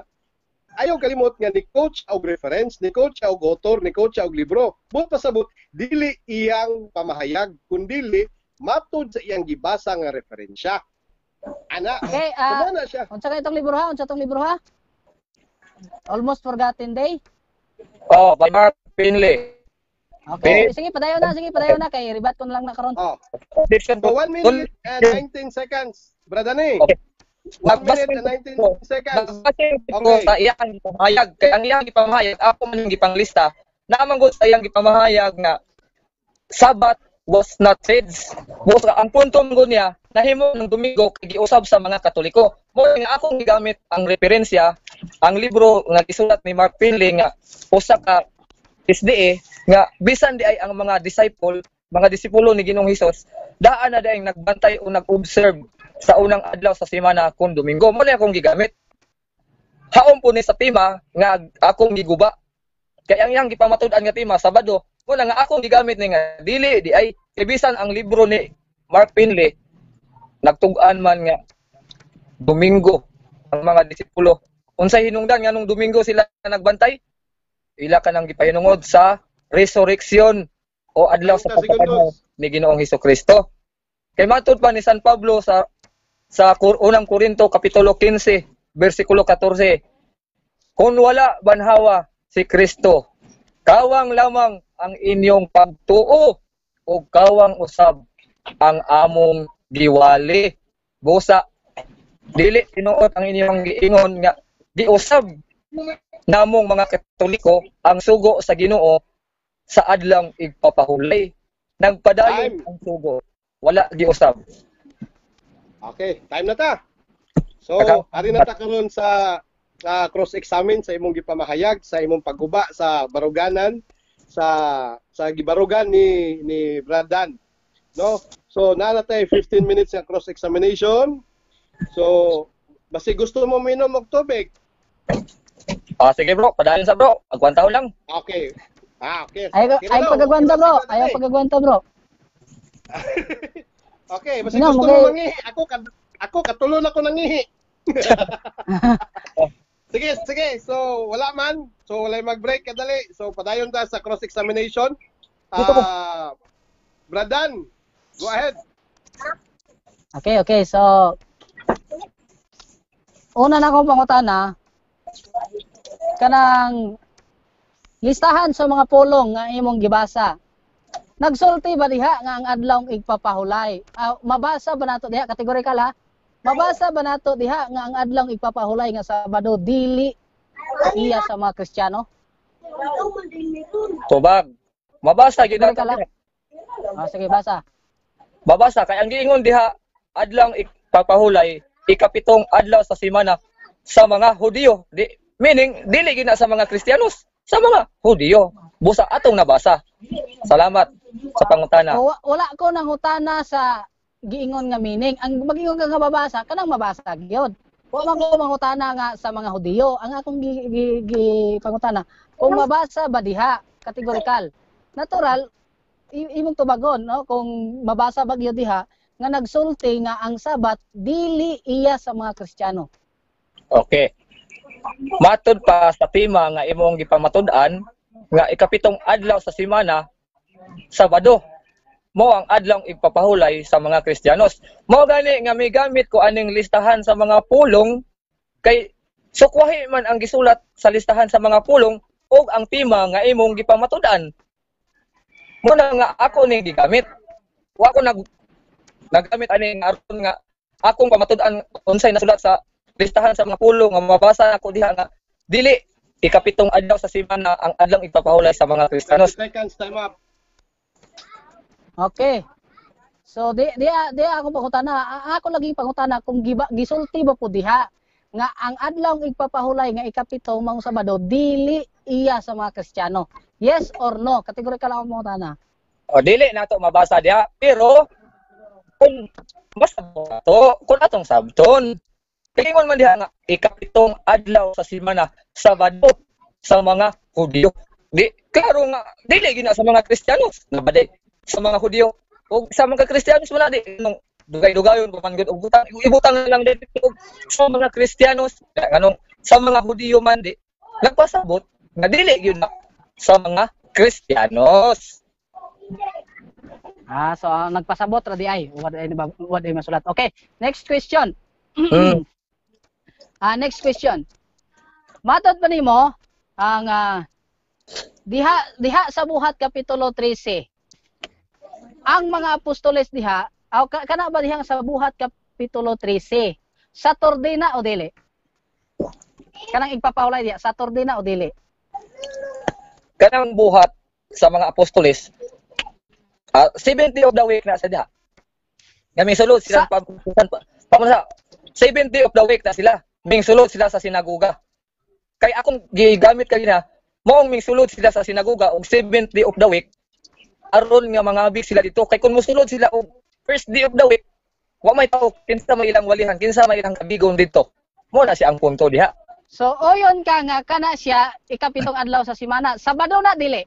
Ayaw kalimot nga ni quote og reference, ni quote siya og author, ni quote siya og libro. Buot pasabot, dili iyang pamahayag, kundili matud sa iyang gibasa nga referensya. Ana, Okay, so na siya. Unsa kay itong libro ha? Unsa tong libro ha? Almost Forgotten Day. Oh, by Mark Finley. Okay, sige padayon na kay ribat ko na lang na karon. Oh. Prediction So 1 minute and 19 seconds. Brother ni. Okay. 1 minute and 19 seconds. Nagbase ko Okay. sa iyang gipamahayag. Kay ang iyang gipamahayag, ako man yung gipanglista, naman gud sa iyang gipamahayag nga Sabbath was not said. Busa ang punto man gud niya, nahimo ng Domingo kay giusab sa mga Katoliko. Mo nga akong gigamit ang referensya, ang libro nga gisulat ni Mark Finley nga usa ka SDA nga bisan di ay ang mga disciple, mga disipulo ni Ginoong Hesus, daan na diay nagbantay o nag-observe sa unang adlaw sa semana kung Domingo. Mo na akong gigamit. Haom po ni sa tema nga akong giguba. Kay ang iyang gipamatud-an nga tema Sabado, mo na nga akong gigamit ni nga dili di ay kay bisan ang libro ni Mark Finley nagtug-an man nga Domingo ang mga disipulo. Unsay hinungdan nganong Domingo sila nagbantay? Ila ka nang gipahinungod sa resurrection o adlaw sa 30 pagkabanhaw segundos. ni Ginoong Hesukristo. Kay matud pa ni San Pablo sa unang Korinto kapitulo 15 bersikulo 14, kung wala banhawa si Kristo, kawang lamang ang inyong pagtuo o kawang usab ang among giwali. Busa dili tinuod ang inyong giingon nga giusab namong mga Katoliko ang sugo sa Ginoo sa adlang igpapahulay. Nagpadayon Time. ang sugo, wala giusab. Okay, time na ta. So, Kaka- ari na ta karon sa cross-examine sa imong gipamahayag, sa imong pagguba sa baruganan, sa gibarugan ni Bradan. No? So, naa na tay 15 minutes sa cross-examination. So, basi gusto mo minom og tubig. Sige bro, padayon sa bro. Agwantaw lang. Okay. Okay. Ay Okay na ay daw. pagagwanta bro, Okay na ayaw si pagagwanta bro. Okay, basi Inom, gusto okay. mo mangihi. Ako katulon ako nangihi. Sige, sige. So, wala man. So, walay mag-break kadali. So, padayon ta sa cross-examination. Dito ko. Bradan, go ahead. Okay, okay. So una na akong pangutana kanang listahan sa mga pulong nga imong gibasa. Nagsulti ba diha nga ang adlawng igpapahulay? Mabasa ba nato diha kategorikal ha? Mabasa ba nato diha nga ang adlawng igpapahulay nga Sabado dili iya sa mga Kristiyano? Tubag. Mabasa gyud nato Kategorikal ha? diha. Sige, basa. Babasa kay ang giingon diha adlang ipapahulay ikapitong adlaw sa semana sa mga Hudiyo. Di, meaning dili gyud na sa mga Kristiyanos, sa mga Hudiyo. Busa atong nabasa. Salamat sa pangutana. O, wala ko nangutana sa giingon nga meaning. Ang mag-ingon ka nga mabasa, kanang mabasa gyud. Wa man ko mangutana nga sa mga Hudiyo. Ang akong gi pangutana, kung mabasa ba diha, kategorikal. Natural imong tubagon, no, kung mabasa ba gyud diha nga nagsulti nga ang Sabat dili iya sa mga Kristiyano. Okay. Matud pa sa tema nga imong gipamatud-an nga ikapitong adlaw sa semana, Sabado, mo ang adlawng ipapahulay sa mga Kristiyanos. Mao gani nga migamit ko aning listahan sa mga pulong kay sukwahi man ang gisulat sa listahan sa mga pulong ug ang tema nga imong gipamatud-an. Mo na nga ako ning gigamit. Wa ko naggamit ani nga aron nga akong pamatud-an unsay nasulat sa listahan sa mga pulong nga mabasa ako diha nga dili ikapitong adlaw sa semana ang adlawng ipapahulay sa mga Kristiyanos. 30 seconds, time up. Okay. So di ako pangutana, ako laging pangutana kung gisulti ba po diha nga ang adlawng igpapahulay nga ikapito maong Sabado dili iya sa mga Kristiyano. Yes or no? Kategorikal ako pangutana. O dili nato mabasa diha, pero kung basta to, kung atong sabton, ingon man diha nga ikapitong adlaw sa semana Sabado sa mga Hudiyo. Di klaro nga dili gina sa mga Kristiyanos, nabaday sa mga Hudiyo o sa mga Kristiyanos wala di nung dugay-dugayon pa man gud og butang ibutang lang dito sa mga Kristiyanos nganong sa mga Hudiyo man di nagpasabot nga dili gyud na sa mga Kristiyanos. Ah, so nagpasabot ra di ay, wa di ay masulat. Okay, next question. Ah, next question. Matod pa nimo ang diha diha sa Buhat kapitulo 13. Ang mga apostoles diha, aw kana ba diha sa Buhat kapitulo 13? Saturday na o dili? Kanang igpapahulay diha, Saturday na o dili? Kanang buhat sa mga apostoles, 70 of the week na sa diha. Nga sulod sila pa, pa, pa, 70 of the week na sila. Ming sulod sila sa sinagoga. Kay akong gigamit kanina, maong ming sulod sila sa sinagoga og 7th day of the week aron nga mangabig sila dito. Kay kung mosulod sila og first day of the week, wa may tao, kinsa may ilang walihan, kinsa may ilang kabigon dito. Mo na siya ang punto diha. So oyon ka nga kana siya ikapitong adlaw sa simana. Sabado na dili?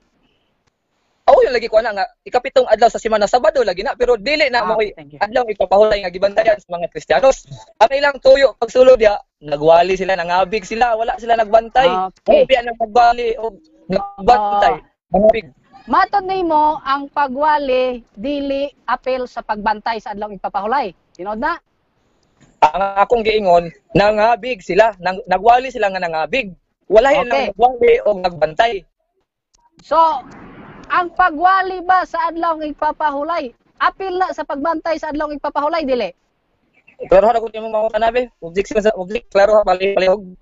Oo, yun lagi ko ana nga ikapitong adlaw sa simana, Sabado lagi na, pero dili na Ah, mo'y thank you. adlaw ipapahulay nga gibantayan sa mga Kristiyanos. Ang ilang tuyo pagsulod diha, nagwali sila, nangabig sila, wala sila nagbantay. Okay. Biya nang nagwali og nagbantay, nangabig. Matod nimo ang pagwali dili apel sa pagbantay sa adlaw ipapahulay. Tinuod na? Ang akong giingon, nangabig sila, nagwali sila nga nangabig. Wala okay. Okay. Nagwali og nagbantay. So, ang pagwali ba sa adlaw ipapahulay, apil na sa pagbantay sa adlaw ipapahulay dili? Klaro ha ko nimo mga kanabi. Objection sa object, klaro ha bali palihog.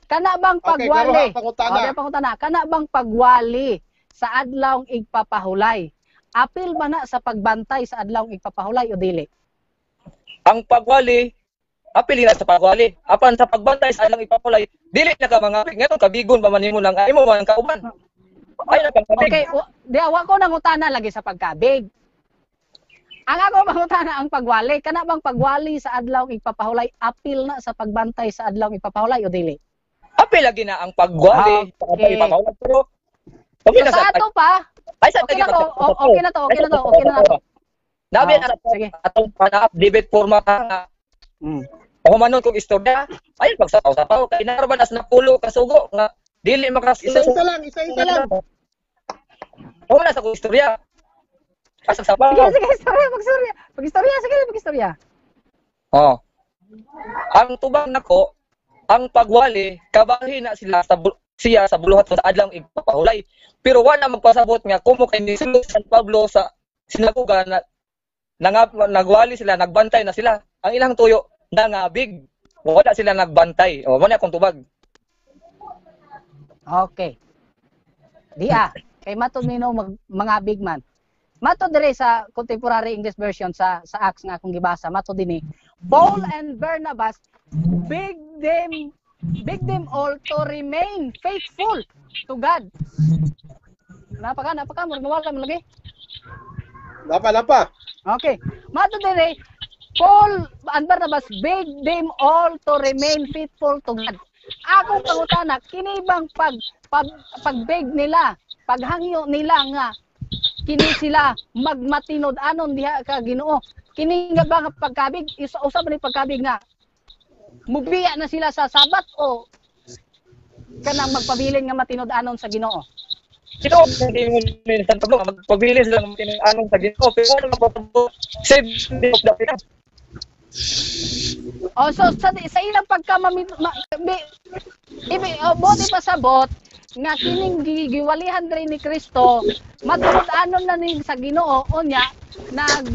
Kana bang Okay, klaro pagwali? ha, pangutana. Okay, pangutana. Kana bang pagwali sa adlaw igpapahulay, apil ba na sa pagbantay sa adlaw igpapahulay o dili? Ang pagwali, apil na sa pagwali. Apan sa pagbantay sa adlaw ipapahulay, dili na ka mangabig. Ngadto kabigon pa man nimo nang imo man ang kauban. Ay na kang kabig. Okay, di wa ko nangutana lagi sa pagkabig. Ang ako mangutana ang pagwali, kana bang pagwali sa adlaw igpapahulay apil na sa pagbantay sa adlaw igpapahulay o dili? Apil lagi na ang pagwali sa adlaw ipapahulay, pero okay So, na sa ato pa, ay sa okay na to, okay na to, okay na to, okay na to. Nabi Ah, na sige. atong panap debate forma ka nga. Humanon kong istorya, ay pagsapaw-sapaw kay naroban as napulo kasugo nga dili makasulod. Isa-isa lang, isa-isa lang. Human na sa kong istorya. Asa sapaw. Sige, sige, istorya, magstorya. Pag-istorya, sige, mag-istorya. Oh. Ang tubang nako, ang pagwali, kabahin na sila sa siya sa buluhat sa adlaw ipapahulay. Pero wala magpasabot nga kumo kay nisulod San Pablo sa sinagoga na nagwali sila, nagbantay na sila. Ang ilang tuyo nangabig. Wala sila nagbantay. O, mo na akong tubag. Okay. Diya, kay matod nino mga big man. Matod dire sa contemporary English version sa Acts nga akong gibasa, matod dinhi, Paul and Barnabas beg them all to remain faithful to God. Napaka, murag nawala man lagi. Napa. Okay. Matod dire, Paul and Barnabas beg them all to remain faithful to God. Akong pangutana, kini bang pagbeg nila, paghangyo nila nga kini sila magmatinud-anon diha ka Ginoo. Kini nga ba nga pagkabig, usa ba ni pagkabig nga mubiya na sila sa Sabat o kanang magpabilin nga matinud-anon sa Ginoo? Sino ang giingon ni San Pablo nga magpabilin sila nga matinud-anon sa Ginoo, pero wala magpasabot save the of the Pinas. O so sa ilang pagkamami buti pasabot nga kining giwalihan diri ni Kristo matinud-anon na ni sa Ginoo, unya nag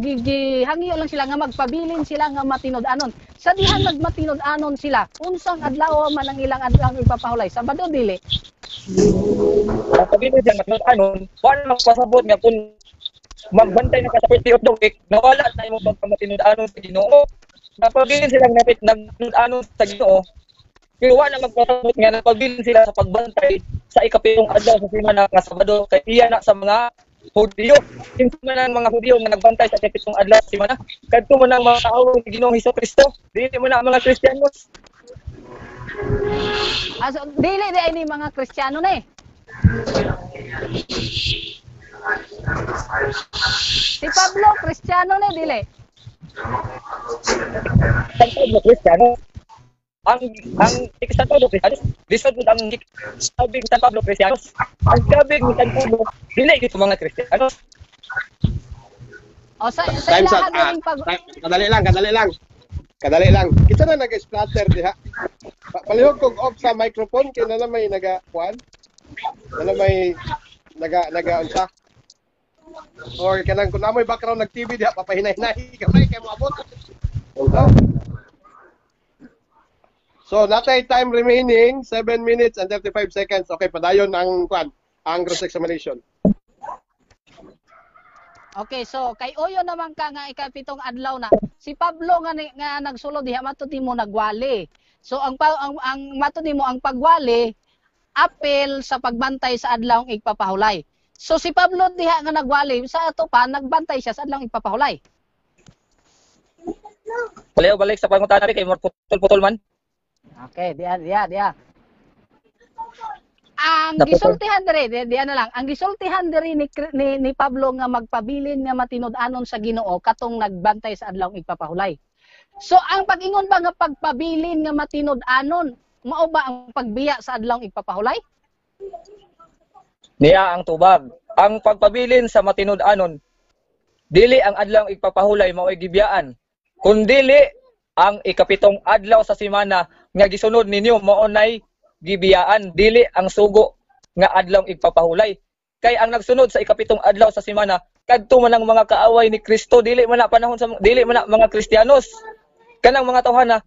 gihangyo lang sila nga magpabilin sila nga matinud-anon. Sa dihan magmatinud-anon sila, unsang adlaw man ang ilang adlaw ipapahulay? Sabado dili? Magpabilin sila matinud-anon, wala magpasabot nga kung magbantay na ka sa first day of the week, nawala na imong pagkamatinud-anon sa Ginoo. Nagpabilin sila nga nagtinud-anon sa Ginoo, pero wala magpasabot nga nagpabilin sila sa pagbantay sa ikapitong adlaw sa semana nga Sabado, kay iya na sa mga Hudiyo. Kinsa man ang mga Hudiyo nga nagbantay sa ikapitong adlaw sa semana, kadto man ang mga tawo ni Ginoong Hesukristo, dili man ang mga Kristiyanos. So, dili di ay ni mga Kristiyano na eh. Si Pablo, Kristiyano na dili. San Pablo Kristiyano. Ang San Pablo Kristiyanos, lisod ang kabig San Pablo Kristiyanos. Ang kabig ni San Pablo dili gid mga Kristiyanos. O sa Times ilaha up. Galing pag Kadali lang, kadali lang. Kadali lang. Kinsa na nag-splatter diha? Palihog kog off sa microphone kay na may naga kuan. Na may naga naga unsa. Or kanang kung namoy background nag TV diha, papahinay-hinay gamay kay moabot. No? So, natay time remaining 7 minutes and 35 seconds. Okay, padayon ang kuan, ang cross examination. Okay, so kay Oyo naman ka nga ikapitong adlaw na si Pablo nga nga nagsulod diha, matud nimo nagwali. So ang matud nimo, ang pagwali apil sa pagbantay sa adlaw igpapahulay. So si Pablo diha nga nagwali sa ato pa, nagbantay siya sa adlaw igpapahulay. Balik balik sa pangutana kay putol-putol man. Okay, diha diha diha. Ang gisultihan diri, diha na lang. Ang gisultihan diri ni Pablo nga magpabilin nga matinud-anon sa Ginoo katong nagbantay sa adlaw igpapahulay. So ang pag-ingon ba nga pagpabilin nga matinud-anon, mao ba ang pagbiya sa adlaw igpapahulay? Niya ang tubag. Ang pagpabilin sa matinud-anon, dili ang adlaw igpapahulay mao'y gibiyaan, kundili ang ikapitong adlaw sa semana nga gisunod ninyo mao nay gibiyaan, dili ang sugo nga adlaw igpapahulay. Kay ang nagsunod sa ikapitong adlaw sa semana kadto man ang mga kaaway ni Kristo, dili man na panahon sa dili man na mga Kristiyanos. Kanang mga tawhana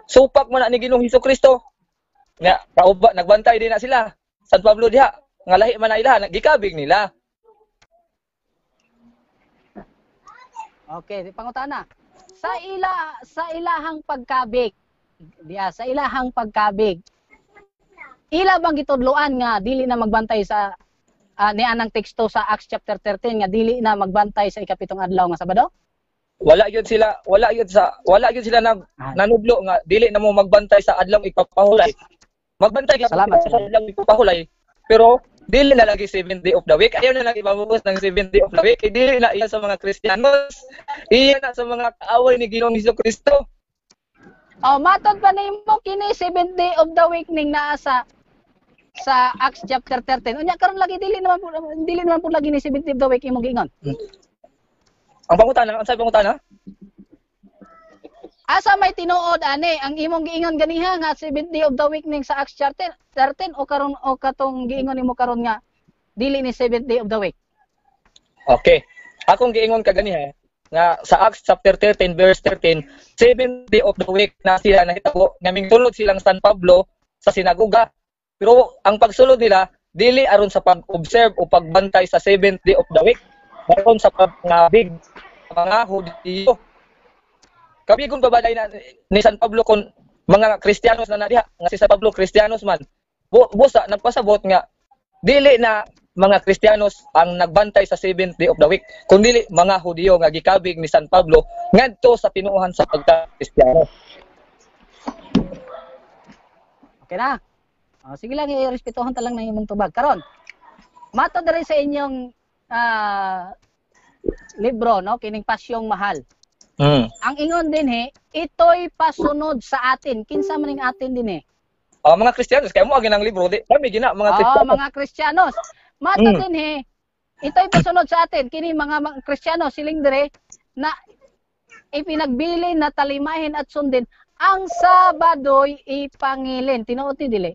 supak man na ni Ginoong Hesukristo. Nga kauba nagbantay din na sila. San Pablo diha nga lahi man na ila, gikabig nila. Okay, pangutana. Sa ilahang pagkabig, diha sa ilahang pagkabig, ila bang gitudloan nga dili na magbantay sa nianang teksto sa Acts chapter 13 nga dili na magbantay sa ikapitong adlaw nga Sabado? Wala gyud sila, wala gyud sila nanudlo nga dili na mo magbantay sa adlaw igpapahulay. Magbantay ka sa adlaw igpapahulay, pero dili na lagi 7th day of the week. Ayaw na lang ibabukos ng 7th day of the week. Dili na iya sa mga Kristiyanos. Iya na sa mga kaaway ni Ginoong Hesukristo. Oh, matod pa nimo kini 7th day of the week ning naa sa Acts chapter 13. Unya karon lagi dili naman po lagi ni 7th day of the week imong giingon. Ang pangutana, unsay pangutana? Asa may tinuod ani ang imong giingon ganiha nga 7th day of the week ning sa Acts chapter 13 o karon o katong giingon nimo karon nga dili ni 7th day of the week? Okay. Akong giingon kaganiha nga sa Acts chapter 13 verse 13, 7th day of the week na sila nahitabo nga mingsulod silang San Pablo sa sinagoga. Pero ang pagsulod nila dili aron sa pag-observe o pagbantay sa 7th day of the week, aron sa pagngabig mga Hudiyo. Kabigon pa ba na ni San Pablo kon mga Kristiyanos na diha nga si San Pablo Kristiyanos man. Busa nagpasabot nga dili na mga Kristiyanos ang nagbantay sa 7th day of the week, kundi mga Hudiyo nga gikabig ni San Pablo ngadto sa tinuohan sa pagka-Kristiyano. Okay na. O, sige lang, irespetuhan ta lang ng imong tubag. Karon, matod diri sa inyong libro, no, kining Pasyong Mahal. Ang ingon din ito'y pasunod sa atin. Kinsa man ning atin din eh? Mga Kristiyanos, kaya mo agi ng libro, di kami gina mga Kristiyanos. Mga Kristiyanos. Matod din ito'y pasunod sa atin. Kini mga Kristiyano siling dire na ipinagbilin na talimahin at sundin ang Sabado'y ipangilin. Tinuod ni dili?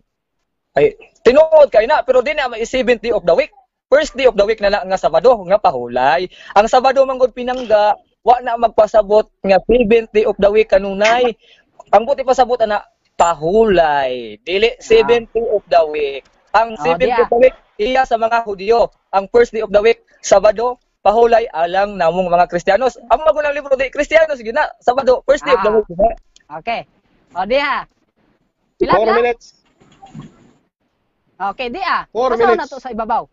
Ay, tinuod kay na, pero di na may 7th day of the week. First day of the week na nga Sabado, nga pahulay. Ang Sabado manggod pinangga, wa na magpasabot nga 7th day of the week kanunay. Ang buti pasabot ana pahulay, dili 7th day of the week. Ang 7th day of the week iya sa mga Hudiyo. Ang first day of the week Sabado, pahulay alang namong mga Kristiyanos. Ang magunang libro di Kristiyanos gina, Sabado, first day of the week. Okay. O diha. Pila 4 minutes. Okay, diha. 4 minutes. na to sa ibabaw.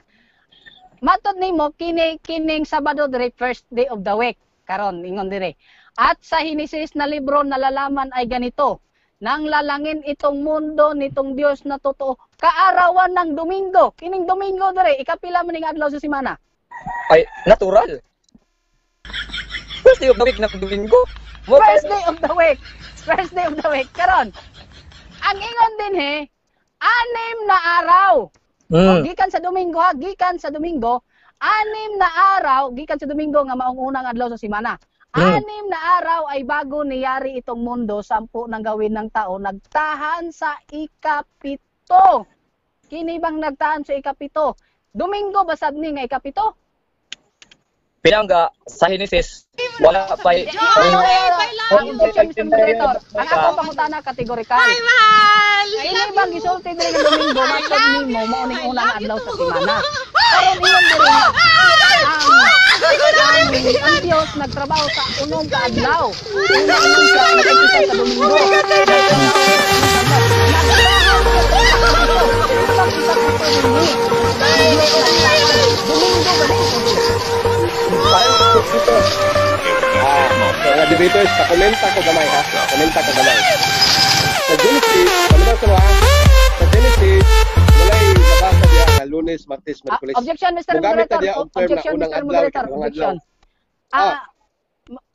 Matod nimo kini kining Sabado dire first day of the week. Karon ingon dire. At sa Henesis na libro nalalaman ay ganito, nang lalangin itong mundo nitong Dios na totoo, kaarawan ng Domingo. Kining Domingo dire, ikapila man ning adlaw sa semana? Ay, natural. First day of the week ng Domingo. First day of the week. First day of the week. Karon, ang ingon din 6 na araw. O, gikan sa Domingo ha, gikan sa Domingo, 6 na araw gikan sa Domingo nga maong unang adlaw sa semana. 6 na araw ay bago niyari itong mundo, 10 nang gawin ng tao, nagtahan sa ikapito. Kini bang nagtahan sa ikapito? Domingo ba sad ni nga ikapito? Pinangga sa Genesis wala pa. Objection, Mr. Moderator. Ang akong pangutana kategorikal. Hi, mahal! I Kini love bang you. gisulti diri nga Domingo matod I love nimo you. mao ning I unang love you adlaw sa too. semana. Karon ingon diri nga ang Dios nagtrabaho sa unom ka adlaw. Unya ingon siya nag-umpisa sa Domingo. Nagtahan sa ikapito. Bang ikapito dinhi? Ang Dios nagtahan. Domingo ba ni? Ah, mga debaters, pa-komenta ko gamay ha. Komenta ko gamay. Sa Genesis, paminaw ko ha. Sa Genesis, walay nabasa diya nga Lunes, Martes, Miyerkules. Objection, Mr. Mugamit na Moderator. diya og term na Objection, unang Mr. adlaw, Moderator. ikaduhang Objection. adlaw. Ah.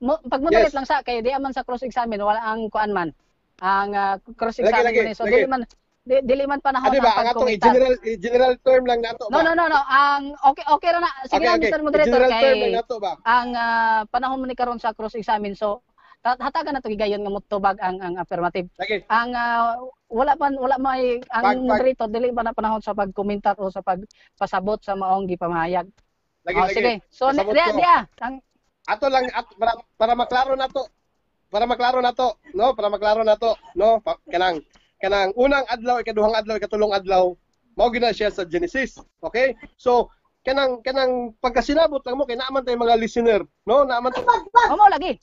Ah, pag-moderate Yes. lang sa kay di man sa cross-examine wala ang kuan man. Ang Lagi, cross-examine lagi, ni so lagi. dili man panahon Ah, di ba? ang Ang atong pagkomentar. general general term lang nato No, ba? no, no, no. Ang okay okay ra na. Sige Okay, lang, okay. Mr. Moderator, General kay term lang nato ba? ang panahon mo ni karon sa cross-examine, so hatagan na to gigayon nga motubag ang affirmative. Lagi. Ang wala man wala may ang Pag, pag, moderator dili pa na panahon sa pagkomentar o sa pagpasabot sa maong gipamahayag. Lagi, Oh, lagi. sige. So Pasabot diya ko. diya ang Ato lang at, para maklaro nato. Para maklaro nato, no? Para maklaro nato, no? Kanang kanang unang adlaw, ikaduhang adlaw, ikatulong adlaw, mao gina siya sa Genesis. Okay? So kanang kanang pagkasinabot lang mo kay naaman tayo mga listener, no? Naaman tayo Oh, mao lagi.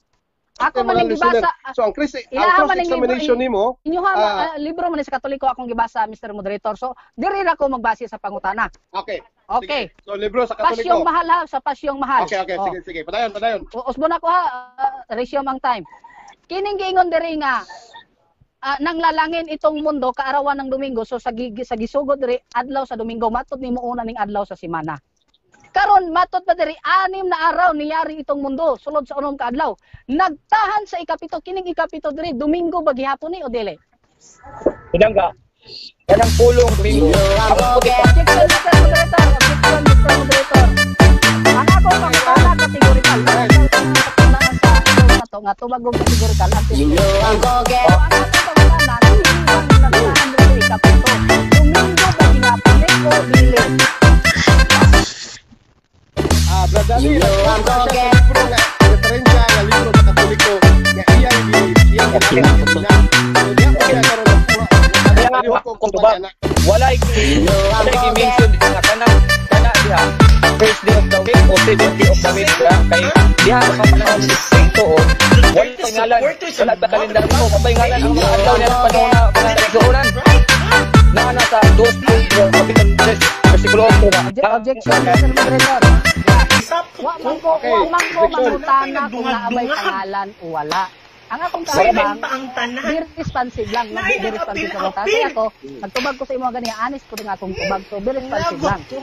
Ako man mga ning listener. gibasa. So ang Ilaha man ning libro cross examination nimo, inyoha ah, libro man ni sa Katoliko akong gibasa, Mr. Moderator. So diri ra ko magbase sa pangutana. Okay. Okay. Sige. So libro sa Pasyong Katoliko. mahal ha, sa pasyong mahal. Okay, Oh. sige, sige. Padayon, padayon. Usbon ako ha, resume ang time. Kining giingon diri nga nanglalangin itong mundo kaarawan ng Domingo, so sa gisugod diri adlaw sa Domingo, matod nimo una ning adlaw sa semana. Karon matod pa diri 6 na araw niyari itong mundo sulod sa unom ka adlaw. Nagtahan sa ikapito, kining ikapito diri Domingo ba gihapon ni o dili? Pinangga kanang pulong Domingo. Ang Objection, Mr. Moderator. Objection, Mr. Moderator. Ang akong pangutana kategorikal. Sa to nga tubag og kategorikal ang You know I'm go get So, ang atong pangutana, kini bang nagtahan diri sa ikapito? Domingo ba gihapon ni o dili? Ah, Brother You Ali, know I'm nagkuha go siya sa get libro nga referensya nga libro sa Katoliko nga iyang iyang ginamit kanina. So diya ko siya karon nagkuha. Kaya nga Palihog ko akong tubag. ana. Walay You know I'm walay go get gi-mention nga kanang kana diha first day of the week o seventh day of the week diha kay diha sa panahon sa tuon wala pa ngalan, wala pa kalendar mo pa ngalan ang mga adlaw niya sa panahon na mga igsuonan naa na sa 2 Pedro kapitulo 3 versikulo 8 na Objection, Mr. Moderator. Wa man ko Okay, objection. mangutana kung naabay pangalan o wala. Ang akong Wala kaabang, pa ang tanan. be responsive lang. Naay Be responsive sa mga. nag-apil-apil. Kaya ako, nagtubag ko sa imo gani, honest ko nga akong tubag. So, be responsive lang. Nagot ko.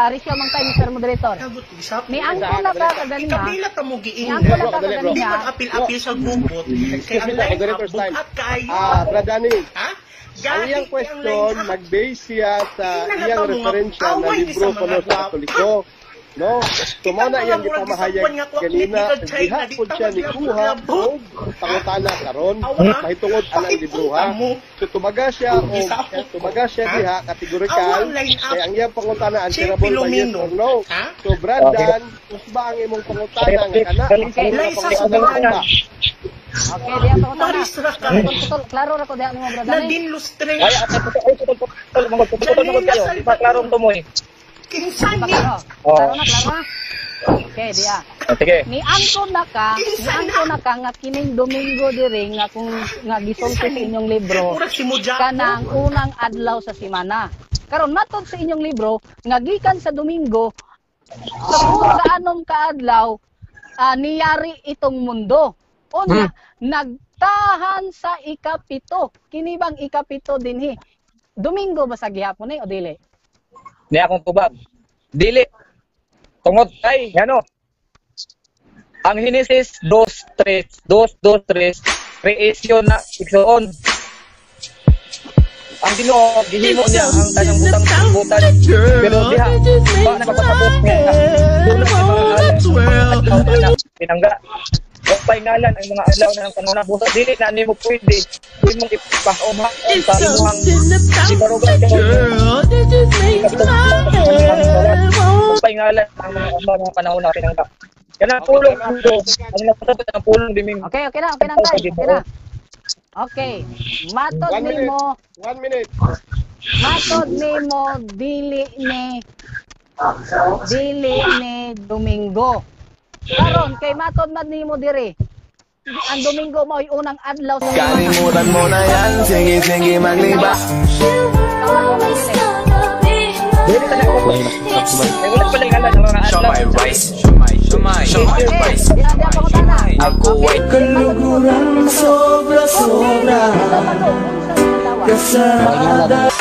Resume ang time, Mr. Moderator. Nagot ko. Isap. Ni angko na ka kaganiha, Ikapila ta mo ni giingon. angko na ka Dali, bro. Di kaganiha, man apil-apil sa gubot. Kay Excuse ang me, line up, moderator's time. bugat kayo. Ah, Brad Danny, Ha? ang Gani iyang ang question, line up. nag-base siya sa Hindi na iyang nataw mo nga referensya na away ni libro sa mga kuno sa gwapa. Katoliko. No? So mao Kita na mga iyang murag gipamahayag gisapuan nga kwak ganina ni ug China, diha di pud ta siya nikuha maglabot-labot. og pangutana karon Awa, ha? mahitungod anang libro Pakipunta ha. mo. So tubaga siya og Gisapot ko. tubaga siya Ha? diha Awa kategorikal ang line up. kay ang iyang pangutana Che answerable by yes Filomeno. or no. Ha? So Brad Dan, usba ang imong pangutana nga kana Okay. ang mga Liza pangutana Soberano. ba? Okay, diya pangutana. Maris ra ka. Putol, klaro ra ko diha nimo, Brad Danny. Nadine Lustre. Ay, at putol putol putol mangod putol mangod Janina kayo. Di pa Salvador. klarong tumoy. Kinsa Di ba ni? klaro? Oh. Klaro na, klaro na. Okay, diya. Ah, sige. Ni angko na ka nga kining Domingo diri nga kung nga gisulti sa inyong libro Murag si Mujako. kanang unang adlaw sa semana. Karon matod sa inyong libro nga gikan sa Domingo sa anom ka adlaw niyari itong mundo. Unya nagtahan sa ikapito. Kini bang ikapito dinhi? Domingo ba sa gihapon ni o dili? Ni akong tubag. Dili. Tungod kay ano? Ang Genesis 2:3, 2:2:3 creation na igsoon. Ang Ginoo gihimo niya ang tanang butang sa kalibutan. Pero diha wa nagpapasabot nga duna may mga ngalan adlaw na pinangga. Wa pa'y ngalan ang mga adlaw na ng panahon busa dili na nimo pwede imong ipahumaon sa imong gibarugan ka wa pa'y ngalan ang mga adlaw ng panahon na pinangga. Kanang pulong mundo, ang napasabot ang pulong diming Okay na tay. Okay na. Okay. Matod One minute. nimo, 1 minute. Matod nimo dili ni Domingo. Karon kay matod man nimo diri. Ang Domingo mao'y unang adlaw sa semana. Kalimutan mo na yan, sige sige magliba. Dili ta na ko. Kay wala pala ngalan ang mga adlaw. Siomai rice, siomai, siomai, siomai Okay, rice. diha diha pangutana. Ako ay Kaluguran sobra-sobra. Kasada.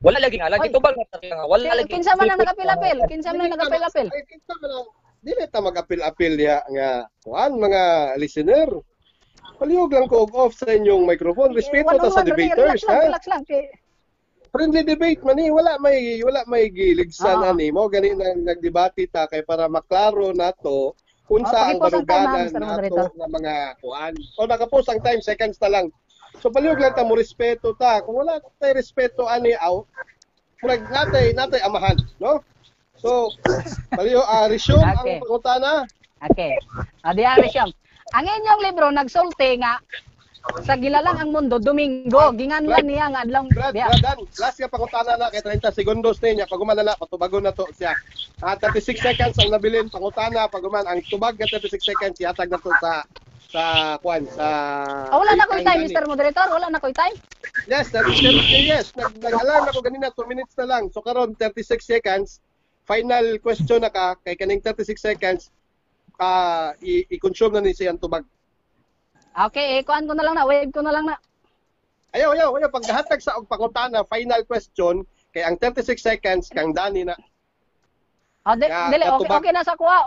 Wala lagi ngalan gitubag na nga wala lagi. Kinsa man ang nagapil-apil? Kinsa man ang nagapil-apil? Ay, kinsa man ang dili ta mag-apil-apil diha nga kuan, mga listener. Palihog lang ko og off sa inyong microphone. Respeto ta sa debaters, Relax lang, ha? relax lang. Kay- Friendly debate man ni, wala may giligsan ani mo gani nang nagdebate ta kay para maklaro nato unsa Oh, ang paki-pause ang time, ha, baruganan Mr. nato Moderator. nga mga kuan. O naka-pause ang time, seconds na lang. So palihog lang ta mo respeto ta. Kung wala tay respeto ani aw, murag natay amahan, no? So palihog resume ang pangutana. Okay. Diha resume. Ang inyong libro nagsulti nga sa gilalang ang mundo Domingo, ginganlan niya nga adlaw Brad, diha. Brad, Dan, last nga pangutana na kay 30 segundos niya pag na patubagon na to siya. 36 seconds ang nabilin pangutana pag human ang tubag nga 36 seconds ihatag na to sa kwan sa Ah, wala na ko'y time, kay Danny. Mr. Moderator. Wala na ko'y time. Yes, that is, yes. Nag-alarm ako ganina, 2 minutes na lang. So karon 36 seconds. Final question na ka kay kaning 36 seconds i-consume na ni siyang tubag. Okay, eh, kuan ko na lang na, wave ko na lang na. Ayaw, ayaw, ayaw. Paghatag sa og pangutana, final question, kay ang 36 seconds kang Dani na. Ah, dili, okay, katubag. okay na sa kuha.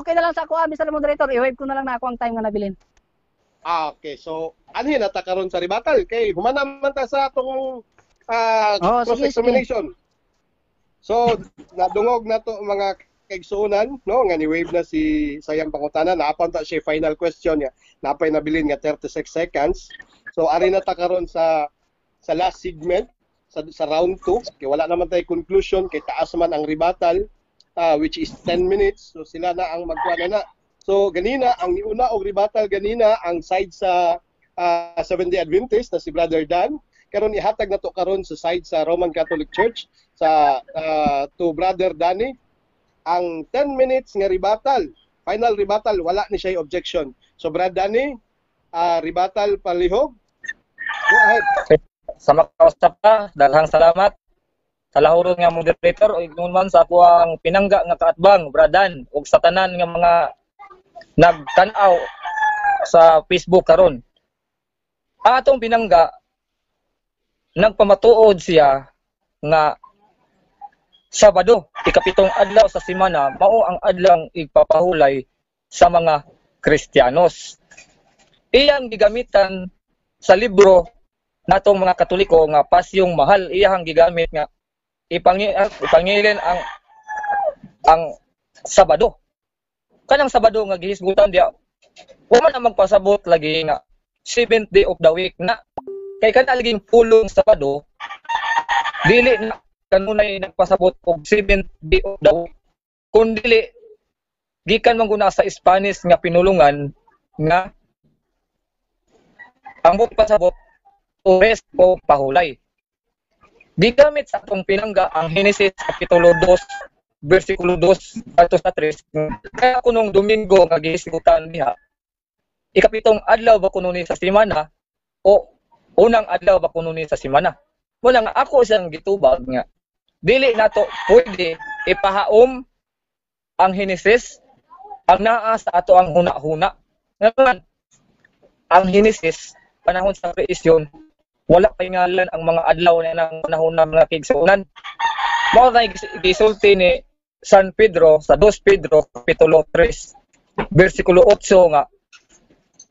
Okay na lang sa kuha, Mr. Moderator. I-wave ko na lang na ako ang time nga nabilin. Ah, okay. So, anhin na ta karon sa rebuttal kay humana man ta sa atong Oh, sige, cross-examination. So, nadungog na to mga kaigsuonan, no, nga ni wave na si sayang pangutana, naa pa ta siya final question niya. Napay nabilin nga 36 seconds. So, ari na ta karon sa last segment sa round 2 kay wala naman tay conclusion kay taas man ang rebuttal, which is 10 minutes. So sila na ang magkuha na na. So ganina ang niuna og rebuttal ganina ang side sa Seventh-day Adventist na si Brother Dan. Karon ihatag na to karon sa side sa Roman Catholic Church sa to Brother Danny ang 10 minutes nga rebuttal. Final rebuttal, wala ni siya objection. So Brother Danny, rebuttal palihog. Go ahead. Sa makausap ka, daghang salamat sa lahuron nga moderator ug ingon man sa ako ang pinangga nga kaatbang Bradan ug sa tanan nga mga nagtan-aw sa Facebook karon. Ang atong pinangga nagpamatuod siya nga Sabado, ikapitong adlaw sa semana, mao ang adlang igpapahulay sa mga Kristiyanos. Iyang gigamitan sa libro natong mga Katoliko nga Pasyong Mahal, iyang gigamit nga ipangilin ang Sabado. Kanang Sabado nga gihisgutan diya, wa man ang magpasabot lagi nga seventh day of the week na kay kana laging pulong Sabado dili na kanunay nagpasabot og seventh day of the week kun dili gikan man guna sa Spanish nga pinulungan nga ang buot pasabot to rest o pahulay. Gigamit sa atong pinangga ang Henesis kapitulo 2 bersikulo 2 adto sa 3, kaya kunong Domingo nga gihisgutan diha, ikapitong adlaw ba kuno ni sa semana o unang adlaw ba kuno ni sa semana? Muna nga ako siyang gitubag nga dili nato pwede ipahaom ang Henesis ang naa sa ato ang huna-huna. Ngayon, ang Henesis panahon sa kreasyon, wala pa ngalan ang mga adlaw na ng panahon ng mga kaigsuonan. Mao na gisulti ni San Pedro sa 2 Pedro kapitulo 3 bersikulo 8 nga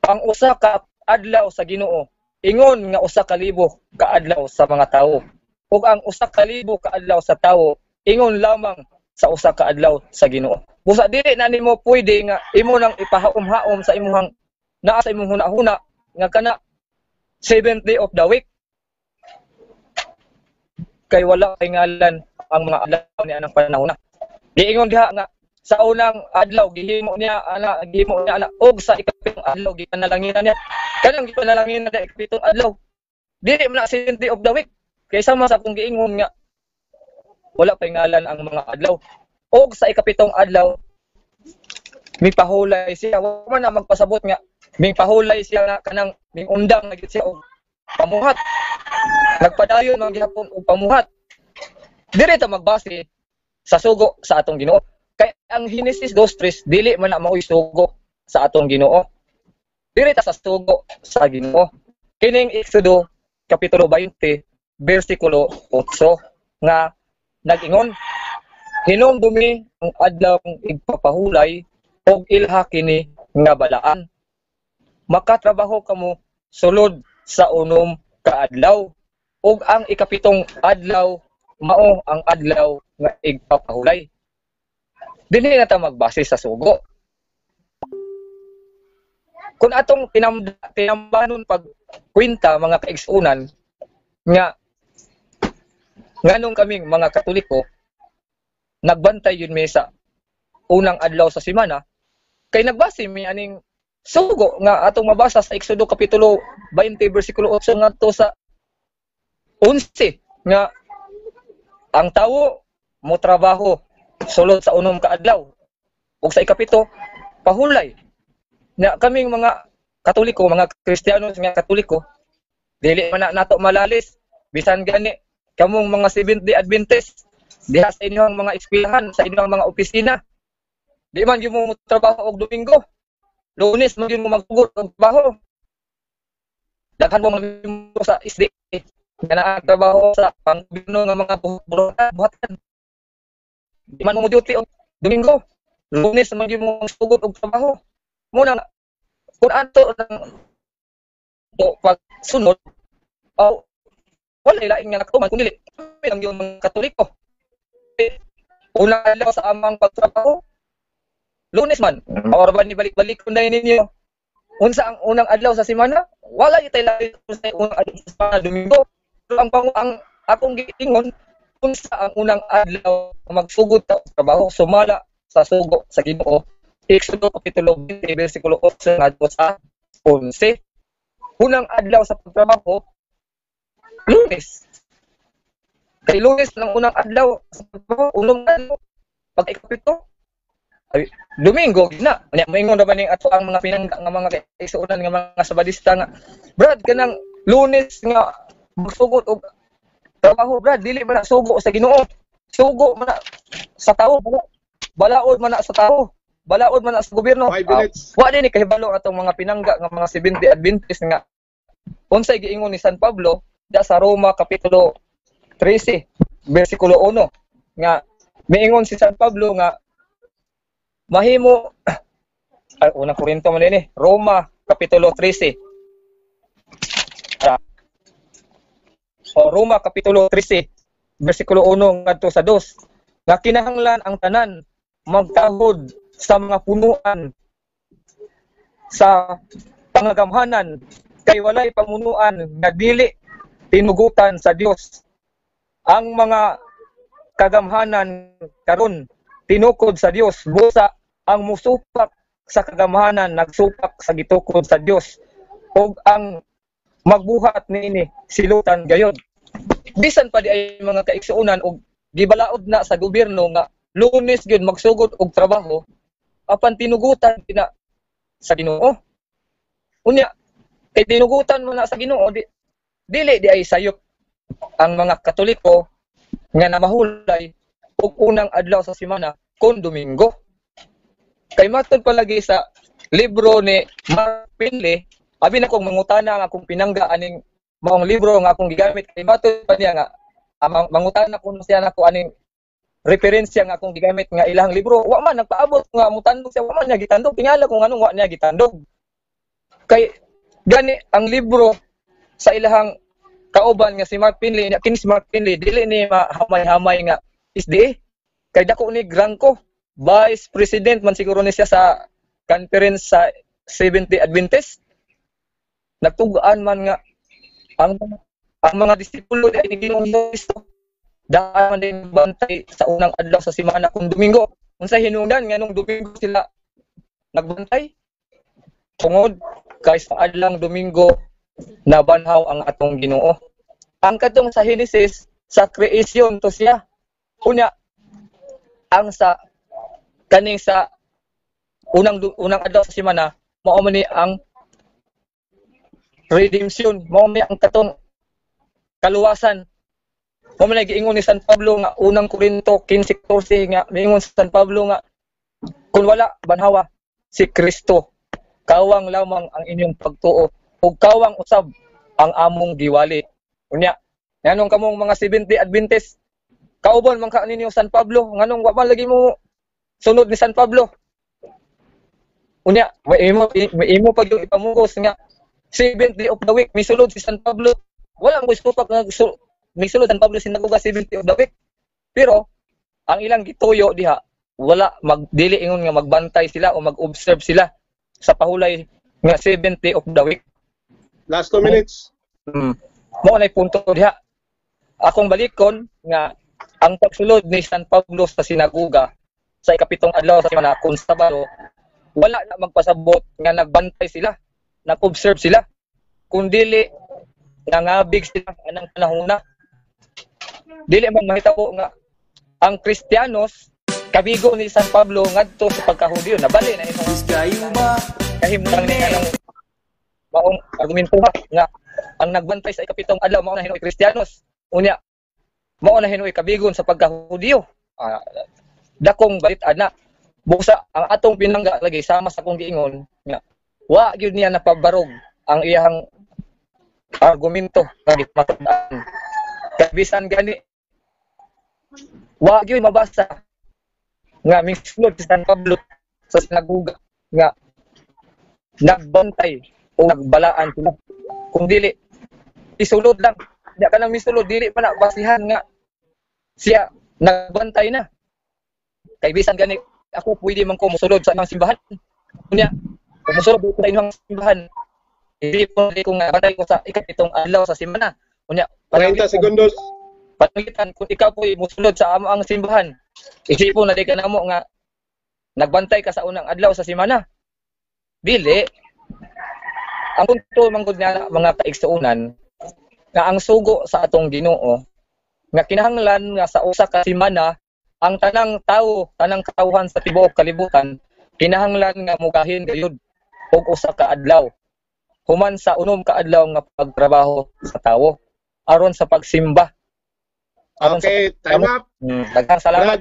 ang usa ka adlaw sa Ginoo ingon nga 1,000 ka adlaw sa mga tawo, ug ang 1,000 ka adlaw sa tawo ingon lamang sa 1 ka adlaw sa Ginoo. Busa dili na nimo pwede nga imo nang ipahaom-haom sa imuhang naa sa imong huna-huna nga kana seventh day of the week, kay wala kay ngalan ang mga adlaw ni anang panahon na. Giingon diha nga sa unang adlaw gihimo niya ana, gihimo niya ana, ug sa ikapitong adlaw gipanalanginan niya. Kanang gipanalanginan niya ikapitong adlaw, dili man na seventh day of the week, kay sama sa akong giingon nga wala pay ngalan ang mga adlaw. Og sa ikapitong adlaw mipahulay siya. Wa man na magpasabot nga mipahulay siya nga kanang mingundang na gyud siya og pamuhat. Nagpadayon man gihapon og pamuhat. Diri ta magbase sa sugo sa atong Ginoo. Kay ang Genesis 2:3 dili man na maoy sugo sa atong Ginoo. Diri ta sa sugo sa Ginoo. Kining Exodo kapitulo 20 bersikulo 8 nga nag-ingon, "Hinumdumi ang adlaw igpapahulay ug ilha kini nga balaan. Makatrabaho kamo sulod sa 6 ka adlaw, ug ang ikapitong adlaw mao ang adlaw nga igpapahulay." Dinhi na ta magbase sa sugo. Kung atong tinambanon pag kwenta, mga kaigsuonan, nga nganong kaming mga Katoliko nagbantay yun mi sa unang adlaw sa semana, kay nagbase mi aning sugo nga atong mabasa sa Exodo kapitulo 20 bersikulo 8 ngadto sa 11 nga ang tawo mo trabaho sulod sa 6 ka adlaw ug sa ikapito pahulay. Na kaming mga Katoliko, mga Kristiyano nga Katoliko, dili man na nato malalis. Bisan gani kamong mga Seventh Day Adventist diha sa inyong mga eskwelahan, sa inyong mga opisina, di man gyud mo trabaho og Domingo. Lunes man gyud mo magsugod og trabaho. Daghan mo mga miyembro sa SDA nga naa trabaho sa panggobyerno nga mga buhatan. Di man mo duty og Domingo. Lunes man gyud mo magsugod og trabaho. Muna kung ato ng to pagsunod, oh, wala lain nga nakatuman kun dili kami lang yung mga Katoliko. Unang adlaw sa amang pagtrabaho, Lunes man. Or ba ni balik-balik ko na ninyo? Unsa ang unang adlaw sa semana? Wala gyud lahi sa unang adlaw sa semana, Domingo. Pero ang akong giingon, unsa ang unang adlaw nga magsugod ta og trabaho sumala sa sugo sa Ginoo? Exodo kapitulo 20 bersikulo 8 ngadto sa 11. Unang adlaw sa pagtrabaho, Lunes. Kay Lunes ng unang adlaw sa pagtrabaho, unang adlaw pag ikapito ay, Domingo na. Nya moingon ra ba ning ato ang mga pinangga nga mga kaigsuonan nga mga Sabadista nga, "Brad, kanang Lunes nga magsugod og trabaho, Brad, dili man na sugo sa Ginoo. Sugo man na sa tao, balaod man na sa tao. Balaod man na sa gobyerno." 5 minutes. Wa din ni kahibalo atong mga pinangga nga mga Seventh Day Adventist nga unsay giingon ni San Pablo da sa Roma kapitulo 13 bersikulo 1, nga miingon si San Pablo nga mahimo, ay, Unang Korinto man ini, Roma kapitulo 13. O Roma kapitulo 13 bersikulo 1 ngadto sa 2 nga kinahanglan ang tanan magtahod sa mga punuan sa pangagamhanan, kay walay pamunuan nga dili tinugutan sa Dios. Ang mga kagamhanan karon tinukod sa Dios, busa ang musupak sa kagamhanan nagsupak sa gitukod sa Dios, ug ang magbuhat niini silutan gayod. Bisan pa di ay, mga kaigsuonan, og gibalaod na sa gobyerno nga Lunes gyud magsugod og trabaho, apan tinugutan na sa Ginoo. Unya kay tinugutan mo na sa Ginoo, di, dili di ay sayop ang mga Katoliko nga namahulay og unang adlaw sa semana kon Domingo. Kay matod palagi sa libro ni Mark Finley, abi na kong mangutana ang akong pinangga aning maong libro nga akong gigamit, kay matod pa niya nga mangutana kuno siya nako aning referensya nga akong gigamit nga ilang libro. Wa man nagpaabot nga mutandog siya, wa man niya gitandog. Tingala kung anong wa niya gitandog. Kay gani ang libro sa ilahang kauban nga si Mark Finley. Kini si Mark Finley dili ni mahamay-hamay nga SDA kay dako ni grangko, vice president man siguro ni siya sa conference sa Seventh-day Adventist. Nagtugaan man nga ang mga disipulo ni Ginoong Kristo daan man din bantay sa unang adlaw sa semana kung Domingo. Unsa hinungdan nganong Domingo sila nagbantay? Tungod kay sa adlang Domingo nabanhaw ang atong Ginoo. Ang katong sa Genesis, sa creation to siya. Unya ang sa kaning sa unang adlaw sa semana mao man ni ang redemption, mao man ni ang katong kaluwasan. Mao man giingon ni San Pablo nga unang Korinto 15:14 nga miingon sa San Pablo nga kung wala banhawa si Kristo, kawang lamang ang inyong pagtuo ug kawang usab ang among giwali. Unya nganong kamong mga 70 Adventist kauban man ka ninyo San Pablo, nganong wa man lagi mo sunod ni San Pablo? Unya may imo pag yung ipamugos nga 7th day of the week misulod si San Pablo. Wala mo gusto pag misulod San Pablo sinagoga 7th day of the week. Pero ang ilang gituyo diha wala magdili ingon nga magbantay sila o mag-observe sila sa pahulay nga 7th day of the week. Last 2 minutes. Mao nay punto diha. Akong balikon nga ang pagsulod ni San Pablo sa sinagoga sa ikapitong adlaw sa semana kung Sabado, wala na magpasabot nga nagbantay sila, nag-observe sila, kundili nangabig sila anang panahona. Dili man mahitabo nga ang Kristiyanos kabigo ni San Pablo ngadto sa pagkahudiyo. Nabali na imong kahimtang niya ng maong argumento nga ang nagbantay sa ikapitong adlaw mao na hinuoy Kristiyanos. Unya mao na hinuoy kabigon sa pagkahudiyo. Dakong balit-an na. Busa ang atong pinangga lagi sama sa akong giingon nga wa gyud niya napabarog ang iyang argumento nga gipatud-an. Bisan gani wa gyud mabasa nga misulod si San Pablo sa sinagoga nga nagbantay o nagbalaan sila. Kung dili isulod lang, di ka nang misulod, dili pa na basihan nga siya nagbantay na. Kay bisan gani ako pwede man ko mosulod sa imong simbahan. Unya, kung mosulod ko sa inyong simbahan, hindi po ko nga bantay ko sa ikapitong adlaw sa semana. Unya, 30 segundos. Pananglitan kung ikaw po'y mosulod sa amo ang simbahan, isipon na di ka namo nga nagbantay ka sa unang adlaw sa semana. Dili. Ang punto manggod nga mga kaigsuonan nga ang sugo sa atong Ginoo nga kinahanglan nga sa usa ka semana ang tanang tawo, tanang katawhan sa tibuok kalibutan kinahanglan nga mugahin gayud og usa ka adlaw human sa unom ka adlaw nga pagtrabaho sa tawo aron sa pagsimba. Aron okay, sa time up. Daghang salamat.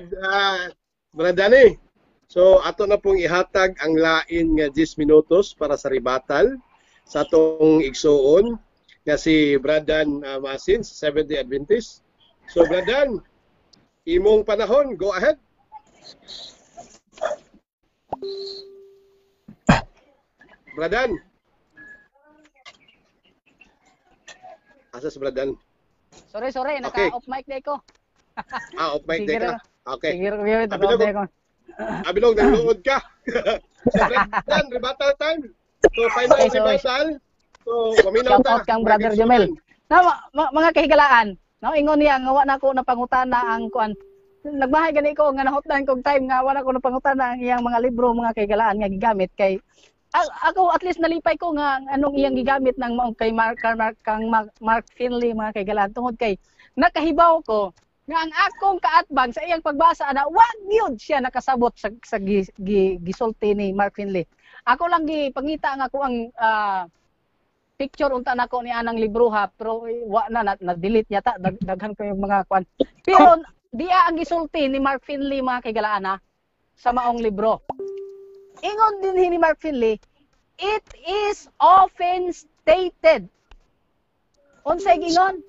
Brad Danny. So ato na pong ihatag ang lain nga 10 minutos para sa ribatal sa atong igsuon nga si Brad Dan Masin sa Seventh-day Adventist. So Brad Dan, imong panahon, go ahead. Brad Dan. Asa si Brad Dan? Sorry, naka-off mic day ko. Off mic day ka. Okay. Sige, naka-off day ko. Abilog, nagluod ka. So Brad Dan, rebuttal time. So final okay, rebuttal. So paminaw ta. Shout out kang Brother Jomel. Na mga kahigalaan, no ingon niya nga wa na ko napangutana ang kuan. Nagbahay gani ko nga nahutdan kog time nga wa na ko napangutana ang iyang mga libro mga kahigalaan nga gigamit kay ako at least nalipay ko nga anong iyang gigamit ng maong kay Mark Finley mga kahigalaan tungod kay nakahibaw ko nga ang akong kaatbang sa iyang pagbasa ana wa gyud siya nakasabot sa gisulti ni Mark Finley. Ako lang gipangita ang ako ang picture unta nako ni anang libro ha pero wa na na-delete yata daghan ko yung mga kuan. Pero diya ang gisulti ni Mark Finley mga kahigalaan ha, sa maong libro. Ingon din ni Mark Finley, it is often stated. Unsay gingon?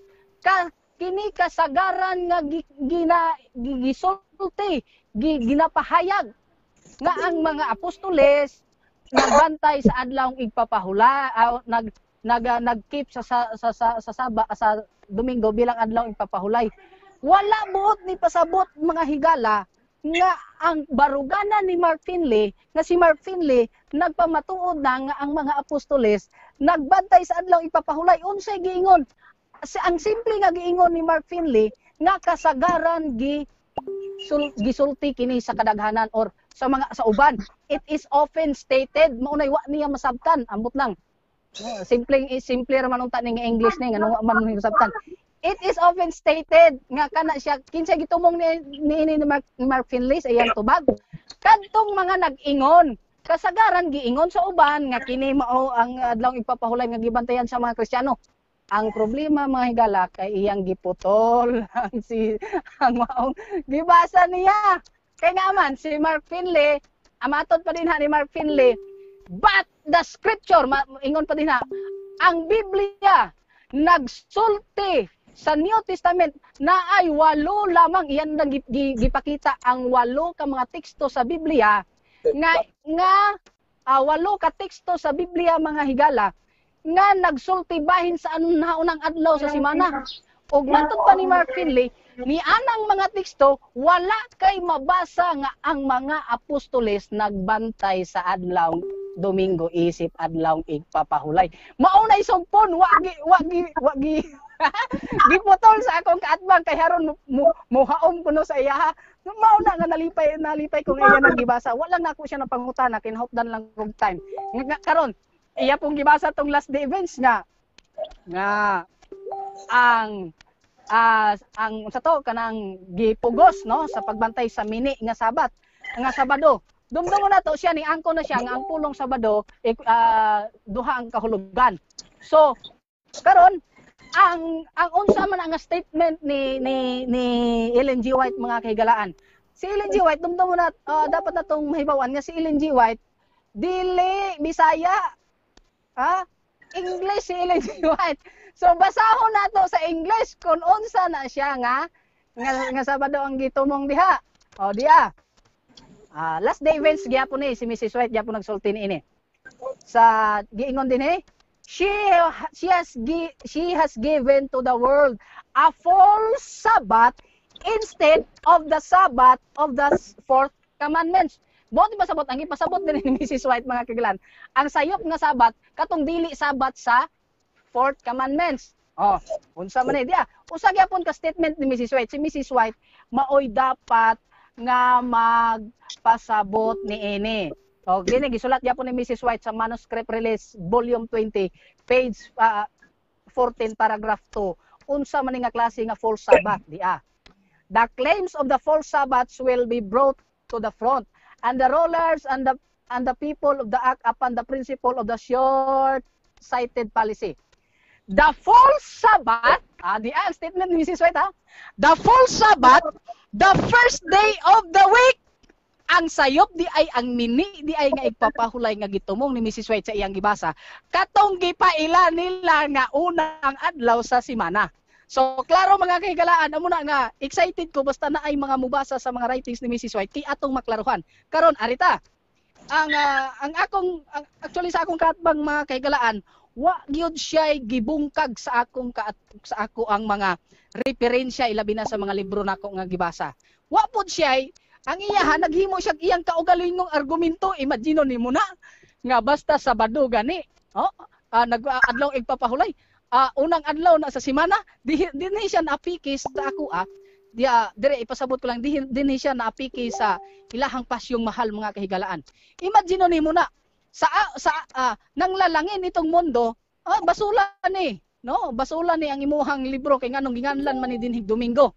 Kini kasagaran nga gisulti, ginapahayag nga ang mga apostoles nagbantay sa adlawng igpapahula, nag-keep sa Domingo bilang adlaw ipapahulay. Wala buot ni pasabot mga higala nga ang baruganan ni Mark Finley, nga si Mark Finley nagpamatuod na nga ang mga apostoles nagbantay sa adlaw ipapahulay. Unsay giingon? Ang simple nga giingon ni Mark Finley nga kasagaran gisulti kini sa kadaghanan or sa mga sa uban. It is often stated, maunay wa niya masabtan, ambot lang. No, simple simple ra man unta ning English ni ngano wa man niya masabtan. It is often stated nga kana siya kinsa gitumong ni Mark Finley sa iyang tubag. Kadtong mga nag-ingon, kasagaran giingon sa uban nga kini mao ang adlaw ipapahulay nga gibantayan sa mga Kristiyano. Ang problema mga higala kay iyang giputol ang maong gibasa niya. Kay nga man si Mark Finley, amatod pa din ha ni Mark Finley, but the scripture ingon pa din ha, ang Biblia nagsulti sa New Testament na ay 8 lamang, iyan nang gipakita ang 8 ka mga teksto sa Biblia nga nga 8 ka teksto sa Biblia mga higala nga nagsulti bahin sa naunang adlaw sa simana. Ug matod pa ni Mark Finley, ni anang mga teksto wala kay mabasa nga ang mga apostoles nagbantay sa adlaw Domingo isip adlaw igpapahulay. Maunay sumpon wa gi giputol sa akong kaatbang kay haron muhaom kuno sa iya. Mauna nga nalipay ko nga iya nang gibasa. Wala na ako siya napangutana, kinahopdan lang kog time. Nga karon iya pong gibasa tong last day events nga ang sa to kanang gipugos no sa pagbantay sa mini nga Sabat nga Sabado. Dumdumo na to siya ni angko na siya nga ang pulong Sabado duha ang kahulugan. So karon ang unsa man ang statement ni Ellen G. White mga kahigalaan. Si Ellen G. White dumdumo na dapat na tong mahibaw-an nga si Ellen G. White dili Bisaya. Ha? English si Ellen G. White. So basahon nato sa English kung unsa na siya nga Sabado ang gitumong diha. O diha. Last day events gyapon ni si Mrs. White gyapon nagsulti niini. Sa giingon dinhi, she has given to the world a false Sabbath instead of the Sabbath of the fourth commandments. Buot pasabot ang ipasabot din ni Mrs. White mga kagalan. Ang sayop nga Sabat katong dili Sabat sa fourth commandments. Oh, unsa man ni diya? Usa gyapon ka statement ni Mrs. White. Si Mrs. White maoy dapat nga magpasabot niini. O dini gisulat gyapon ni Mrs. White sa manuscript release volume 20 page 14 paragraph 2. Unsa man ni nga klase nga false Sabbath diya? The claims of the false Sabbaths will be brought to the front, and the rulers and the people of the act upon the principle of the short-sighted policy. The false Sabbath, di ang statement ni Mrs. White ha. The false Sabbath, the first day of the week. Ang sayop di ay ang mini di ay nga igpapahulay nga gitumong ni Mrs. White sa iyang gibasa. Katong gipaila nila nga unang adlaw sa simana. So klaro mga kahigalaan, amo na nga excited ko basta na ay mga mubasa sa mga writings ni Mrs. White kay atong maklaruhan. Karon arita, ang akong actually sa akong kaatbang mga kahigalaan, wa gyud siya gibungkag sa akong sa ako ang mga referensya ilabi na sa mga libro nako nga gibasa. Wa pod siya ang iyaha naghimo siya iyang kaugalingong argumento. Imagine nimo na nga basta Sabado gani. Oh, adlaw igpapahulay. Unang adlaw na sa simana, dinhi siya naapiki sa ako dire ipasabot ko lang dinhi siya naapiki sa ilahang pasyong mahal mga kahigalaan. Imagine nimo na sa nang lalangin itong mundo, basula ni, no? Basula ni ang imuhang libro kay nganong ginganlan man ni dinhi Domingo.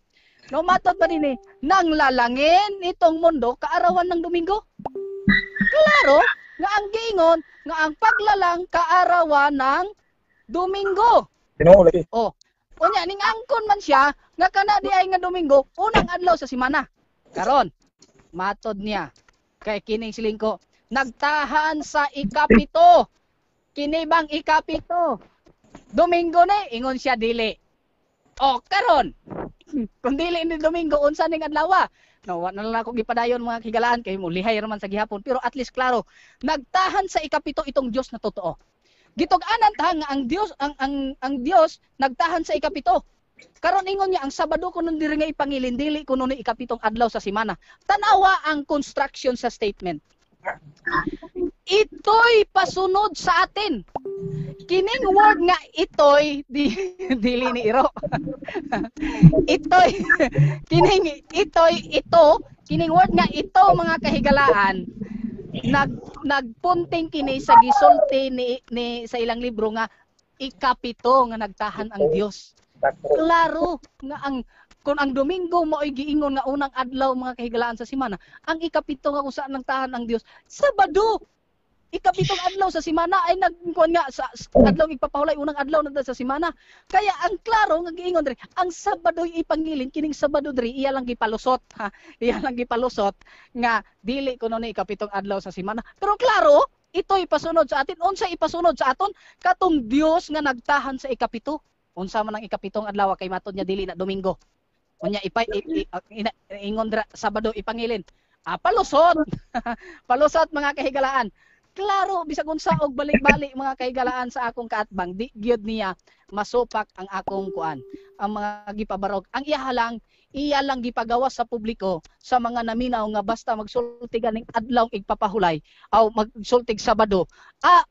No, matod pa dinhi nang lalangin itong mundo kaarawan ng Domingo. Klaro nga ang giingon nga ang paglalang kaarawan ng Domingo. Tinuod lagi. Oh. Unya ning angkon man siya nga kana di ay nga Domingo, unang adlaw sa simana. Karon, matod niya kay kining silingko, nagtahan sa ikapito. Kini bang ikapito? Domingo ni ingon siya dili. Oh, karon. Kung dili ni Domingo unsa ning adlaw? No, wa na lang ako gipadayon mga higalaan kay mo lihay ra man sa gihapon, pero at least klaro, nagtahan sa ikapito itong Dios na totoo. Gitug-anan ta nga ang Dios ang Dios nagtahan sa ikapito. Karon ingon niya ang Sabado kuno diri nga ipangilin, dili kuno ni ikapitong adlaw sa semana. Tanawa ang construction sa statement. Ito'y pasunod sa atin. Kining word nga ito'y dili ni iro. Ito'y kining ito'y ito, kining word nga ito, mga kahigalaan, nagpunting kini sa gisulti ni sa ilang libro nga ikapito nga nagtahan ang Dios. Klaro nga ang kung ang Domingo mao'y giingon nga unang adlaw, mga kahigalaan, sa semana, ang ikapito nga kung saan nagtahan ang Dios, Sabado. Ikapitong adlaw sa semana ay nagkuan nga sa adlaw igpapahulay, unang adlaw na sa semana. Kaya ang klaro nga giingon diri, ang Sabado ipangilin, kining Sabado diri iya lang gipalusot, ha. Iya lang gipalusot nga dili kuno ni ikapitong adlaw sa semana. Pero klaro, ito ipasunod sa atin. Unsa ipasunod sa aton? Katong Dios nga nagtahan sa ikapito. Unsa man ang ikapitong adlaw kay matod niya dili na Domingo. Unya ingon dira Sabado ipangilin. Ah, palusot. Palusot, mga kahigalaan. Klaro bisag unsa og balik-balik, mga kahigalaan, sa akong kaatbang, di gyud niya masupak ang akong kuan. Ang mga gipabarog, ang iya lang gipagawas sa publiko sa mga naminaw nga basta magsulti ganing adlaw igpapahulay aw magsultig Sabado. Ah,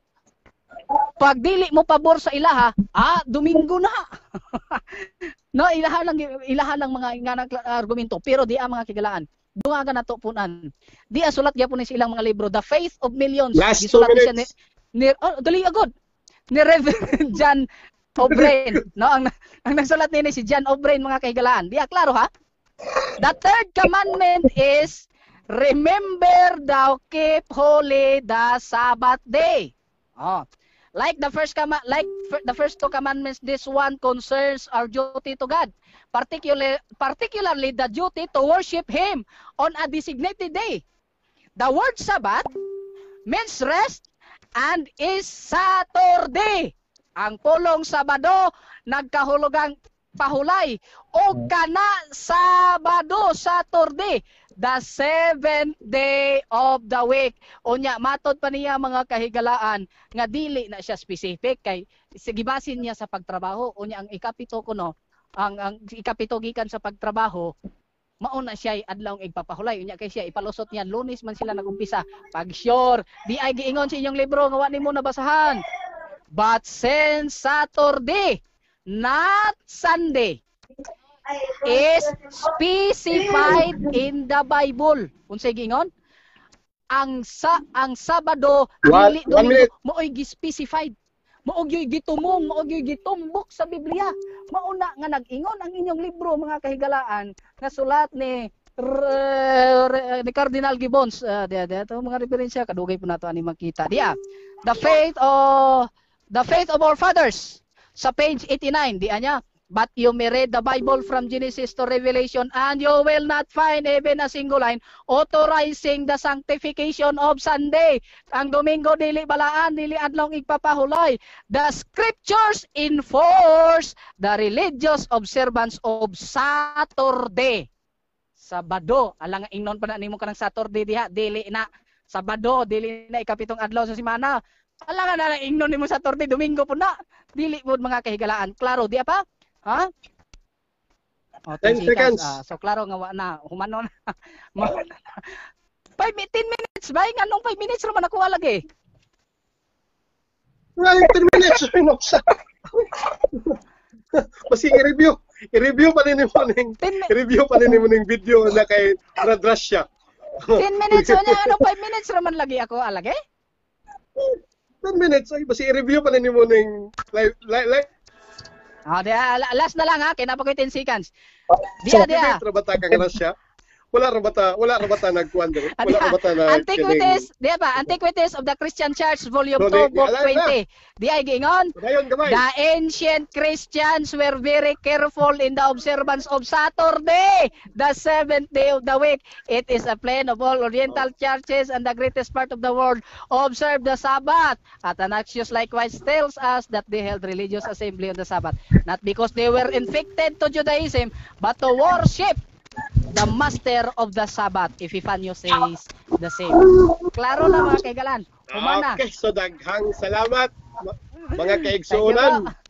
pag dili mo pabor sa ilaha, ah, Domingo na. No, ilaha lang mga nga argumento, pero di ang mga kahigalaan. Dungaga nato punan. Di ang sulat gyapon ni sa ilang mga libro, The Faith of Millions. Last 2 Gisulat ni siya minutes. ni, oh, dali agad. Ni Reverend John O'Brien, no? Ang nagsulat nini si John O'Brien, mga kahigalaan. Di ah, klaro ha. The third commandment is remember thou keep holy the Sabbath day. Oh. Like the first two commandments, this one concerns our duty to God, particularly the duty to worship Him on a designated day. The word Sabbath means rest and is Saturday. Ang pulong Sabado nagkahulugang pahulay o kana Sabado, Saturday, the seventh day of the week. Unya matod pa niya, mga kahigalaan, nga dili na siya specific kay gibasin niya sa pagtrabaho. Unya ang ikapito kuno, ang ikapito gikan sa pagtrabaho, mao na siya adlaw igpapahulay. Unya kay siya ipalusot niya Lunes man sila nagumpisa. Pag sure di ay giingon sa inyong libro nga wa nimo nabasahan. But since Saturday, not Sunday, is specified in the Bible. Unsay giingon? Ang Sabado dili One Domingo minute. Mao'y gi-specified. Mao gyud gitumong, mao gyud gitumbok sa Biblia. Mao na nga nag-ingon ang inyong libro, mga kahigalaan, nga sulat ni Cardinal Gibbons. Diya, diya, mga referensya kadugay po nato ani makita. Diya. The Faith of Our Fathers sa page 89, diya niya. "But you may read the Bible from Genesis to Revelation and you will not find even a single line authorizing the sanctification of Sunday." Ang Domingo dili balaan, dili adlaw igpapahulay. The scriptures enforce the religious observance of Saturday. Sabado, alang nga ingnon pa na nimo kanang Saturday diha, dili na Sabado, dili na ikapitong adlaw sa semana. Alang nga na ingnon nimo Saturday, Domingo po na. Dili mo, mga kahigalaan. Klaro, di pa? Ha? O, 10 seconds. Ah, so klaro nga wa na, humano na. 5 10 minutes ba? Nganong 5 minutes ra man ako lagi? Well, 10 minutes. Sa. Basi i-review. I-review pa nimo ning i-review pa nimo ning video na kay Brad Russia. 10 minutes unya ano, 5 minutes ra man lagi ako alagi? 10 minutes ay basi i-review pa nimo ning live live, live Ah, di, last na lang ha, kay naa pa koy 10 seconds. Diya, diya. Debate ra ba ta kang Russia? Wala ra ba ta nagkuan diri? Wala ra ba ta nag Antiquities, di ba? Antiquities of the Christian Church, Volume So, 2, Book di alay na. 20. Di ay giingon, Dayon gamay. "The ancient Christians were very careful in the observance of Saturday, the seventh day of the week. It is a plain of all Oriental churches and the greatest part of the world observe the Sabbath. Athanasius likewise tells us that they held religious assembly on the Sabbath, not because they were infected to Judaism, but to worship the master of the Sabbath." Epiphanius says the same. Klaro na, mga kahigalaan. Humana. Okay, so daghang salamat. mga kaigsuonan. Thank you.